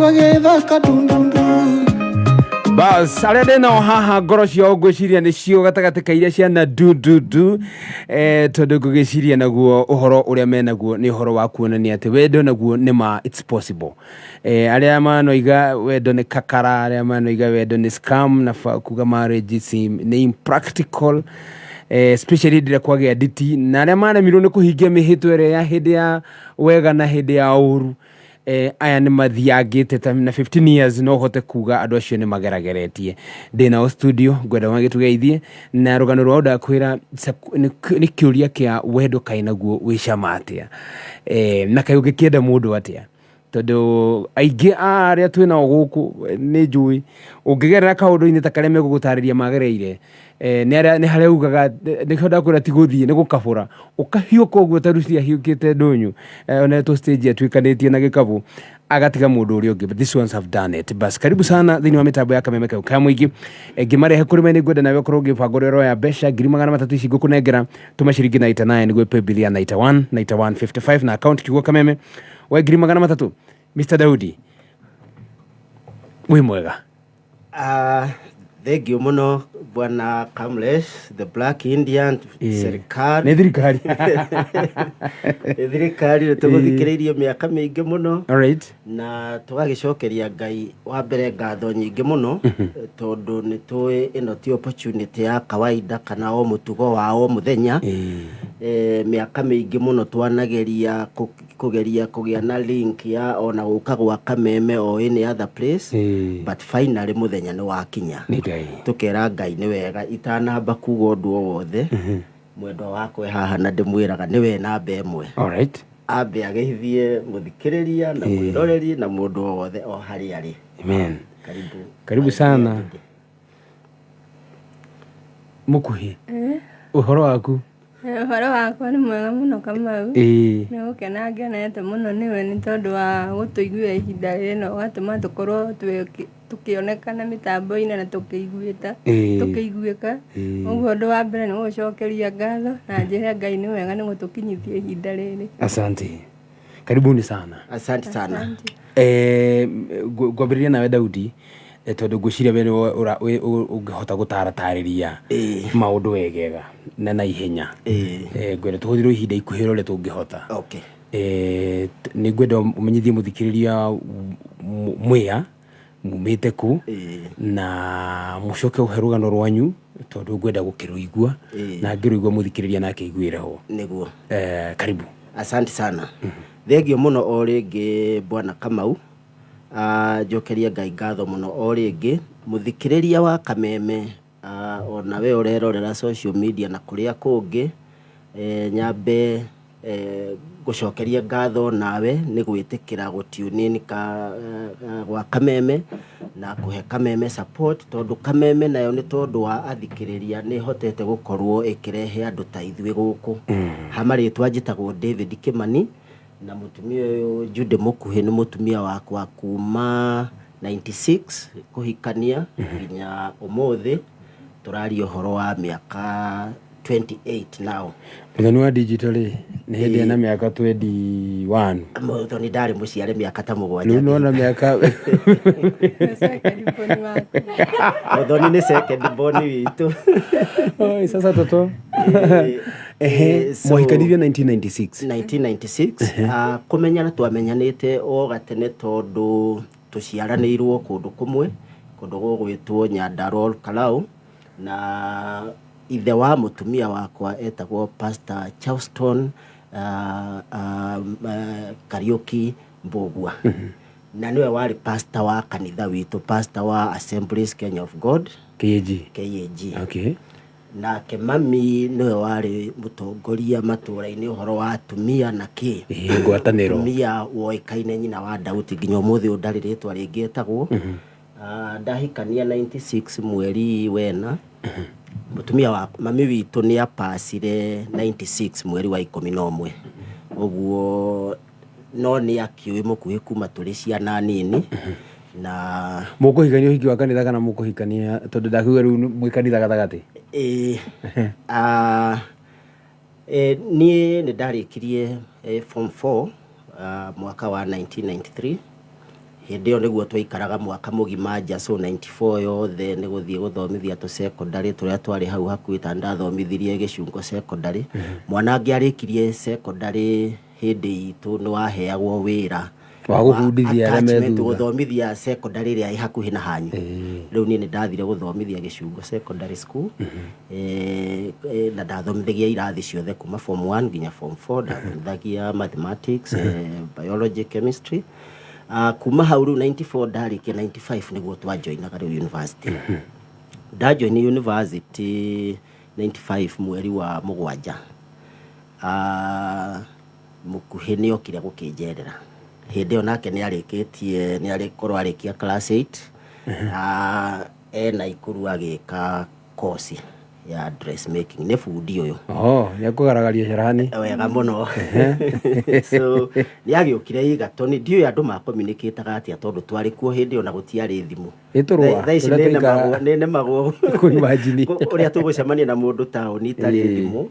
Agĩthaka ndundundu. Bas, arĩa ndĩ nao haha ngoro ciao ngwĩciria nĩcio gatagatĩ ka iria ciana ndundudu, tondũ ngũgĩciria naguo ũhoro ũrĩa menaguo nĩ ũhoro wa kuonania atĩ wendo naguo nĩ ma, it's possible. Arĩa manoiga wendo nĩ kakara, arĩa manoiga wendo nĩ scam na kuga marriage nĩ impractical, especially hĩndĩ ĩrĩa kwagĩa nditi, na arĩa maremirwo nĩ kũhingia mĩhĩtwa ĩrĩa ya hĩndĩ ya wega na hĩndĩ ya ũru, aya nĩ mathiangĩte ta na 15 years, no hote kuga andũ acio nĩ magerageretie. Ndĩ nao studio, ngwenda magĩtũgeithie na rũgano rwao. Ndakwĩra nĩ kĩũria kĩa wendo, kaĩ naguo wĩ cama atĩa, na kaĩ ũngĩkĩenda mũndũ atĩa, tondũ aingĩ a arĩa twĩ nao gũkũ nĩ njũĩ ũngĩgerera kaũndũ-inĩ ta karĩa megũgũtarĩria magereire, nĩ arĩa nĩ harĩa ugaga nĩkĩo ndakwĩra ti gũthiĩ nĩ gũkabũra ũkahiũka ũguo ta Lucy ahiũkĩte ndũnyũ, onetwo stage atuĩkanĩtie na gĩkabũ agatiga mũndũ ũrĩa ũngĩ. But these ones have done it. Bas, karibu sana thĩinĩ wa mĩtambo ya Kameme kau ka mũingĩ. Ngĩmarehe kũrĩ me, nĩ ngwenda nawe ũkorwo ũgĩbanga ũrĩa ũroya mbeca 300,000 ici ngũkũnengera. Tũma ciringi 99 gwĩ paybill ya 91 91 55 na account kiugo Kameme we 300,000. Mr Daudi, wĩ mwega? Thank you mũno, Bwana Kamlesh the Black Indian. Serikali. Nĩ thirikari. Nĩ thirikari, nĩ tũgũthikĩrĩirie mĩaka mĩingĩ mũno na tũgagĩcokeria Ngai wa mbere ngatho nyingĩ mũno, tondũ nĩ tũĩ ĩno ti opportunity ya kawaida kana o mũtugo wa o mũthenya. Mĩaka mĩingĩ mũno twanageria kũgeria kũgĩa na link ya ona gũka gwa Kameme o any other place, but finally mũthenya nĩ wakinya. Nĩ Ngai. Tũkera Ngai nĩ wega. Itanamba kuga ũndũ o wothe, mwendwa wakwa e haha na ndĩmwĩraga nĩwe namba ĩmwe. Ambe ageithie mũthikĩrĩria na mwĩroreri na mũndũ o wothe o harĩa arĩ. Amen. Karibu. Karibu sana, Mũkuhĩ. Ũhoro waku? Ũhoro wakwa nĩ mwega mũno, Kamau. Nĩ gũkena ngenete mũno nĩwe nĩ tondũ wa gũtũiguĩra ihinda rĩrĩ na ũgatũma tũkorwo tũkĩonekana mĩtambo-inĩ na tũkĩiguĩta tũkĩiguĩka. Ũguo ũndũ wa mbere nĩ gũgũcokeria ngatho na njĩre Ngai nĩ wega nĩ gũtũkinyithia ihinda rĩrĩ. Asante, karibuni sana. Asante sana. Asante. Ngwambĩrĩria nawe Daudi, tondũ ngwĩciria we nĩwe ũngĩhota gũtaratarĩria maũndũ wegega na naihenya. Ngwenda tũhũthĩrwo ihinda ikuhĩ ũrĩa tũngĩhota. Nĩ ngwenda ũmenyithie mũthikĩrĩria mwĩa mumĩte kũ na mũcoke ũhe rũgano rwanyu, tondũ ngwenda gũkĩrũigua na ngĩrũigua mũthikĩrĩria nake aiguĩre ho. Nĩguo. Karibu. Asante sana, thengio mũno o rĩngĩ, Bwana Kamau. Njokerie Ngai ngatho mũno o rĩngĩ. Mũthikĩrĩria wa Kameme, ona we ũrerorera social media na kũrĩa kũngĩ, nyambe ngũcokerie ngatho nawe nĩ gwĩtĩkĩra gũ tune in ka, gwa Kameme na kũhe Kameme support, tondũ Kameme nayo nĩ tondũ wa athikĩrĩria nĩ ĩhotete gũkorwo ĩkĩrehe andũ ta ithuĩ gũkũ. Ha marĩtwa njĩtagwo David Kimani, na mũtumia ũyũ Judy Mũkuhĩ nĩ mũtumia wakwa kuma 96 kũhikania nginya ũmũthĩ, tũraria ũhoro wa mĩaka 28 now. Mũthoni wa digital rĩ, nĩ hĩndĩ ena mĩaka 21. Mũthoni ndarĩ mũciare mĩaka ta 7. Rĩu nona mĩaka. Second born waku. Mũthoni nĩ second born witũ. Oi, sasa toto. Ehe. Mwahikanirie 1996? 1996. Kũmenyana twamenyanĩte o gatene, tondũ tũciaranĩirwo kũndũ kũmwe, kũndũ gũgwĩtwo Nyandarua Kalau, na ithe wa mũtumia wakwa etagwo Pastor Charleston Kariuki Mbugua, na nĩwe warĩ pastor wa kanitha witũ, pastor wa Assemblies Kenya of God. KAG. KAG. Nake mami nĩwe warĩ mũtongoria matũũra-inĩ ũhoro wa atumia na kĩ. Ĩĩ, ngwatanĩro. Mũtumia woĩkaine nyina wa Dauti, nginya ũmũthĩ ũyũ ndarĩ rĩtwa rĩngĩ etagwo. Ndahikania 96 mweri wena, mũtumia wa mami witũ nĩ apacire 96 mweri wa 11 ũguo, no nĩ akĩũĩ Mũkuhĩ kuma tũrĩ ciana nini na Mũkũhikania ũhiki wa kanitha kana mũkũhikania, tondũ ndakiuga rĩu mwĩ kanitha gatagatĩ? Ĩĩ, niĩ nĩ ndarĩkirie form 4 mwaka wa 1993. Hĩndĩ ĩyo nĩguo twaikaraga mwaka mũgima nja, so 94 yothe nĩ gũthiĩ gũthomithia tũ secondary tũrĩa twarĩ hau hakuhĩ, ta ndathomithirie Gĩcungo secondary. Mwana angĩarĩkirie secondary hĩndĩ itũ nĩ waheagwo wĩra Wa gũbundithia arĩa me attachment thutha. Gũthomithia secondary ĩrĩa ĩ hakuhĩ na hanyu. Rĩu niĩ nĩ ndathire gũthomithia Gĩcungo Secondary School, na ndathomithagia irathi ciothe kuma form 1 nginya form 4. Ndathomithagia mathematics, biology, chemistry. Kuma hau rĩu 94 ndarĩkia, 95 nĩguo twajoinaga rĩu university. Ndajoini university 95 mweri wa 7. Mũkuhĩ nĩ okire gũkĩnjerera. Hĩndĩ ĩyo nake nĩ arĩkĩtie, nĩ arĩkorwo arĩkia class 8. Ena Ikuru agĩka kosi ya dressmaking, nĩ bundi ũyũ. Oh, nĩ ekũgaragaria carani. Wega mũno. So nĩ agĩũkire Igatoni, ndiũĩ andũ makomunicataga atĩa tondũ twarĩ kuo hĩndĩ ĩyo na gũtiarĩ thimũ. Ĩtũrũa, Thaa ici tũrĩa nĩ tũikaraga- nemagwo Kũ-imagine. Ũrĩa tũgũcemania na mũndũ taũni itarĩ thimũ.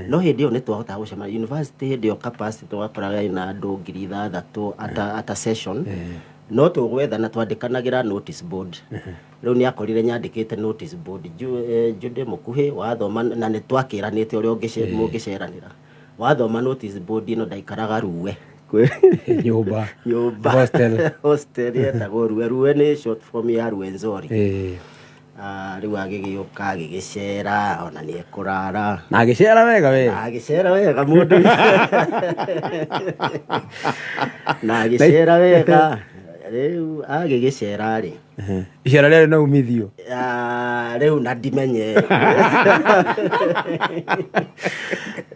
No hĩndĩ ĩyo nĩ twahotaga gũcemania university. Hĩndĩ ĩyo capacity twakoraga ĩna andũ 6,000 ata session, no tũgwethana twandĩkanagĩra notice board. Rĩu nĩ akorire nyandĩkĩte notice board, Jude Mũkuhĩ wathoma, na nĩ twakĩranĩte ũrĩa mũngĩceranĩra. Wathoma notice board ĩno, ndaikaraga Ruwe. Nyũmba. Nyũmba. Hostel. Hostel yetagwo Ruwe. Ruwe nĩ short form ya Ruwenzori. Rĩu agĩgĩũka agĩgĩcera, ona nĩ ekũrara. Na agĩcera wega we. Na agĩcera wega mũndũ, na agĩcera wega. Rĩu agĩgĩcera rĩ, Icera rĩarĩ na umithio. Rĩu na ndimenye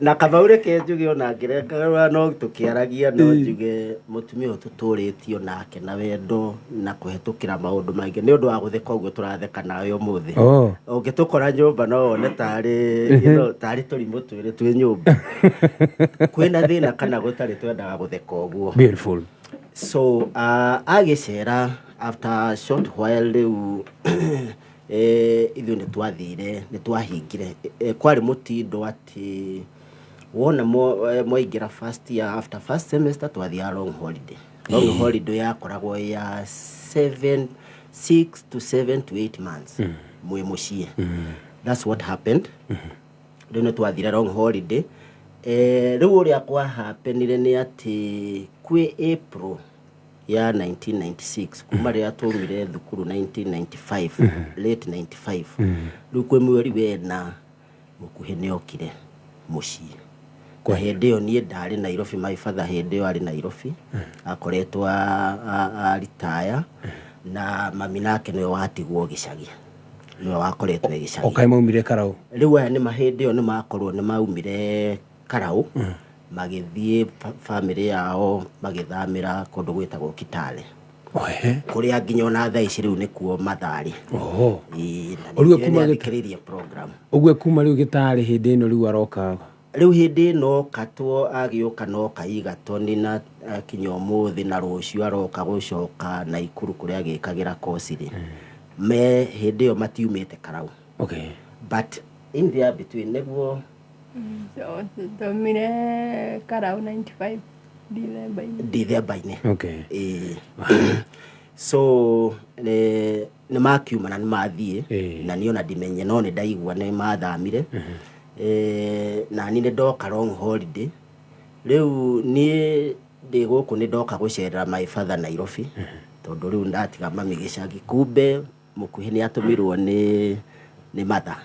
na Kamau, reke njuge ona ngĩrengaga no tũkĩaragia, no njuge mũtumia ũyũ tũtũrĩtio nake na wendo na kũhetũkĩra maũndũ maingĩ. Nĩ ũndũ wa gũtheka ũguo tũratheka nawe ũmũthĩ. Ũngĩtũkora nyũmba no wone tarĩ tarĩ tũrimũ twĩrĩ twĩ nyũmba, kwĩna thĩna kana gũtarĩ, twendaga gũtheka ũguo. Beautiful. So agĩcera, after a short while rĩu ithuĩ nĩ twathire, nĩ twahingire. Kwarĩ mũtindo atĩ wona mwaingĩra first year, after first semester twathiaga long holiday. Long holiday yakoragwo ya 7, 6 to 7 to 8 months mwĩ mũciĩ. That's what happened. Rĩu nĩ twathire long holiday. Rĩu ũrĩa kwahappenire nĩ atĩ kwĩ April ya 1996, kuma rĩrĩa twaumire thukuru 1995, late 95, rĩu kwĩ mweri wena Mũkuhĩ nĩ okire mũciĩ. Na hĩndĩ ĩyo niĩ ndarĩ Nairobi, my father hĩndĩ ĩyo arĩ Nairobi, akoretwo aritaya, na mami nake nĩwe watigwo gĩcagi, nĩwe wakoretwo e gĩcagi. Okaĩ maumire Karau. Rĩu aya nĩ hĩndĩ ĩyo nĩ makorwo nĩ maumire Karau, magĩthiĩ family yao magĩthamĩra kũndũ gwĩtagwo Kitale, kũrĩa nginya ona thaa ici rĩu nĩkuo Matharĩ. Ĩĩ, na Ũrĩa ningĩ kuma nĩ athikĩrĩirie program. Ũguo kuma rĩu gĩtarĩ hĩndĩ ĩno rĩu aroka. Rĩu hĩndĩ ĩno katwo agĩũka noka Igatoni na akinya ũmũthĩ na rũciũ aroka gũcoka Naikuru kũrĩa agĩkagĩra kosi rĩ, me hĩndĩ ĩyo matiumĩte Karau. But in there between nĩguo So, thomire Karau 95 December-inĩ. December-inĩ. Ĩĩ. So nĩ makiuma na nĩ mathiĩ. Na niĩ ona ndimenye, no nĩ ndaigua nĩ mathamire. Na niĩ nĩ ndoka long holiday. Rĩu niĩ ndĩ gũkũ nĩ ndoka gũcerera my father Nairobi, tondũ rĩu ndatiga mami gĩcagi. Kumbe Mũkuhĩ nĩ atũmirwo nĩ mother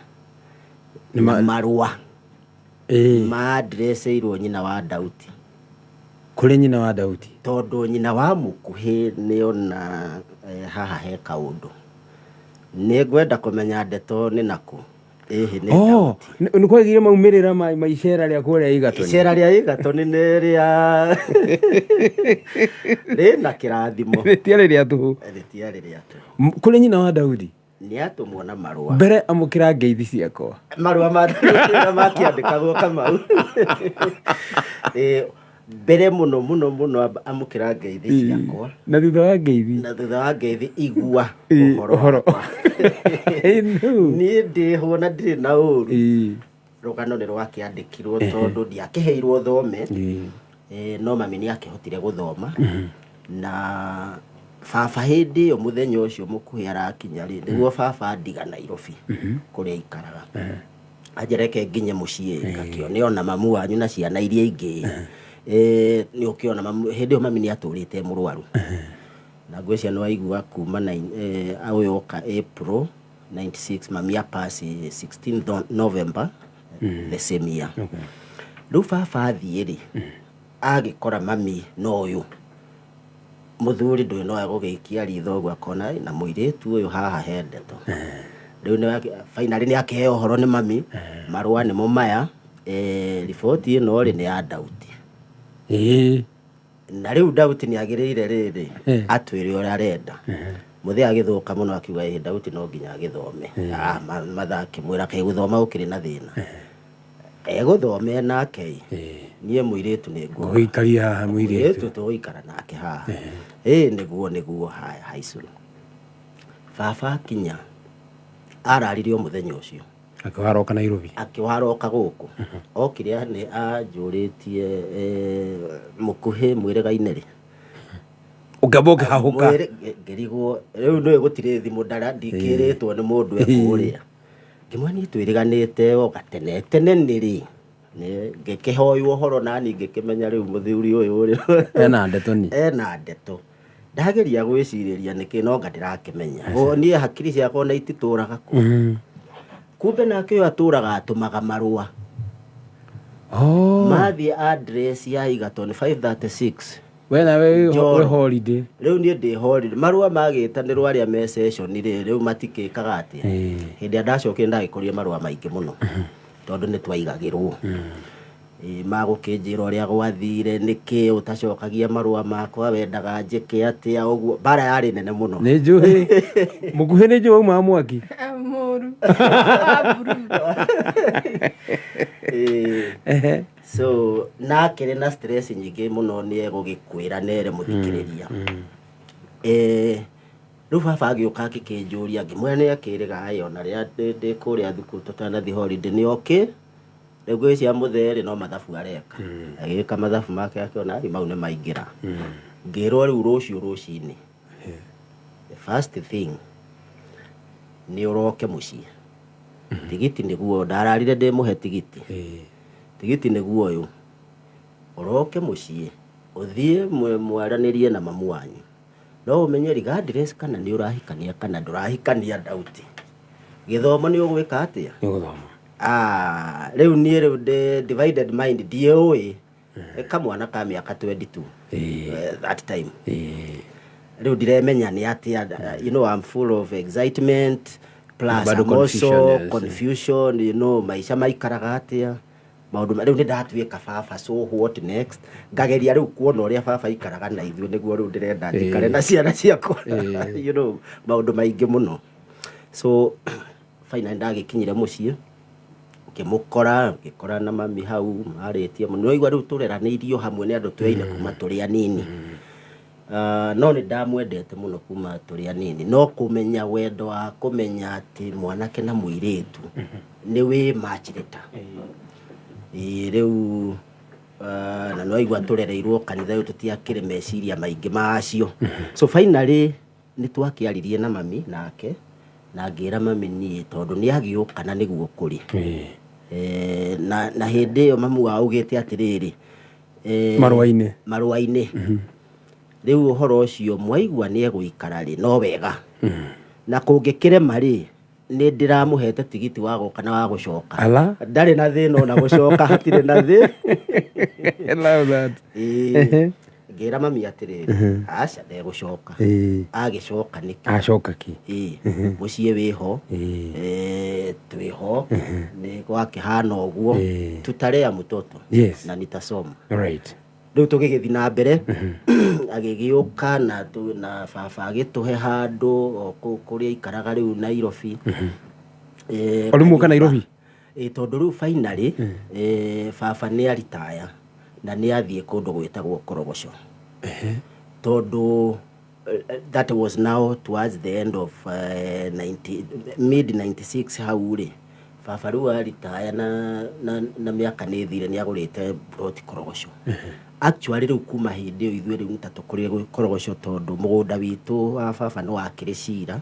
Nĩ na marũa maandreceirwo nyina wa Dauti. Kũrĩ nyina wa Daudi. Tondũ nyina wa Mũkuhĩ nĩona haha he kaũndũ, nĩ ngwenda kũmenya ndeto nĩ nakũ ĩhĩ nĩ Oh, nĩ kwagĩire maumĩrĩra ma icera rĩa kũrĩa Igatoni. Icera rĩa Igatoni nĩ rĩa rĩna kĩrathimo. Rĩtiarĩ rĩa tũhũ. Rĩtiarĩ rĩa tũhũ. Kũrĩ nyina wa Daudi. Nĩ atũmwo na marũa. Mbere amũkĩra ngeithi ciakwa. Marũa makĩandĩkagwo, Kamau. Mbere mũno mũno mũno amũkĩra ngeithi ciakwa. Na thutha wa ngeithi. Na thutha wa ngeithi, igua ũhoro ũhoro. Wakwa. Ĩnu. Niĩ ndĩhwo na ndirĩ na ũru. Rũgano nĩ rwakĩandĩkirwo tondũ ndiakĩheirwo thome. No mami nĩ akĩhotire gũthoma na Baba hĩndĩ ĩyo mũthenya ũcio mũkuhĩ arakinya rĩ, nĩguo baba andiga Nairobi kũrĩa aikaraga, anjĩra reke nginye mũciĩ ngakĩone ona mamu wanyu na ciana iria ingĩ. Nĩ ũkĩona mamu hĩndĩ ĩyo, mami nĩ atũrĩte e mũrwaru, na ngwĩciria nĩ waigua kuma ũyũ oka April 96, mami apasi 16 November the same year. Rĩu baba athiĩ rĩ, agĩkora mami no ũyũ mũthuri ndũĩ no egũgĩikia ritho ũguo akona, "Ĩ, na mũirĩtu ũyũ haha he ndeto." Rĩu finally nĩ akĩheo ũhoro nĩ mami, marũa nĩmo maya, riboti ĩno rĩ nĩ ya Dauti. Na rĩu Dauti nĩ agĩrĩire rĩrĩ atwĩre ũrĩa arenda. Mũthee agĩthũka mũno, akiuga, "Ĩ, Dauti no nginya agĩthome." Ah, matha akĩmwĩra, "Kaĩ gũthoma gũkĩrĩ na thĩna? Egũthome nake ĩ. Niĩ mũirĩtu nĩ nguoka." Gũgĩikaria haha mũirĩtu. Mũirĩtu tũgũikara nake haha. Ĩ nĩguo nĩguo, haya haicuru. Baba akinya ararire o mũthenya ũcio. Akĩwaroka Nairobi. Akĩwaroka gũkũ, okire nĩ anjũrĩtie, mũkuhĩ mwĩrĩga-inĩ rĩ. Ũkĩamba ũkĩhahũka. Ngĩrigwo rĩu nĩũĩ gũtirĩ thimũ, ndara ndikĩrĩtwo nĩ mũndũ ekũrĩa. Ngĩmwĩra niĩ twĩrĩganĩte o gatene tene nĩ rĩ. Ngĩkĩhoywo ũhoro nani ngĩkĩmenya rĩu mũthuri ũyũ rĩ ena ndeto ni. Ena ndeto. Ndageria gwĩcirĩria nĩkĩ no nga ndĩrakĩmenya. Niĩ hakiri ciakwa ona ititũraga kuo. Kumbe nake ũyũ atũraga atũmaga marũa. Mathiĩ address ya Egerton 536. We nawe Njoro. wĩ holiday. Rĩu niĩ ndĩ holiday, marũa magĩtanĩrwo arĩa me session rĩ, rĩu matikĩkaga atĩa. Hĩndĩ ĩrĩa ndacokire ndagĩkorire marũa maingĩ mũno tondũ nĩ twaigagĩrwo. Ĩ, magũkĩnjĩra ũrĩa gwathire, nĩkĩ ũtacokagia marũa makwa, wendaga njĩke atĩa, ũguo mbara yarĩ nene mũno. Nĩ njũĩ mũkuhĩ, nĩ njũĩ umaga mwaki. Mũru wa blue. Ĩ, so nakĩrĩ na stress nyingĩ mũno, nĩ egũgĩkwĩra nere mũthikĩrĩria. Rĩu baba agĩũka akĩkĩnjũria, ngĩmwĩra nĩ akĩrĩga ĩ ona rĩrĩa ndĩ kũrĩa thukuru tũtanathiĩ holiday nĩ okĩ. Rĩu ngwĩciria mũthee rĩ no mathabu areka, agĩka mathabu make akĩona, "Ai, mau nĩ maingĩra." Ngĩrwo rĩu rũciũ rũcinĩ the first thing nĩ ũroke mũciĩ, tigiti nĩguo ndararire ndĩmũhe tigiti. Tigiti nĩguo ũyũ, ũroke mũciĩ ũthiĩ mwaranĩrie na mamu wanyu, no ũmenye regardless kana nĩ ũrahikania kana ndũrahikania Dauti, gĩthomo nĩ ũgwĩka atĩa. Nĩ gũthoma. Ah, rĩu niĩ rĩu ndĩ divided mind, ndiũĩ kamwana ka mĩaka 22 that time. Rĩu ndiremenya nĩ atĩa, I'm full of excitement plus bado I'm also confusion, yes. confusion, maica maikaraga atĩa, maũndũ rĩu nĩ ndatuĩka baba, so what next? Ngageria rĩu kuona ũrĩa baba aikaraga na ithuĩ, nĩguo rĩu ndĩrenda njikare na ciana ciakwa, maũndũ maingĩ mũno. So finally ndagĩkinyire mũciĩ, ngĩmũkora, ngĩkora na mami hau marĩtie mũno. Nĩwaigua rĩu tũreranĩirio hamwe nĩ andũ tweine kuma tũrĩ anini. Ah, no nĩ ndamwendete mũno kuma tũrĩ anini, no kũmenya wendo wa kũmenya atĩ mwanake na mũirĩtu nĩ wĩ machirĩta. Ĩĩ, rĩu na nĩwaigua tũrereirwo kanitha, rĩu tũtiakĩrĩ meciria maingĩ macio. So finally nĩ twakĩaririe na mami nake na ngĩra mami niĩ tondũ nĩ agĩũka na nĩguo kũrĩ. Na hĩndĩ ĩyo mamu wao augĩte atĩrĩrĩ, Marũa-inĩ. Marũa-inĩ rĩu ũhoro ũcio mwaigua nĩ egũikara rĩ, no wega na kũngĩkĩrema rĩ, nĩ ndĩramũhete tigiti wa gũka na wa gũcoka. Ala. Ndarĩ na thĩna ona gũcoka hatirĩ na thĩ. I love that. Ĩĩ. Ngĩra mami atĩrĩrĩ, aca, ndegũcoka. Agĩcoka nĩkĩ? Acoka ki. Ĩĩ, mũciĩ wĩho. Twĩho nĩ gwakĩhana ũguo. Tutarea mtoto na nitasoma. Rĩu tũgĩgĩthiĩ na mbere, agĩgĩũka na baba agĩtũhe handũ o kũu kũrĩa aikaraga rĩu Nairobi. O rĩu muoka Nairobi? Ĩ, tondũ rĩu finally baba nĩ aritaya na nĩ athiĩ kũndũ gwĩtagwo Korogoco, tondũ that was now towards the end of 90, mid 96 hau rĩ. Baba rĩu aritaya na mĩaka nĩ ĩthire, nĩ agũrĩte plot Korogoco. Actually rĩu kuma hĩndĩ ĩyo ithuĩ rĩu nĩ ta tũkũrire gĩkorogoco, tondũ mũgũnda witũ wa baba nĩ wakĩrĩ cira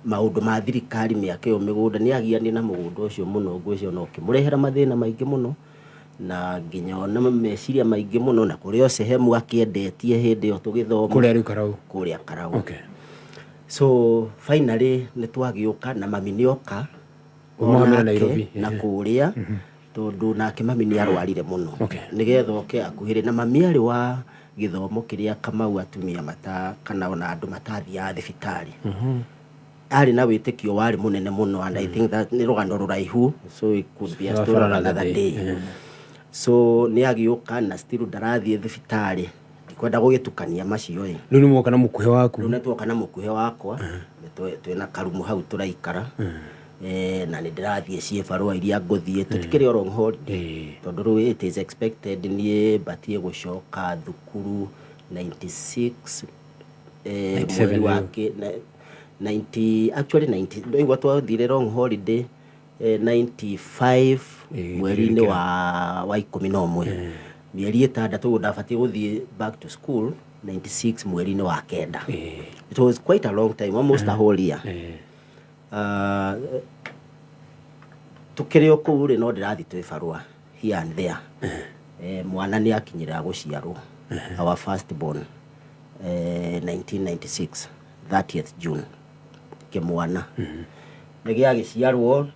maũndũ ma thirikari mĩaka ĩyo. Mĩgũnda nĩ agianire na mũgũnda ũcio mũno, ngwĩciria ona ũkĩmũrehera mathĩna maingĩ mũno na nginya ona meciria maingĩ mũno, na kũrĩ o sehemu akĩendetie hĩndĩ ĩyo tũgĩthoma. Kũrĩa rĩu Karau? Kũrĩa Karau. So finally nĩ twagĩũka na mami nĩ oka. Ũmũhamĩra onake Nairobi. Na kũrĩa, tondũ nake mami nĩ arwarire mũno, nĩgetha oke akuhĩrĩ na mami. Arĩ wa gĩthomo kĩrĩa, Kamau, atumia mata kana ona andũ matathiaga thibitarĩ, arĩ na wĩtĩkio warĩ mũnene mũno, and I think that nĩ rũgano rũraihu, so it could be a story for of another another day. day. So nĩ agĩũka na still ndarathiĩ thibitarĩ, ndikwenda gũgĩtukania macio ĩ. Rĩu nĩ mwoka na mũkuhĩ waku? Rĩu nĩ tuoka na mũkuhĩ wakwa. Nĩ twĩna karumu hau tũraikara. Na nĩ ndĩrathiĩ ciĩ barũa iria ngũthiĩ, tũtikĩrĩ o long holiday, tondũ rĩu it is expected niĩ mbatiĩ gũcoka thukuru 96, 97. Mweri wa Rĩu. 90, actually 90, ndoigua twathire long holiday 95, mweri-inĩ wa 11, mĩeri 6 ũguo. Ndabatiĩ gũthiĩ back to school 96 mweri-inĩ wa 9. It was quite a long time, almost a whole year. Tukĩrĩ o kũu rĩ, no ndĩrathiĩ twĩ barũa here and there. Mwana nĩ akinyĩra gũciarwo, our first born, 1996 30th June. Kĩmwana nĩ gĩagĩciarwo.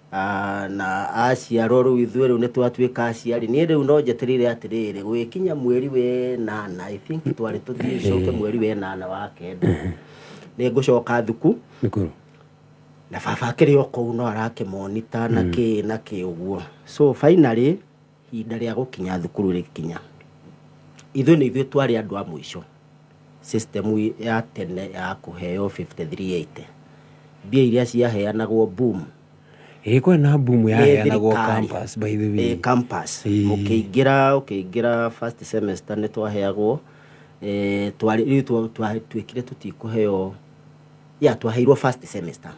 Na aciarwo rĩu ithuĩ rĩu nĩ twatuĩka aciari. Niĩ rĩu no njetereire atĩrĩrĩ, gũgĩkinya mweri 8, I think twarĩ tũthiĩ coke mweri 8 wa 9, nĩ ngũcoka thuku. Thukuru. Na baba akĩrĩ o kũu no arakĩmonita na kĩ na kĩ ũguo. So finally ihinda rĩa gũkinya thukuru rĩkinya. Ithuĩ nĩ ithuĩ twarĩ andũ a mũico system ya tene ya kũheo 5380, mbia iria ciaheanagwo boom. Ĩ, kwĩ na boom nĩ yaheanagwo thirikari. Campus, by the way. Ĩ, campus. Mũkĩingĩra, ũkĩingĩra first semester nĩ twaheagwo, twarĩ rĩu twatuĩkire tũtikũheo ya twaheirwo first semester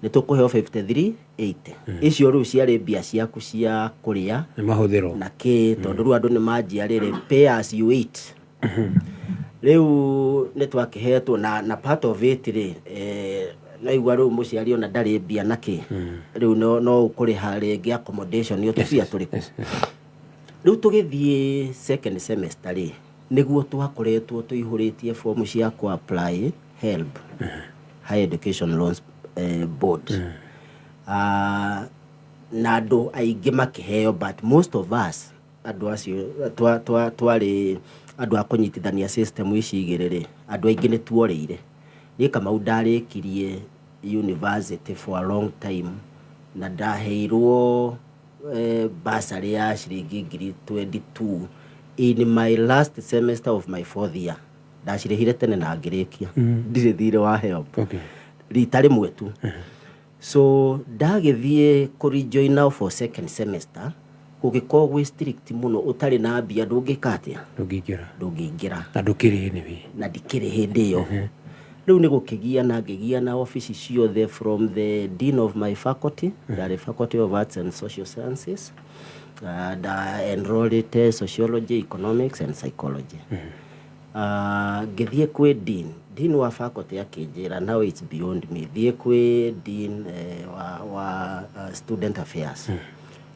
nĩ tũkũheo 5380. Icio rĩu ciarĩ mbia ciaku cia kũrĩa nĩ mahũthĩro na kĩ, tondũ rĩu andũ nĩ manjia rĩrĩ pay as you eat. Rĩu nĩ twakĩhetwo na part of it rĩ, naigua rĩu mũciari ona ndarĩ mbia na kĩ, rĩu no ũkũrĩha rĩngĩ accommodation o tũbia tũrĩkũ. Rĩu tũgĩthiĩ second semester rĩ, nĩguo twakoretwo tũihũrĩtie fomu cia kũ apply HELB, Higher Education Loans Board. Na andũ aingĩ makĩheo, but most of us andũ acio twarĩ andũ a kũnyitithania system ici igĩrĩ rĩ, andũ aingĩ nĩ tuorĩire. Niĩ, Kamau, ndarĩkirie university for a long time na ndaheirwo bursary ya ciringi 22,000 in my last semester of my fourth year. Ndacirĩhire tene na ngĩrĩkia, ndirĩ thirĩ wa HELB rita rĩmwe tu. So ndagĩthiĩ kũrejoin for second semester, gũgĩkorwo gwĩ strict mũno, ũtarĩ na mbia ndũngĩka atĩa? Ndũngĩingĩra. Ndũngĩingĩra. Na ndũkĩrĩ anyway. Na ndikĩrĩ hĩndĩ ĩyo. Rĩu nĩ gũkĩgiana, ngĩgiana obici ciothe, from the dean of my faculty. Ndarĩ Faculty of Arts and Social Sciences. Nda enrolled sociology, economics and psychology. Ngĩthiĩ kwĩ dean wa faculty, akĩnjĩra, "Now it's beyond me, thiĩ kwĩ dean wa student affairs."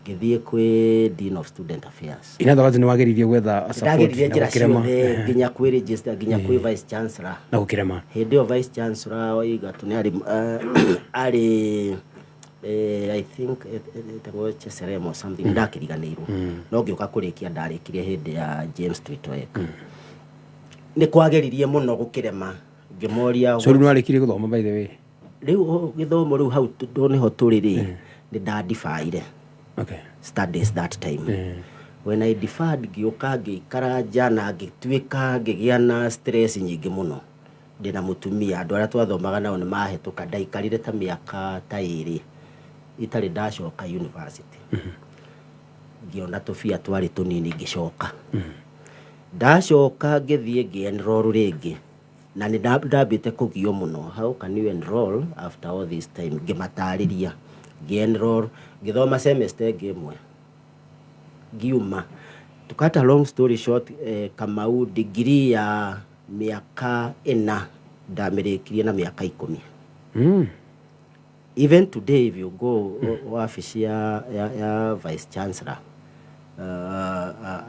Ngĩthiĩ kwĩ dean of student affairs. In other words, nĩ wageririe gwetha support Ndageririe na njĩra gũkĩrema. ciothe, nginya kwĩ register, nginya kwĩ vice chancellor. Na gũkĩrema. Hĩndĩ ĩyo vice chancellor wa Igatũ nĩ arĩ I think etagwo Cheserem or something, ndakĩriganĩirwo. No ngĩũka kũrĩkia, ndarĩkirie hĩndĩ ya James Tuitoek. Nĩ kwageririe mũno, gũkĩrema, ngĩmoria. So rĩu nĩ warĩkirie gũthoma, by the way? Rĩu gĩthomo rĩu hau nĩho tũrĩ rĩ, nĩ ndandibaire studies that time. When I deferred, ngĩũka ngĩikara nja na ngĩtuĩka ngĩgĩa na stress nyingĩ mũno ndĩna mũtumia. Andũ arĩa twathomaga nao nĩ mahĩtũka. Ndaikarire ta mĩaka ta 2 itarĩ ndacoka university. Ngĩona tũbia twarĩ tũnini, ngĩcoka. Ndacoka ngĩthiĩ ngĩ-enroll rĩngĩ, na nĩ ndambĩte kũgio mũno, "How can you enroll after all this time?" Ngĩmatarĩria, ngĩ-enroll, ngĩthoma semester ĩngĩ ĩmwe, ngiuma. To cut a long story short, Kamau, degree ya mĩaka 4 ndamĩrĩkirie na mĩaka 10. Even today, if you go wabici ya vice chancellor,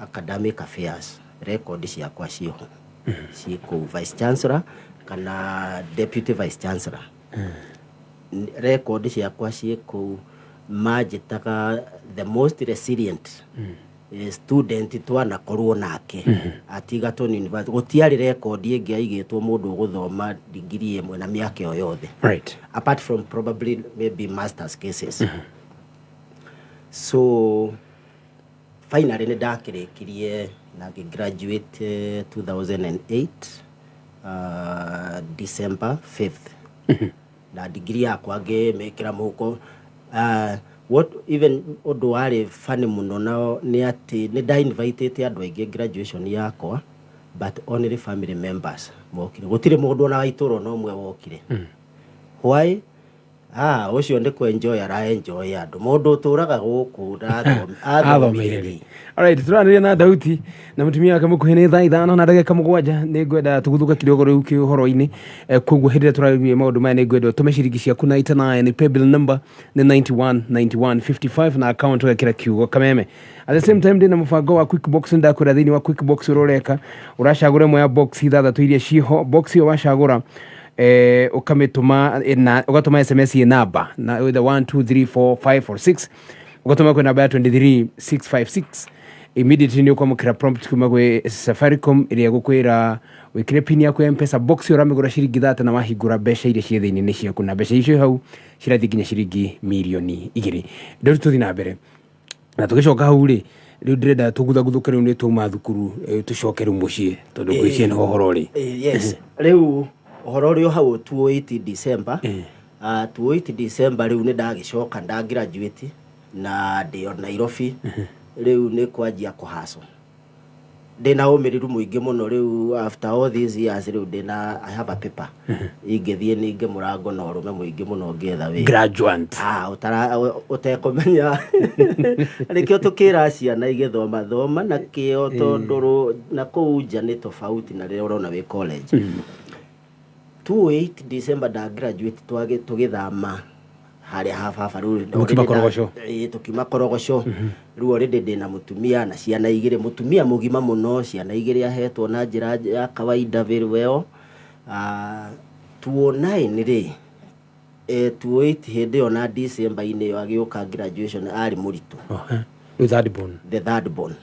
academic affairs, record ciakwa ciĩho, ciĩ kũu, vice chancellor kana deputy vice chancellor. Record ciakwa ciĩ kũu. Manjĩtaga the most resilient student twanakorwo nake at Egerton University. Gũtiarĩ record ĩngĩ aigĩtwo mũndũ ũgũthoma degree ĩmwe na mĩaka ĩyo yothe, apart from probably maybe masters cases. So finally nĩ ndakĩrĩkirie na ngĩ-graduate 2008, December 5th, na degree yakwa ngĩmĩkĩra mũhuko. What even ũndũ warĩ funny mũno nao nĩ atĩ nĩ nda-invitĩte andũ aingĩ graduation yakwa, but only family members mokire. Gũtirĩ mũndũ ona wa itũũra ona ũmwe wokire. Why? Ah, ũcio nĩ kũ-enjoy ara-enjoy andũ. Mũndũ ũtũraga gũkũ athomeire athomeire. Alright, tũranĩria na Dauti na mũtumia wake mũkuhĩ. Nĩ thaa 5 na ndagĩka 7. Nĩ ngwenda tũgũthũka kidogo rĩu kĩũhoro-inĩ. Koguo hĩndĩ ĩrĩa tũraria maũndũ maya, nĩ ngwenda ũtũme ciringi ciaku na 99. Paybill number nĩ 91 91 55 na account ũgekĩra kiugo Kameme. At the same time, ndĩna mũbango wa quick box. Ndakwĩra thĩinĩ wa quick box, ũrĩa ũreka, ũracagũra ĩmwe ya box ithathatũ iria ciĩho. Box ĩyo wacagũra, ũkamĩtũma ũgatũma SMS ĩ namba na either 1 2 3 4 5 or 6, ũgatũma kwĩ namba ya 23656. Immediately nĩ ũkwamũkĩra prompt kuma gwĩ Safaricom ĩrĩa ĩgũkwĩra wĩkĩre pin yaku ya Mpesa. Box ĩyo ũramĩgũra ciringi 30, na wahingũra, mbeca iria ciĩ thĩinĩ nĩ ciaku, na mbeca icio hau cirathiĩ nginya ciringi mirioni 2. Rĩu tũthiĩ na mbere na tũgĩcoka hau rĩ, rĩu ndĩrenda tũguthaguthũke. Rĩu nĩ twauma thukuru, tũcoke rĩu mũciĩ, tondũ ngwĩciria nĩho ũhoro ũrĩ. Yes, rĩu ũhoro ũrĩ o hau 2008 December. 2008 December, rĩu nĩ ndagĩcoka, nda graduate na ndĩ o Nairobi. Rĩu nĩ kwanjia kũhacwo, ndĩna ũmĩrĩru mũingĩ mũno. Rĩu after all these years, rĩu ndĩna, I have a paper, ingĩthiĩ ningĩ mũrango na ũrũme mũingĩ mũno ngĩetha wĩra. Graduate. Ah, ũtara ũtekũmenya. Nĩkĩo tũkĩra ciana igĩthoma, thoma na kĩo, tondũ na kũu nja nĩ tofauti na rĩrĩa ũrona wĩ college. 28 December nda graduate, tũgĩthama harĩa ha baba rĩu. Mũkiuma Korogoco? Ĩĩ, tũkiuma Korogoco. Rĩu already ndĩna mũtumia na ciana igĩrĩ, mũtumia mũgima mũno, ciana igĩrĩ ahetwo na njĩra ya kawaida, very well. 2009 rĩ, 2008 hĩndĩ ĩyo na December-inĩ ĩyo agĩũka graduation arĩ mũritũ. Oh, eh. Rĩu third born? The third born.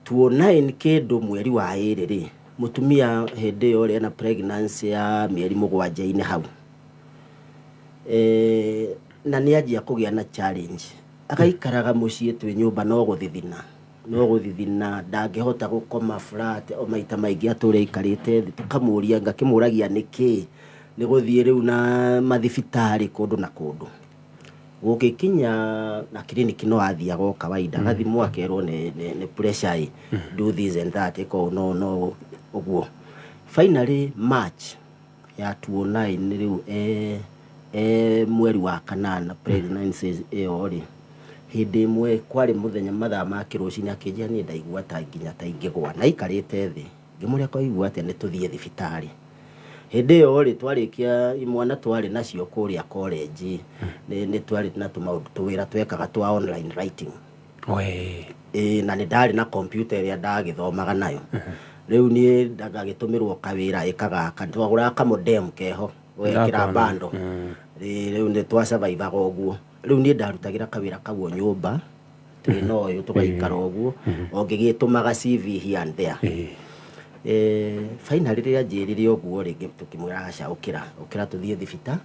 2009 kĩndũ mweri wa 2 rĩ, mũtumia hĩndĩ ĩyo rĩ ena pregnancy ya mĩeri 7-inĩ hau, na nĩ anjia kũgĩa na challenge. Agaikaraga mũciĩ twĩ nyũmba no gũthithina, no gũthithina, ndangĩhota gũkoma flat. O maita maingĩ atũre aikarĩte thĩ. Tũkamũria, ngakĩmũragia nĩkĩ, nĩ gũthiĩ rĩu na mathibitarĩ kũndũ na kũndũ, gũgĩkinya na kiriniki no athiaga o kawaida, agathimwo, akerwo nĩ pressure, ĩ do this and that, ĩka ũũ, no ũguo. Finally, March ya 2009 rĩu, mweri wa 8 pregnancy ĩyo rĩ, hĩndĩ ĩmwe kwarĩ mũthenya mathaa ma kĩrũcinĩ, akĩnjĩra, "Niĩ ndaigua ta nginya ta ingĩgwa," na aikarĩte thĩ. Ngĩmũria, "Kwaigua atĩa?" "Nĩ tũthiĩ thibitarĩ." Hĩndĩ ĩyo rĩ, twarĩkia imwana twarĩ nacio kũrĩa college, nĩ twarĩ na tũmaũndũ tũwĩra twekaga twa online writing. Ĩĩ, na nĩ ndarĩ na computer ĩrĩa ndagĩthomaga nayo. Rĩu niĩ ngagĩtũmĩrwo kawĩra ĩka gaka, twagũraga kamodem keho ũgekĩra Ndakona. bando. Ĩĩ, rĩu nĩ twasurvivaga ũguo. Rĩu niĩ ndarutagĩra kawĩra kau o nyũmba twĩna ũyũ, tũgaikara ũguo o ngĩgĩtũmaga CV here and there. Finally rĩrĩa njĩrire ũguo rĩngĩ, tũkĩmwĩra, "Aca, ũkĩra, ũkĩra tũthiĩ thibita."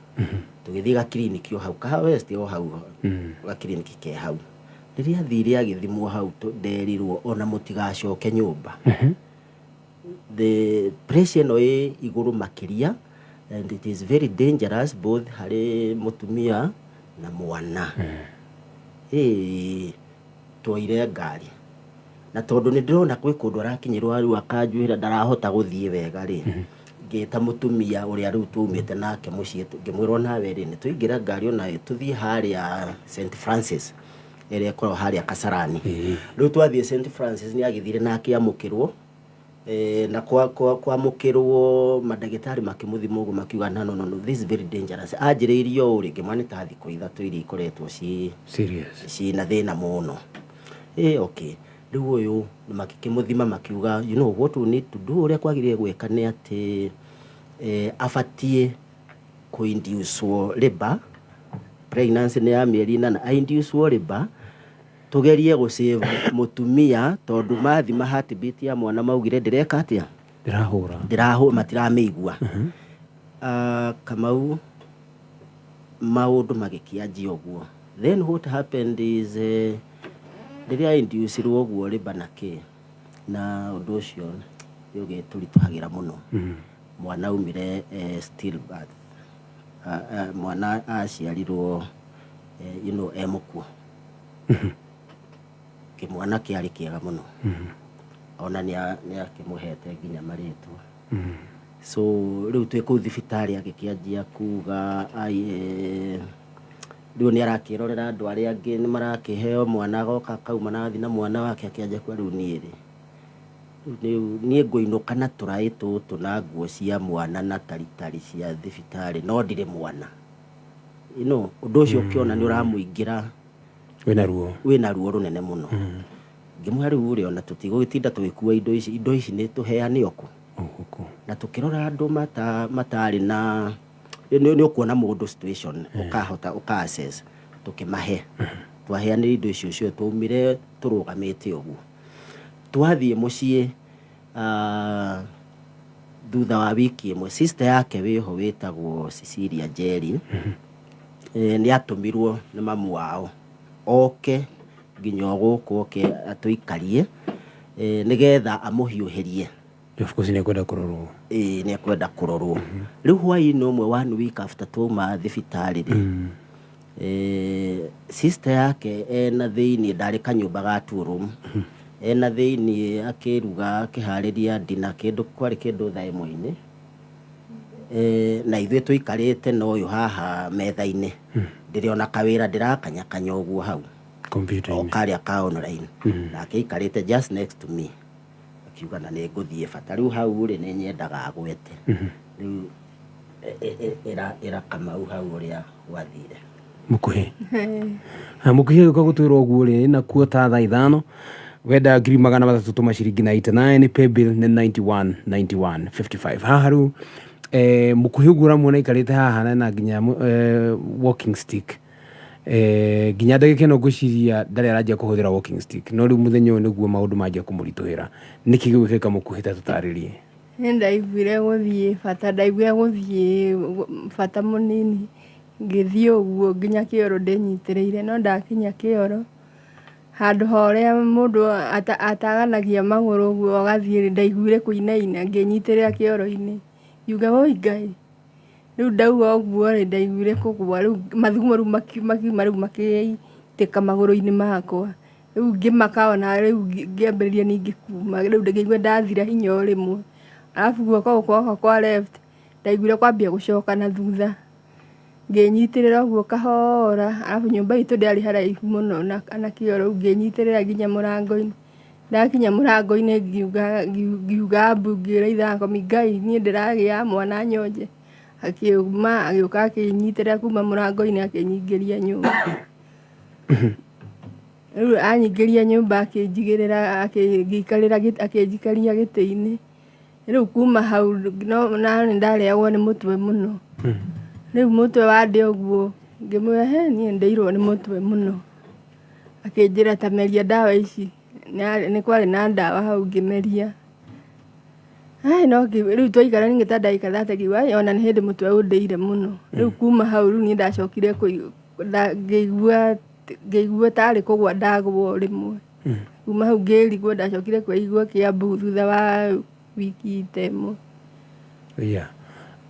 Tũgĩthiĩ gakiriniki o hau Kahawa West, o hau gakiriniki ke hau. Rĩrĩa athire agĩthimwo hau, nderirwo ona mũtigacoke nyũmba, the pressure ĩno ĩ igũrũ makĩria and it is very dangerous both harĩ mũtumia na mwana. Ĩĩ, twoire ngari, na tondũ nĩ ndĩrona kwĩ kũndũ arakinyĩrwo rĩu akanjwĩra ndarahota gũthiĩ wega rĩ, ngĩta mũtumia ũrĩa rĩu twaumĩte nake mũciĩ, ngĩmwĩra, "Onawe rĩ, nĩ tũingĩra ngari onawe tũthiĩ harĩa St Francis." Ĩrĩa ĩkoragwo harĩa Kasarani. Rĩu twathiĩ St Francis, nĩ agĩthire na akĩamũkĩrwo. Na kwamũkĩrwo, mandagĩtarĩ makĩmũthima ũguo, makiuga, "No, no, no, no, this is very dangerous." Anjĩrĩirie ũũ rĩngĩ mwana ta thikũ 3 iria ikoretwo ci Serious. Cina thĩna mũno. Okay, rĩu ũyũ makĩmũthima, makiuga, "You know what we need to do, ũrĩa kwagĩrĩire gwĩka nĩ atĩ abatiĩ kũinducwo labour. Pregnancy nĩ ya mĩeri 8, ainducwo labour, tũgerie gũsave mũtumia, tondũ mathima heartbeat ya mwana maugire ndĩreka atĩa?" Ndĩrahũra. Ndĩrahũ, matiramĩigua. Kamau, maũndũ magĩkĩanjia ũguo. Then what happened is, rĩrĩa inducirwo ũguo labour na kĩ na ũndũ ũcio nĩ ũgĩtũritũhagĩra mũno. Mwana aumire stillbirth. Mwana aciarirwo e mũkuo. Kĩmwana kĩarĩ kĩega mũno, ona nĩ akĩmũhete nginya marĩtwa. So rĩu twĩ kũu thibitarĩ, agĩkĩanjia kuga ai, rĩu nĩ arakĩrorera andũ arĩa angĩ nĩ marakĩheo mwana, agoka akauma na agathiĩ na mwana wake. Akĩanjia kuga, "Rĩu niĩ rĩ, rĩu niĩ ngũinũka na tũraĩ tũtũ na nguo cia mwana na taritari cia thibitarĩ, no ndirĩ mwana." Ũndũ ũcio ũkĩona nĩ ũramũingĩra. Wĩna ruo. Wĩna ruo rũnene mũno. Ngĩmwĩra, "Rĩu rĩ, ona tũtigũgĩtinda tũgĩkua indo ici, indo ici nĩ tũheane o kũ?" Gũkũ. Na tũkĩrora andũ matarĩ na nĩ ũkuona mũndũ situation, ũkahota ũka assess. Tũkĩmahe, twaheanire indo icio ciothe, twaumire tũrũgamĩte ũguo, twathiĩ mũciĩ. Thutha wa wiki 1, sister yake wĩho wĩtagwo Cecilia Njeri, nĩ atũmirwo nĩ mamu wao oke nginya o gũkũ, oke atũikarie, nĩgetha amũhiũhĩrie. Of course nĩ ekwenda kũrorwo. Ĩĩ, nĩ ekwenda kũrorwo. Rĩu hwaĩ-inĩ ũmwe, one week after twauma thibitarĩ rĩ, sister yake ena thĩiniĩ, ndarĩ kanyũmba ga two room, ena thĩiniĩ akĩruga, akĩharĩria ndina, kĩndũ kwarĩ kĩndũ thaa 1-inĩ, na ithuĩ tũikarĩte na ũyũ haha metha-inĩ, ndĩrĩ ona kawĩra ndĩrakanyakanya ũguo hau o Kompiuta-inĩ. Karĩa ka online. Nake aikarĩte just next to me, akiuga, "Na nĩ ngũthiĩ bata rĩu hau rĩ, nĩ nyendaga agwete rĩu." Ĩra Kamau hau ũrĩa gwathire. Mũkuhĩ. Ha, mũkuhĩ agĩũka gũtwĩra ũguo rĩ, nakuo ta thaa 5. Wenda 300,000, tũma ciringi 99, paybill nĩ 91 91 55. Haha rĩu mũkuhĩ ũguo ũramuona aikarĩte haha na nginya walking stick, nginya ndagĩka ĩno ngwĩciria ndarĩ aranjia kũhũthĩra walking stick, no rĩu mũthenya ũyũ nĩguo maũndũ manjia kũmũritũhĩra. Nĩkĩ gĩgwĩkĩka, mũkuhĩ? Ta tũtarĩrie. Nĩ ndaiguire gũthiĩ bata, ndaiguire gũthiĩ bata mũnini, ngĩthiĩ ũguo nginya kĩoro ndĩnyitĩrĩire, no ndakinya kĩoro, handũ ha ũrĩa mũndũ ataganagia magũrũ ũguo agathiĩ, ndaiguire kũinaina, ngĩnyitĩrĩra kĩoro-inĩ, ngiuga, "Woi Ngai!" Rĩu ndauga ũguo rĩ, ndaiguire kũgũa, rĩu mathugumo rĩu makiuma, rĩu makĩitĩka magũrũ-inĩ makwa. Rĩu ngĩmaka, ona rĩu ngĩambĩrĩria ningĩ kuma, rĩu ngĩigua ndathira hinya o rĩmwe. Arabu guoko gũkũ gwakwa kwa left ndaiguire kwambia gũcoka na thutha, ngĩnyitĩrĩra ũguo kahora. Arabu nyũmba itũ ndĩarĩ haraihu mũno na kĩoro, rĩu ngĩnyitĩrĩra nginya mũrango-inĩ. Ndakinya mũrango-inĩ, ngiuga mbu, ngĩra ithe wakwa, "Ngai, niĩ ndĩragĩa mwana nyonje." Akiuma, agĩũka, akĩnyitĩrĩra kuma mũrango-inĩ, akĩnyingĩria nyũmba. Rĩu anyingĩria nyũmba, akĩnjigĩrĩra, akĩnjikarĩra, akĩnjikaria gĩtĩ-inĩ. Rĩu kuma hau no na nĩ ndarĩagwo nĩ mũtwe mũno. Rĩu mũtwe wandĩa ũguo, ngĩmwĩra, "He, niĩ ndĩirwo nĩ mũtwe mũno." Akĩnjĩra, "Ta meria ndawa ici." Nĩ kwarĩ na ndawa hau, ngĩmeria. Ai, no rĩu twaikara ningĩ ta ndagĩka 30, ngiuga, "Ai, ona nĩ hĩndĩ mũtwe ũndĩire mũno." Rĩu kuma hau, rĩu niĩ ndacokire ngĩigua tarĩ kũgwa ndagwa o rĩmwe. Kuma hau ngĩrigwo, ndacokire kwĩigua Kiambu thutha wa wiki ta 1. Yeah.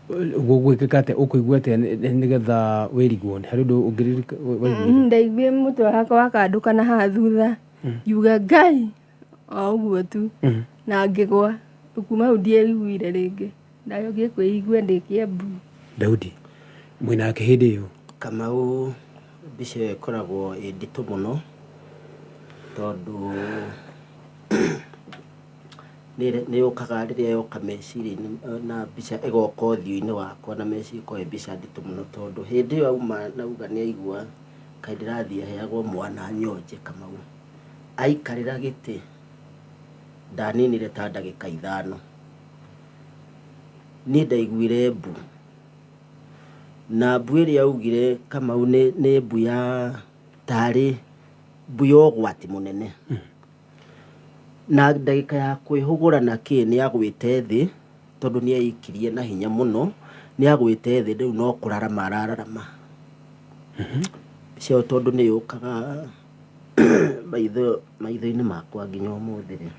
Gũgwĩkĩka atĩa, ũkũigua atĩa nĩgetha wĩrigwo? Harĩ ũndũ ũngĩririka waiguire? Ndaiguire mũtwe wakwa wakandũka na haha thutha, ngiuga, "Ngai!" O ũguo tu, na ngĩgwa. Rĩu kuma hau ndieiguire rĩngĩ, ndacokire kwĩigua ndĩ Kiambu. Daudi, mwĩnake hĩndĩ ĩyo? Kamau, mbica ĩyo ĩkoragwo ĩ nditũ mũno. Tondũ nĩ yũkaga rĩrĩa yoka meciria-inĩ na mbica ĩgoka ũthiũ-inĩ wakwa na meciria ĩkoragwo ĩ mbica nditũ mũno tondũ hĩndĩ ĩyo auma na auga nĩ aigua kaĩ ndĩrathiĩ heagwo mwana nyonje Kamau. Aikarĩra gĩtĩ ndaninire ta ndagĩka 5. Niĩ ndaiguire mbu. Na mbu ĩrĩa augire Kamau nĩ mbu ya tarĩ mbu ya ũgwati mũnene. Na ndagĩka ya kwĩhũgũra na kĩ nĩ agwĩte thĩ tondũ nĩ eikirie na hinya mũno, nĩ agwĩte thĩ rĩu no kũrarama arararama. Mbica ĩyo tondũ nĩ yũkaga maitho-inĩ makwa nginya ũmũthĩ rĩ.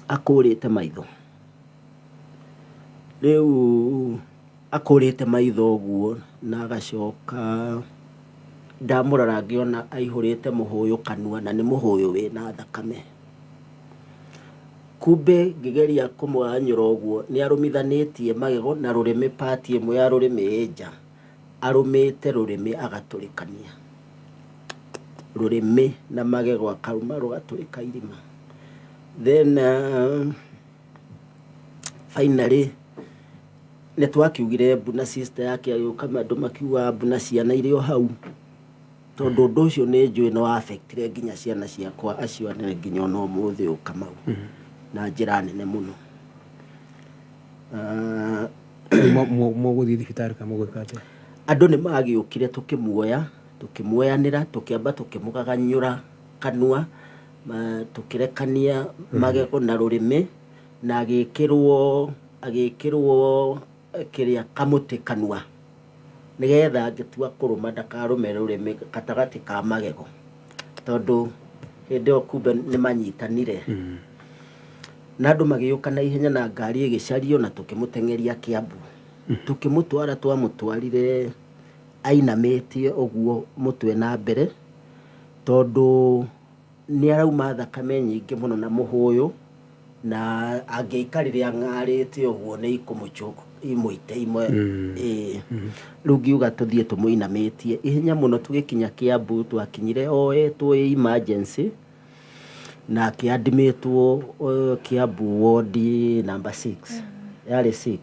Akũrĩte maitho. Rĩu akũrĩte maitho ũguo na agacoka ndamũrora ngĩona aihũrĩte mũhũyũ kanua na nĩ mũhũyũ wĩna thakame. Kumbe ngĩgeria kũmũganyũra ũguo nĩ arũmithanĩtie magego na rũrĩmĩ part ĩmwe ya rũrĩmĩ ĩ nja. Arũmĩte rũrĩmĩ agatũrĩkania. Rũrĩmĩ na magego akarũma rũgatũrĩka irima. Then finally nĩ twakiugire mbu na sister yake agĩũka andũ makiuga mbu na ciana irĩ o hau. Tondũ ũndũ ũcio nĩ njũĩ nĩ wa affectire nginya ciana ciakwa acio anene nginya ona ũmũthĩ ũyũ Kamau na njĩra nene mũno. Mũgũthiĩ thibitarĩ kana mũgwĩka atĩa? Andũ nĩ magĩũkire tũkĩmuoya, tũkĩmuoyanĩra, tũkĩamba tũkĩmũgaganyũra kanua, tũkĩrekania magego na rũrĩmĩ na agĩkĩrwo kĩrĩa kamũtĩ kanua nĩgetha angĩtua kũrũma ndakarũme rũrĩmĩ gatagatĩ ka magego tondũ hĩndĩ ĩyo kumbe nĩ manyitanire. Na andũ magĩũka na ihenya na ngari ĩgĩcario na tũkĩmũteng'eria Kiambu. Tũkĩmũtwara twamũtwarire ainamĩtie ũguo mũtwe na mbere tondũ nĩ arauma thakame nyingĩ mũno na mũhũyũ na angĩaikarire ang'arĩte ũguo nĩ ikũmũchoke imũite imwe. Rĩu ngiuga tũthiĩ tũmũinamĩtie ihenya mũno. Tũgĩkinya Kiambu twakinyire oetwo ĩ emergency na akĩadmitwo Kiambu ward number 6 yarĩ 6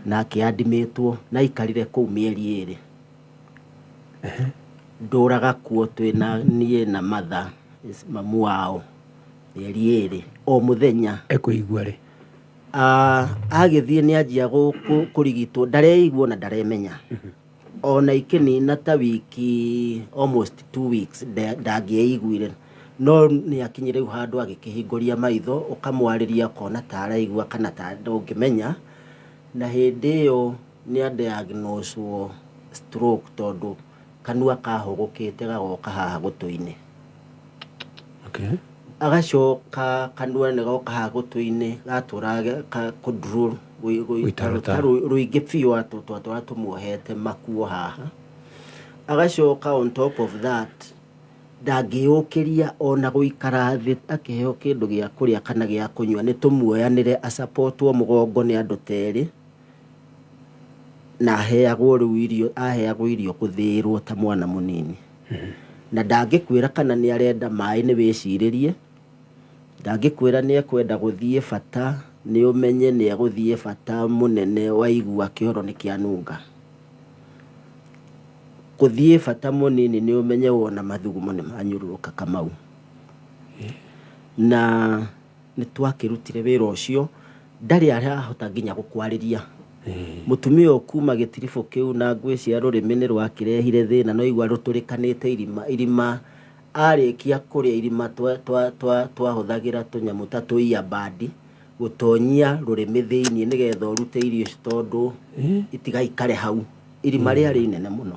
na akĩadmitwo na aikarire kũu mĩeri 2. Ndũraga kuo twĩna niĩ na mother mamu wao mĩeri 2 o mũthenya. Ekũigua rĩ? Agĩthiĩ nĩ anjia kũrigitwo ndareigua na ndaremenya. Ona ikĩnina ta wiki almost 2 weeks ndangĩeiguire no nĩ akinyire rĩu handũ agĩkĩhingũria maitho ũkamwarĩria ũkona ta araigua kana ta ndũngĩmenya. Na hĩndĩ ĩyo nĩ adiagnoswo stroke tondũ kanua kahũgũkĩte gagoka haha gũtũ-inĩ. Agacoka kanua nĩ goka haha gũtũ-inĩ gatũraga kũ-drool Gũita rũta. Rũingĩ biũ twatũra tũmuohete makuo haha. Agacoka on top of that ndangĩyũkĩria ona gũikara thĩ akĩheo kĩndũ gĩa kũrĩa kana gĩa kũnyua nĩ tũmuoyanĩre acapotwo mũgongo nĩ andũ ta erĩ na aheagwo rĩu irio aheagwo irio gũthĩĩrwo ta mwana mũnini. Na ndangĩkwĩra kana nĩ arenda maĩ nĩ wĩcirĩrie, ndangĩkwĩra nĩ ekwenda gũthiĩ bata nĩ ũmenye nĩ egũthiĩ bata mũnene waigua kĩoro nĩ kĩanunga. Gũthiĩ bata mũnini nĩ ũmenye wona mathugumo nĩ manyũrũrũka Kamau. Na nĩ twakĩrutire wĩra ũcio ndarĩ arahota nginya gũkwarĩria. Mũtumia ũyũ kuma gĩtiribũ kĩu na ngwĩciria rũrĩmĩ nĩ rwakĩrehire thĩna no igua rũtũrĩkanĩte irima irima arĩkia kũrĩa irima twahũthagĩra tũnyamũ ta tũ earbud gũtonyia rũrĩmĩ thĩiniĩ nĩgetha ũrute irio ici tondũ itigaikare hau. Irima rĩarĩ inene mũno.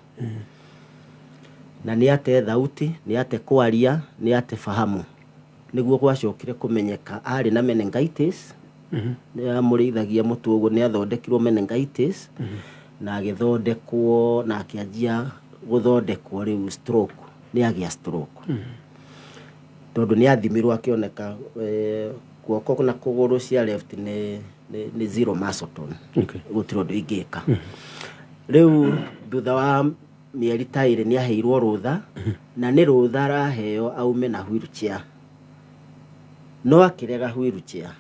Na nĩ ate thauti, nĩ ate kwaria, nĩ ate fahamu. Nĩguo gwacokire kũmenyeka arĩ na meningitis. Nĩ amũrĩithagia mũtwe ũguo nĩ athondekirwo meningitis na agĩthondekwo na akĩanjia gũthondekwo rĩu stroke nĩ agĩa stroke. Tondũ nĩ athimirwo akĩoneka guoko na kũgũrũ cia left nĩ zero muscle tone. Gũtirĩ ũndũ ingĩka. Rĩu thutha wa Mĩeri ta ĩrĩ nĩ aheirwo rũtha, na nĩ rũtha araheo aume na wheelchair, no akĩrega wheelchair.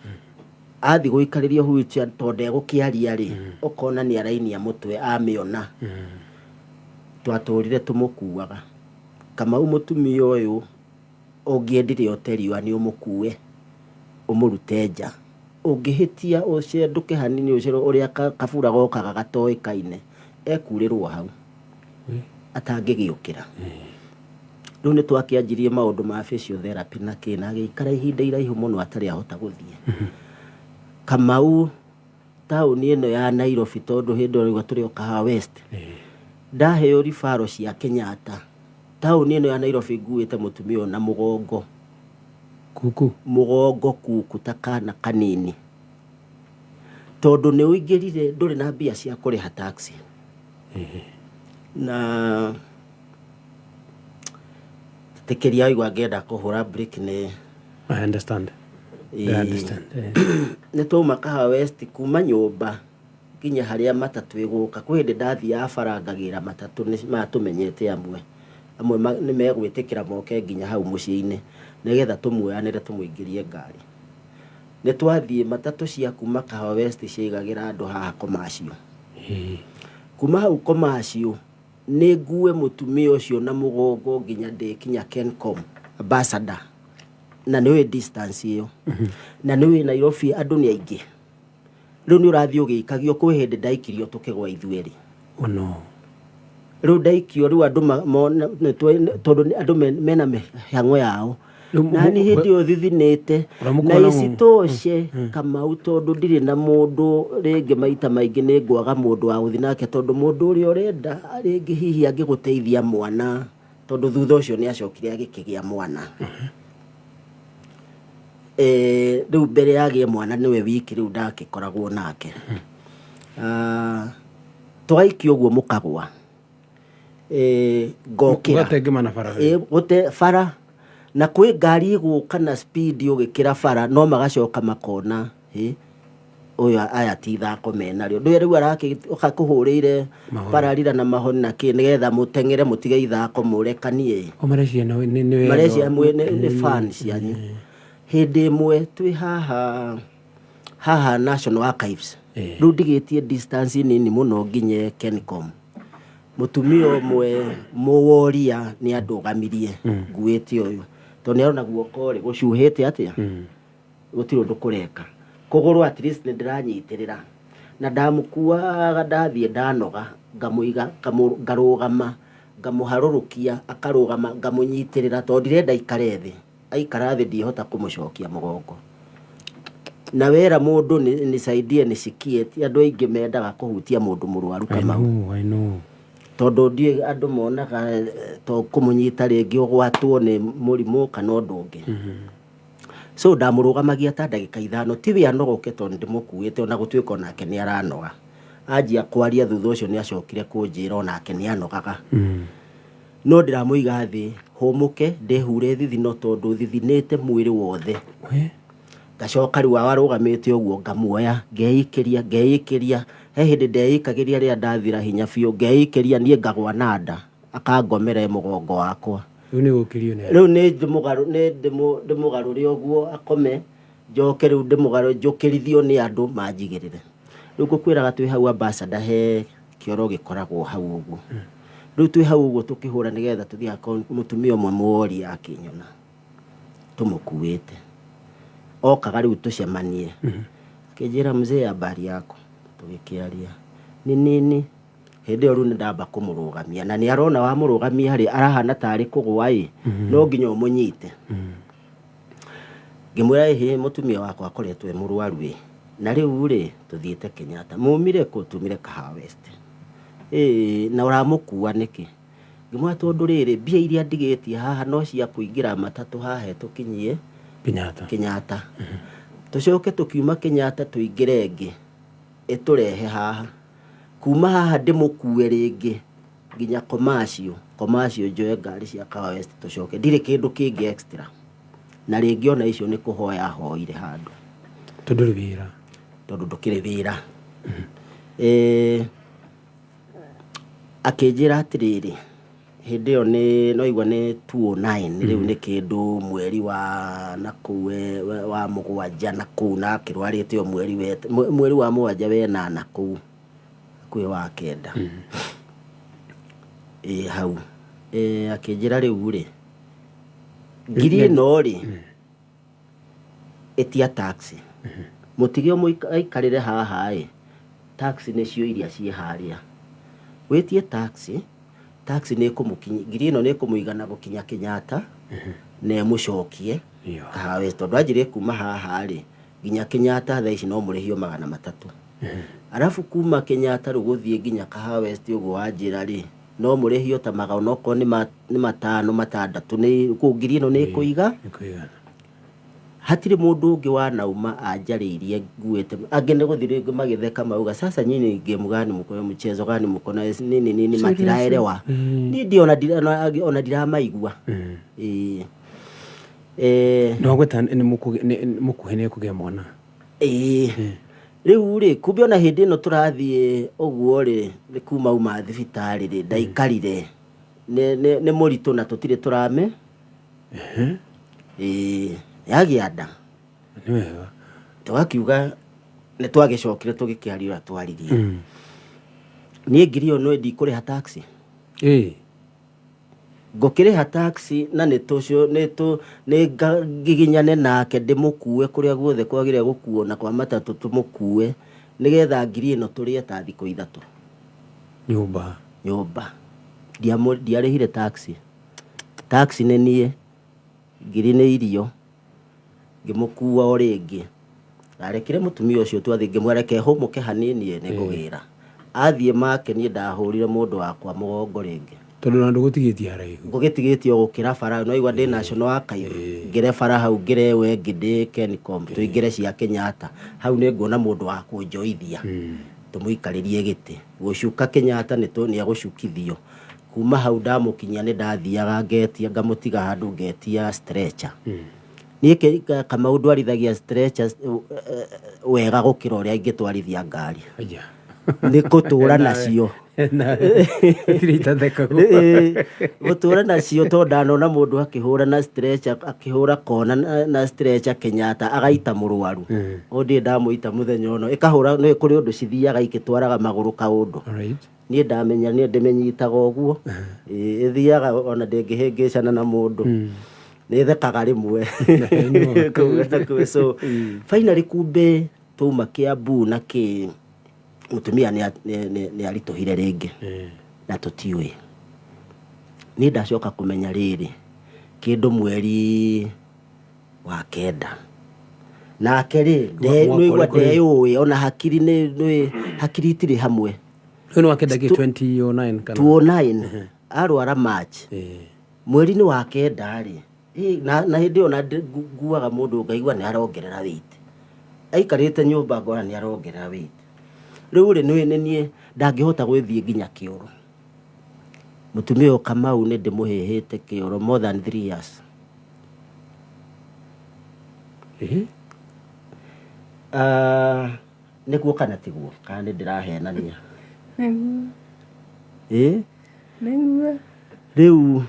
Athiĩ gũikarĩrio wheelchair, tondũ ndegũkĩaria rĩ, ũkona nĩ arainia mũtwe amĩona. Twatũrire tũmũkuaga. Kamau, mũtumia ũyũ ũngĩendire ote riũa nĩ ũmũkue ũmũrute nja, ũngĩhĩtia ũcendũke hanini, ũcero ũrĩa kabura gokaga gatoĩkaine, ekurĩrwo hau atangĩgĩũkĩra. Rĩu nĩ twakĩanjirie maũndũ ma physiotherapy na kĩ, na agĩikara ihinda iraihu mũno atarĩ ahota gũthiĩ. Kamau, taũni ĩno ya Nairobi, tondũ hĩndĩ ĩyo tũrĩ o Kahawa West, ndaheo ribaro cia Kenyatta, taũni ĩno ya Nairobi nguĩte mũtumia ũyũ na mũgongo. Kuku. Mũgongo kuku ta kana kanini, tondũ nĩ ũingĩrire ndũrĩ na mbia cia kũrĩha taxi. Na tĩkĩria waigua ngĩenda kũhũra break nĩ I understand. I understand. Nĩ twauma Kahawa West, kuma nyũmba nginya harĩa matatũ ĩgũka, kwĩ hĩndĩ ndathiaga bara ngagĩra matatũ, nĩ matũmenyete amwe amwe nĩ megwĩtĩkĩra moke nginya hau mũciĩ-inĩ nĩgetha tũmuoyanĩre tũmũingĩrie ngari. Nĩ twathiĩ matatũ cia kuma Kahawa West ciaigagĩra andũ haha Commercial. Kuma hau Commercial nĩ ngue mũtumia ũcio na mũgongo nginya ndĩkinya Kencom Ambassador, na nĩ ũĩ distance ĩyo, na nĩ ũĩ Nairobi andũ nĩ aingĩ. Rĩu nĩ ũrathiĩ ũgĩikagio. Kwĩ hĩndĩ ndaikirio tũkĩgwa ithuerĩ. Oh no. Rĩu ndaikio, rĩu andũ tondũ andũ mena mĩhang'o yao. Rĩu Na nĩ hĩndĩ ĩyo thithinĩte. Ũramũkua na isitoshe, Kamau, tondũ ndirĩ na mũndũ rĩngĩ, maita maingĩ nĩ ngwaga mũndũ wa gũthiĩ nake, tondũ mũndũ ũrĩa ũrenda rĩngĩ hihi angĩgũteithia mwana, tondũ thutha ũcio nĩ acokire agĩkĩgĩa mwana. Rĩu mbere yagĩe mwana nĩwe wiki rĩu ndagĩkoragwo nake. Ah, twaikio ũguo mũkagwa, ngokĩra. Mũgatengemana bara. Gũte bara, na kwĩ ngari ĩgũka na speed ũgĩkĩra bara, no magacoka makona hĩ ũyũ aya ti ithako menarĩo, ndũĩ rĩu arakĩũka kũhũrĩire Mahoni. pararira na mahoni na kĩ, nĩgetha mũteng'ere mũtige ithako mũrekanie. O mareciria nĩ wendo. Marecia mwĩ nĩ fan cianyu. Hĩndĩ ĩmwe twĩ haha haha National Archives, rĩu ndigĩtie distance nini mũno nginye Kencom, mũtumia ũmwe mũworia nĩ andũgamirie nguĩte ũyũ, tondũ nĩ arona guoko rĩ gũcuhĩte atĩa, gũtirĩ ũndũ kũreka kũgũrũ, at least nĩ ndĩranyitĩrĩra. Na ndamũkuaga, ndathiĩ ndanoga ngamũiga, ngarũgama, ngamũharũrũkia, akarũgama, ngamũnyitĩrĩra, tondũ ndirenda aikare thĩ. Aikara thĩ ndihota kũmũcokia mũgongo. Na wera mũndũ nisaidie nisikie, ti andũ aingĩ mendaga kũhutia mũndũ mũrwaru. I Kamau, know, I know. Tondũ ndiũĩ andũ monaga to kũmũnyita rĩngĩ ũgwatwo nĩ mũrimũ kana ũndũ ũngĩ. So ndamũrũgamagia ta ndagĩka 5, tiwe anogoke, tondũ ndĩmũkuĩte, ona gũtuĩka onake nĩ aranoga. Anjia kwaria thutha ũcio, nĩ acokire kũnjĩra onake nĩ anogaga. No ndĩramũiga thĩ hũmũke, ndĩhure thithino, tondũ thithinĩte mwĩrĩ wothe. We? Ngacoka rĩu arũgamĩte ũguo ngamuoya, ngeikĩria, ngeikĩria. He hĩndĩ ndeikagĩria rĩrĩa ndathira hinya biũ, ngeikĩria niĩ ngagwa na nda, akangomera e mũgongo wakwa. Rĩu nĩ gũkĩrio nĩ Rĩu nĩ nĩ ndĩmũgarũre ũguo akome, njoke rĩu ndĩmũgarũre, njũkĩrithio nĩ andũ manjigĩrĩre. Rĩu ngũkwĩraga twĩ hau Ambassador, he kĩoro gĩkoragwo hau ũguo. Rĩu twĩ hau ũguo tũkĩhũra nĩgetha tũthiĩ akorwo mũtumia ũmwe mũworia akĩnyona tũmũkuĩte, okaga rĩu tũcemanie, akĩnjĩra, "Mzee, habari yako?" Tũgĩkĩaria nĩ nini. Hĩndĩ ĩyo rĩu nĩ ndamba kũmũrũgamia, na nĩ arona wamũrũgamia rĩ, arahana tarĩ kũgwa ĩ, no nginya ũmũnyite. Ngĩmwĩra, "Ĩhĩ, mũtumia wakwa akoretwo e mũrwaru ĩ, na rĩu rĩ tũthiĩte Kenyatta." "Mumire kũ?" "Tumire Kahawa West." "Ĩĩ, na ũramũkua nĩkĩ?" Ngĩmwĩra, "Tondũ rĩrĩ, mbia iria ndigĩtie haha no cia kũingĩra matatũ haha tũkinyie Kenyatta. Kenyatta, tũcoke tũkiuma Kenyatta tũingĩre ĩngĩ ĩtũrehe haha, kuma haha ndĩmũkue rĩngĩ nginya Commercial, Commercial njoe ngari cia Kahawa West tũcoke. Ndirĩ kĩndũ kĩngĩ extra, na rĩngĩ ona icio nĩ kũhoya hoire handũ." Tondũ ndũrĩ wĩra. Tondũ ndũkĩrĩ wĩra. Akĩnjĩra atĩrĩrĩ, hĩndĩ ĩyo nĩ noigua nĩ 209, rĩu nĩ kĩndũ mweri wa na kũu wa mũgwanja na kũu, na akĩrwarĩte o mweri mweri wa mũgwanja wenana kũu hakuhĩ wa kenda. Ĩ hau. Akĩnjĩra rĩu rĩ, ngiri ĩno rĩ, ĩtia taxi, mũtige aikarĩre haha ĩ, taxi nĩcio iria ciĩ harĩa, wĩtie taxi, taxi nĩ ĩkũmũkinyia, ngiri ĩno nĩ ĩkũmũigana gũkinya Kenyatta na ĩmũcokie Kahawa West, tondũ anjĩrire kuma haha rĩ nginya Kenyatta thaa ici no mũrĩhio 300, arabu kuma Kenyatta rĩu gũthiĩ nginya Kahawa West ũguo wanjĩra rĩ, no mũrĩhio ta magana okorwo nĩ 5 6 nĩ kũu, ngiri ĩno nĩ ĩkũiga. Nĩkũigana. Hatirĩ mũndũ ũngĩ wanauma anjarĩirie nguĩte, angĩ nĩ gũthiĩ rĩngĩ magĩtheka mauga, "Sasa nyinyi game gani mko, mchezo gani mko na nini nini?" Matiraelewa. Niĩ ndi ona ndiramaigua. Ĩĩ. Nĩ wagweta nĩ mũkuhĩ nĩ kũgĩa mwana. Ĩĩ, rĩu rĩ, kumbe ona hĩndĩ ĩno tũrathiĩ ũguo rĩ, nĩ kuma uma thibitarĩ rĩ, ndaikarire nĩ mũritũ na tũtirĩ tũrame. Ĩĩ, yagĩa nda. Nĩ wega. Tũgakiuga nĩ twagĩcokire tũgĩkĩaria ũrĩa twaririe. Niĩ ngiri ĩyo nĩ ndikũrĩha taxi. Ngũkĩrĩha taxi na nĩ tũcio nĩ tũ nĩ ngiginyane nake, ndĩmũkue kũrĩa guothe kwagĩrĩire gũkuo na kwa matatũ, tũmũkue nĩgetha ngiri ĩno tũrĩe ta thikũ 3. Nyũmba. Nyũmba. Ndiarĩhire taxi. Taxi nĩ niĩ, ngiri nĩ irio, ngĩmũkua o rĩngĩ. Ndarekire mũtumia ũcio twathiĩ, ngĩmwĩra reke hũmũke hanini ĩ, nĩngũgĩra. Athiĩ make, niĩ ndahũrire mũndũ wakwa mũgongo rĩngĩ. Tondũ na ndũgũtigĩtie haraihu. Ngũgĩtigĩtie o gũkĩra bara, no igua ndĩ National Archive, ngĩre bara hau, ngĩre ĩyo ĩngĩ ndĩ Kencom, tũingĩre cia Kenyatta. Hau nĩ nguona mũndũ wa kũnjoithia, tũmũikarĩrie gĩtĩ. Gũcuka Kenyatta nĩ agũcukithio. Kuma hau ndamũkinyia nĩ ndathiaga ngetia, ngamũtiga handũ ngetia stretcher. Niĩ Kamau ndwarithagia stretcher wega gũkĩra ũrĩa ingĩtwarithia ngari. Aya. Nĩ gũtũra nacio. Gũtirĩ itathekagwo. Gũtũra nacio, tondũ ndanona mũndũ akĩhũra na stretcher, akĩhũra kona na stretcher Kenyatta agaita mũrwaru. O ndirĩ ndamũita mũthenya ũno. Ĩkahũra, nĩ kũrĩ ũndũ cithiaga ikĩtwaraga magũrũ kaũndũ. Niĩ ndamenya niĩ ndĩmĩnyitaga ũguo. Ĩthiaga ona ndĩngĩhĩngĩcana na mũndũ. Nĩ ĩthekaga rĩmwe. Kũu. So finally kumbe twauma Kiambu na kĩ, mũtumia nĩ aritũhire rĩngĩ na tũtiũĩ. Niĩ ndacoka kũmenya rĩrĩ kĩndũ mweri wa kenda, nake rĩ Mwaka nĩigua ũrĩkũ rĩ? Ndeyũĩ ona hakiri nĩ hakiri itirĩ hamwe. Ũyũ nĩ wa kenda kĩ 2009 kana? 209, arwara March. Mweri-inĩ wa kenda rĩ, na hĩndĩ ĩyo na nguaga mũndũ ngaigua nĩ arongerera weight, aikarĩte nyũmba ngona nĩ arongerera weight. Rĩu rĩ, nĩ niĩ ndangĩhota gwĩthiĩ nginya kĩoro. Mũtumia ũyũ Kamau nĩ ndĩmũhĩhĩte kĩoro more than 3 years. Ah, nĩguo kana tiguo, kana nĩ ndĩrahenania? Nĩguo. Ĩ. Nĩguo. Rĩu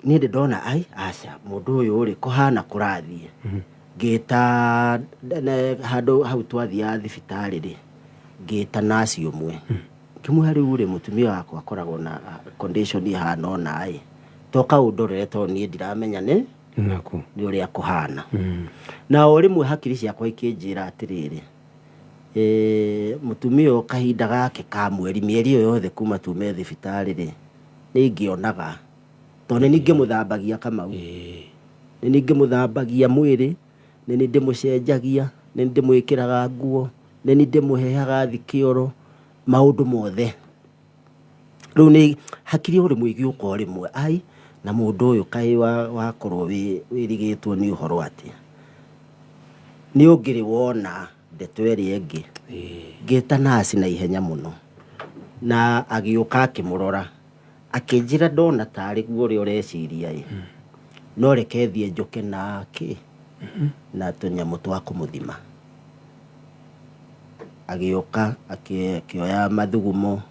niĩ ndĩ ndona ai aca, mũndũ ũyũ rĩ, kũhana kũrathiĩ. Ngĩta handũ hau twathiaga thibitarĩ rĩ, ngĩta naci ũmwe, ngĩmwĩra, "Rĩu rĩ, mũtumia wakwa akoragwo na condition ĩhana ũna ĩ, toka ũndorere, tondũ niĩ ndiramenya nĩ Naku. nĩ ũrĩa kũhana." Na o rĩmwe hakiri ciakwa ikĩnjĩra atĩrĩrĩ, mũtumia ũyũ kahinda gake ka mweri, mĩeri ĩyo yothe kuma tume thibitarĩ rĩ, nĩ ingĩonaga, tondũ nĩ niĩ ngĩmũthambagia Kamau, nĩ niĩ ngĩmũthambagia mwĩrĩ, nĩ niĩ ndĩmũcenjagia, nĩ niĩ ndĩmwĩkĩraga nguo, nĩ niĩ ndĩmũheaga athi kĩoro, maũndũ mothe. Rĩu nĩ hakiri o rĩmwe igĩũka o rĩmwe, ai, na mũndũ ũyũ kaĩ wakorwo wĩrigĩtwo nĩ ũhoro atĩa, nĩ ũngĩrĩ wona ndeto ĩrĩa ĩngĩ. Ngĩta naci na ihenya mũno na agĩũka akĩmũrora, akĩnjĩra, "Ndona tarĩ guo ũrĩa ũreciria ĩ, no reke thiĩ njũke na kĩ na tũnyamũ twa kũmũthima." Agĩũka akĩoya mathugumo.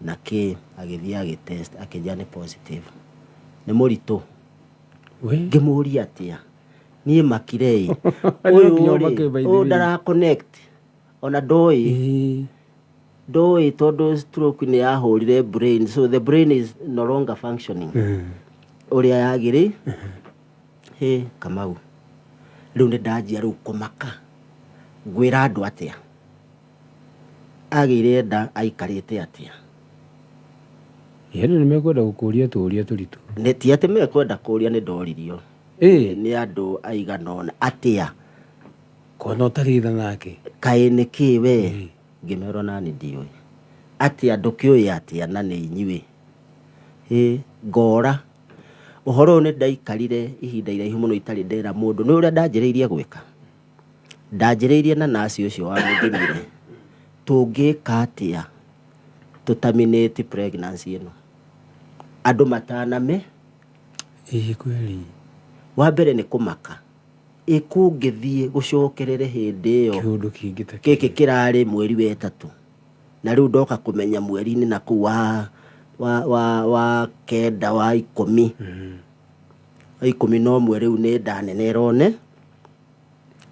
Na kĩ agĩthiĩ agĩtest, akĩnjĩra nĩ positive, nĩ mũritũ. We. Ngĩmũria atĩa niĩ makire ĩ No nginya ũyũ ũmake rĩ, by the ũyũ way. ndara connect ona ndoĩ. Ndoĩ tondũ stroke nĩ yahũrire brain, so the brain is no longer functioning ũrĩa yagĩrĩ. Hĩ, Kamau, rĩu nĩ ndanjia rĩu kũmaka, ngwĩra andũ atĩa agĩire nda aikarĩte atĩa? Andũ nĩ mekwenda gũkũria tũũria tũritũ. Nĩ ti atĩ mekwenda kũria, nĩ ndoririo nĩ andũ aigana ũna atĩa. Kona ũtarĩ tha nake. Kaĩ nĩ kĩ we? Ngĩmerwo nani ndiũĩ atĩa, ndũkĩũĩ atĩa na nĩ inyuĩ. Ĩ ngora ũhoro ũyũ nĩ ndaikarire ihinda iraihu mũno itarĩ ndera mũndũ. Nĩ ũrĩa ndanjĩrĩirie gwĩka, ndanjĩrĩirie na nasi ũcio wa mũthimire, tũngĩka atĩa tũterminate pregnancy ĩno andũ mataname? Ĩĩ, kweli. Wa mbere nĩ kũmaka ĩ kũngĩthiĩ gũcokerere hĩndĩ ĩyo. Kĩũndũ kĩngĩ ta gĩkĩ kĩrarĩ mweri wa ĩtatũ, na rĩu ndoka kũmenya mweri-inĩ na kũu wa 9, wa 10, wa 11, rĩu nĩ nda nene ĩrone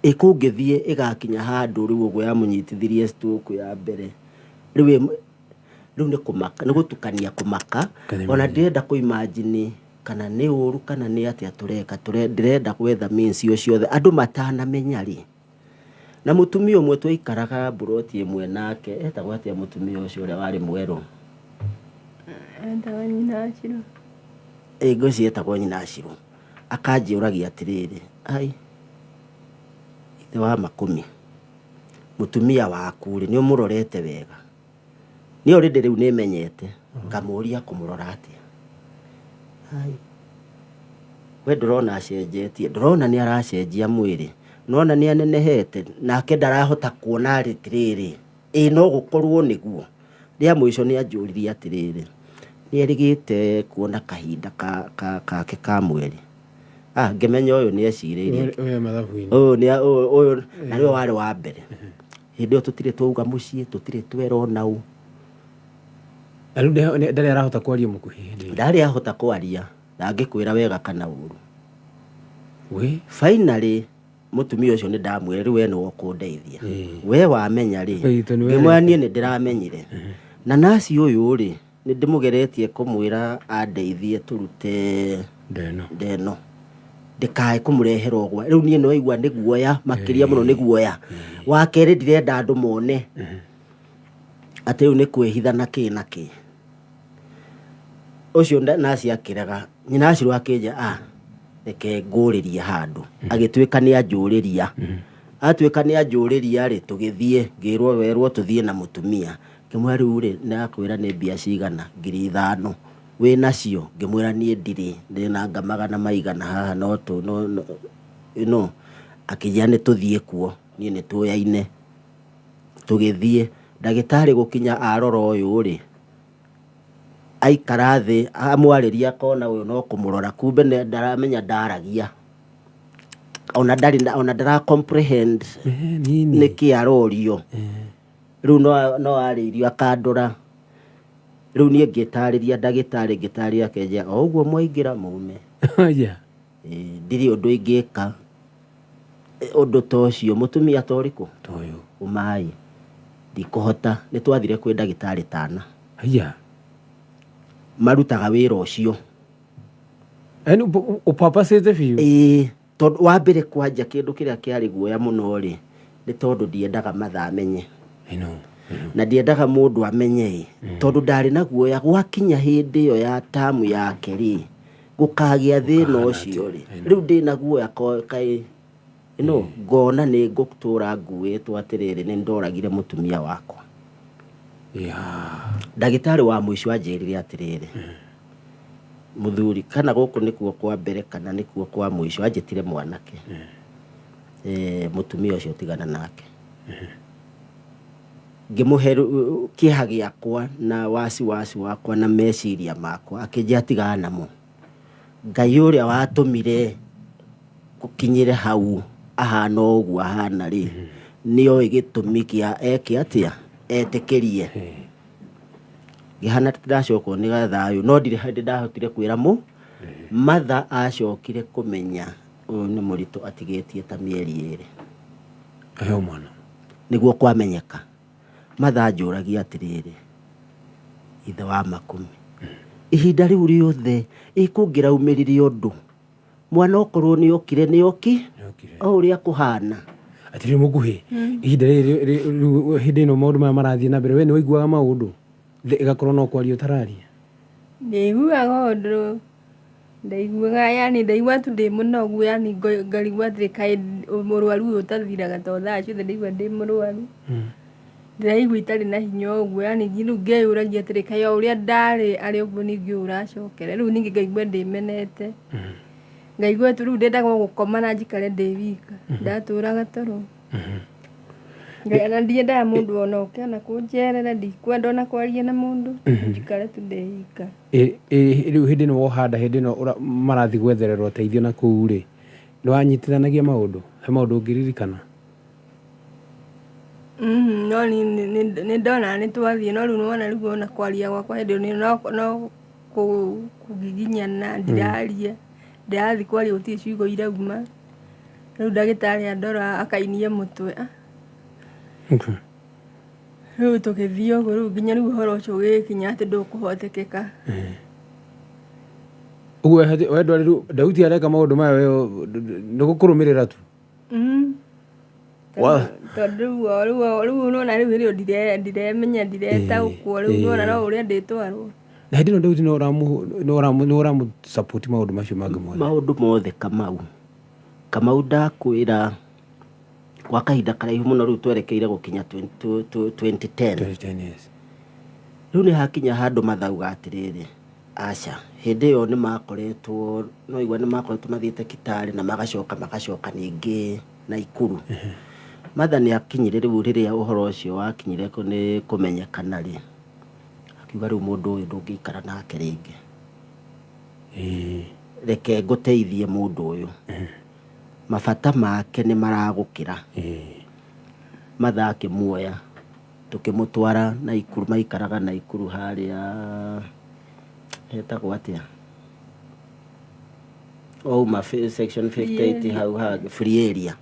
ĩ kũngĩthiĩ ĩgakinya handũ rĩu ũguo yamũnyitithirie stroke ya mbere. Rĩu rĩu nĩ kũmaka, nĩ gũtukania kũmaka. Kana ona ndĩrenda kũ imagine kana nĩ ũru kana nĩ atĩa tũreka. Ndĩrenda gwetha means o ciothe andũ matanamenya rĩ. Na mũtumia ũmwe twaikaraga mburoti ĩmwe nake, etagwo atĩa mũtumia ũcio ũrĩa warĩ mwerũ? Etagwo nyina wa Shiro. Ĩ, ngwĩciria etagwo nyina Shiro. Akanjũragia atĩrĩrĩ, "Ai, ithe wa makũmi, mũtumia waku rĩ, nĩ ũmũrorete wega?" Niĩ already rĩu nĩ menyete. Ngamũria, "Kũmũrora atĩa? Ai, we ndũrona acenjetie? Ndũrona nĩ aracenjia mwĩrĩ? Nĩwona nĩ anenehete?" Nake ndarahota kuona atĩrĩrĩ, ĩ no gũkorwo nĩguo. Rĩa mũico nĩ anjũririe atĩrĩrĩ, nĩ erĩgĩte kuona kahinda kake ka mweri. Ah, ngĩmenya ũyũ nĩ ecirĩirie. Ũyũ mathabu-inĩ. Ũyũ nĩ ũyũ na nĩwe warĩ wa mbere. Hĩndĩ ĩyo tũtirĩ twauga mũciĩ, tũtirĩ twerwo nau. Na rĩu ndarĩ arahota kwaria mũkuhĩ hĩndĩ ĩyo. Ndarĩ ahota kwaria, ndangĩkwĩra wega kana ũru. We. Finally mũtumia ũcio nĩ ndamwĩra, "Rĩu we nĩwe ũkũndeithia. We wamenya rĩ." Ĩĩ, tondũ nĩ Ngĩmwĩra, "Niĩ nĩ ndĩramenyire na naci ũyũ rĩ, nĩ ndĩmũgeretie kũmwĩra andeithie tũrute ndeno. Ndeno ndĩkae kũmũrehera ũgwa." Rĩu niĩ nĩwaigua nĩ guoya makĩria mũno, nĩ guoya. Wa kerĩ, ndirenda andũ mone atĩ rĩu nĩ kwĩhitha na kĩ na kĩ. Ũcio naci akĩrega. Nyina acio akĩnja, "Ah, reke ngũrĩrie handũ." Agĩtuĩka nĩ anjũrĩria, atuĩka nĩ anjũrĩria rĩ, tũgĩthiĩ, ngĩrwo werwo tũthiĩ na mũtumia. Ngĩmwĩra, "Rĩu rĩ, ndakwĩra nĩ mbia cigana?" 5,000. "Wĩ nacio?" Ngĩmwĩra, "Niĩ ndirĩ, ndĩna anga magana maigana haha." No tũ no no no akĩnjĩra nĩ tũthiĩ kuo, niĩ nĩ tũyaine. Tũgĩthiĩ, ndagĩtarĩ gũkinya arora ũyũ rĩ, aikara thĩ amwarĩria, akona ũyũ no kũmũrora, kumbe ndaramenya, ndaragia ona ndarĩ ona ndara comprehend. Nini. Nĩkĩ arorio rĩu, no arĩirio akandora. Rĩu niĩ ngĩtarĩria ndagĩtarĩ, ngĩtarĩria, akenjia o ũguo, "Mwaingĩra mume." Ĩ, ndirĩ ũndũ ingĩka ũndũ ta ũcio, mũtumia ta ũrĩkũ? Toyo. Ũmai, ndikũhota. Nĩ twathire kwĩ ndagĩtarĩ tana. Marutaga wĩra ũcio. Yaani ũpapacĩte biũ. Ĩĩ, tondũ wa mbere kwanja kĩndũ kĩrĩa kĩarĩ guoya mũno rĩ, nĩ tondũ ndiendaga mathaa amenye. I know. I know. Na ndiendaga mũndũ amenye ĩ, tondũ ndarĩ na guoya gwakinya hĩndĩ ĩyo ya tamu yake rĩ, gũkagĩa thĩna Gũkahana ũcio atĩa? rĩ. I know. Rĩu ndĩna guoya kaĩ ĩno ngona nĩ ngũtũra nguĩtwo atĩrĩrĩ, nĩ ndoragire mũtumia wakwa. Ndagĩtarĩ wa mũico anjĩrire atĩrĩrĩ, "Mũthuri, kana gũkũ nĩkuo kwa mbere kana nĩkuo kwa mũico," anjĩtire mwanake, "mũtumia ũcio tigana nake." Ngĩmũhe kĩeha gĩakwa na wasiwasi wakwa na meciria makwa, akĩnjĩra, "Tigana namo. Ngai ũrĩa watũmire gũkinyĩre hau ahana ũguo ahana rĩ, nĩoĩ gĩtũmi kĩa eke atĩa etĩkĩrie." Ngĩhana ta ndacokwo nĩ gathayũ, no ndirĩ hĩndĩ ndahotire kwĩra mũ matha. Acokire kũmenya ũyũ nĩ mũritũ atigĩtie ta mĩeri 2. Aheo mwana. Nĩguo kwamenyeka. Matha anjũragia atĩrĩrĩ, ithe wa makumi, ihinda rĩu rĩothe ĩ kũngĩraumĩrire ũndũ mwana okorwo nĩ okire nĩ oki? Nĩokire. O ũrĩa kũhana. Atĩrĩrĩ mũkuhĩ, ihinda rĩrĩ rĩu hĩndĩ ĩno maũndũ maya marathiĩ na mbere, we nĩ waiguaga maũndũ Thĩ ĩgakorwo no kwaria ũtararia? Ndiaiguaga ũndũ, ndaiguaga yani ndaigua tu ndĩ mũnogu, yani ngarigwo atĩrĩ, kaĩ mũrwaru ũyũ ũtathiraga, tondũ thaa ciothe ndaigua ndĩ mũrwaru. Ndĩraigua itarĩ na hinya ũguo, yani rĩu ngeyũragia atĩrĩ, kaĩ o ũrĩa ndarĩ arĩ ũguo ningĩ ũyũ ũracokera? Rĩu ningĩ ngaigua ndĩmenete, ngaigua tu rĩu ndendaga o gũkoma na njikare ndĩ wika. Ndatũraga toro. Na ndiendaga mũndũ ona oke ona kũnjerera, ndikwenda ona kwaria na mũndũ, njikare tu ndĩ wika. Rĩu hĩndĩ ĩno wohanda, hĩndĩ ĩno marathiĩ gwethererwo ũteithio na kũu rĩ, nĩ wanyitithanagia maũndũ? He maũndũ ũngĩririkana? No nĩ ndonaga nĩ twathiĩ, no rĩu nĩwona rĩu ona kwaria gwakwa hĩndĩ ĩyo no kũgiginyana, ndiraria, ndĩrathiĩ kwaria gũtirĩ ciugo irauma. Rĩu ndagĩtarĩ andora akainia mũtwe. Rĩu tũgĩthiĩ ũguo, rĩu nginya rĩu ũhoro ũcio ũgĩgĩkinya atĩ ndũkũhotekeka. Ũguo we ndwarĩ rĩu Dauti areka maũndũ maya, we nĩ gũkũrũmĩrĩra tu? Tondũ rĩu nĩwona rĩu hĩndĩ ĩyo ndiremenya, ndiretaũkwo, rĩu nĩwona no ũrĩa ndĩtwarwo. Na hĩndĩ ĩno Dauti no ũramũ support maũndũ macio mangĩ mothe? Maũndũ mothe, Kamau. Kamau, ndakwĩra kwa kahinda karaihu mũno, rĩu twerekeire gũkinya 2010. 2010, yes. Rĩu nĩ hakinya handũ mathauga atĩrĩrĩ, aca, hĩndĩ ĩyo nĩ makoretwo, no igua nĩ makoretwo mathiĩte Kitale na magacoka ningĩ Naikuru. Matha nĩ akinyire rĩu, rĩrĩa ũhoro ũcio wakinyire nĩ kũmenyekana rĩ, akiuga rĩu mũndũ ũyũ ndũngĩikara nake rĩngĩ, reke ngũteithie, mũndũ ũyũ mabata make nĩ maragũkĩra. Matha akĩmuoya, tũkĩmũtwara Naikuru. Maikaraga Naikuru harĩa hetagwo atĩa, wauma section 58 hau hangĩ, free area.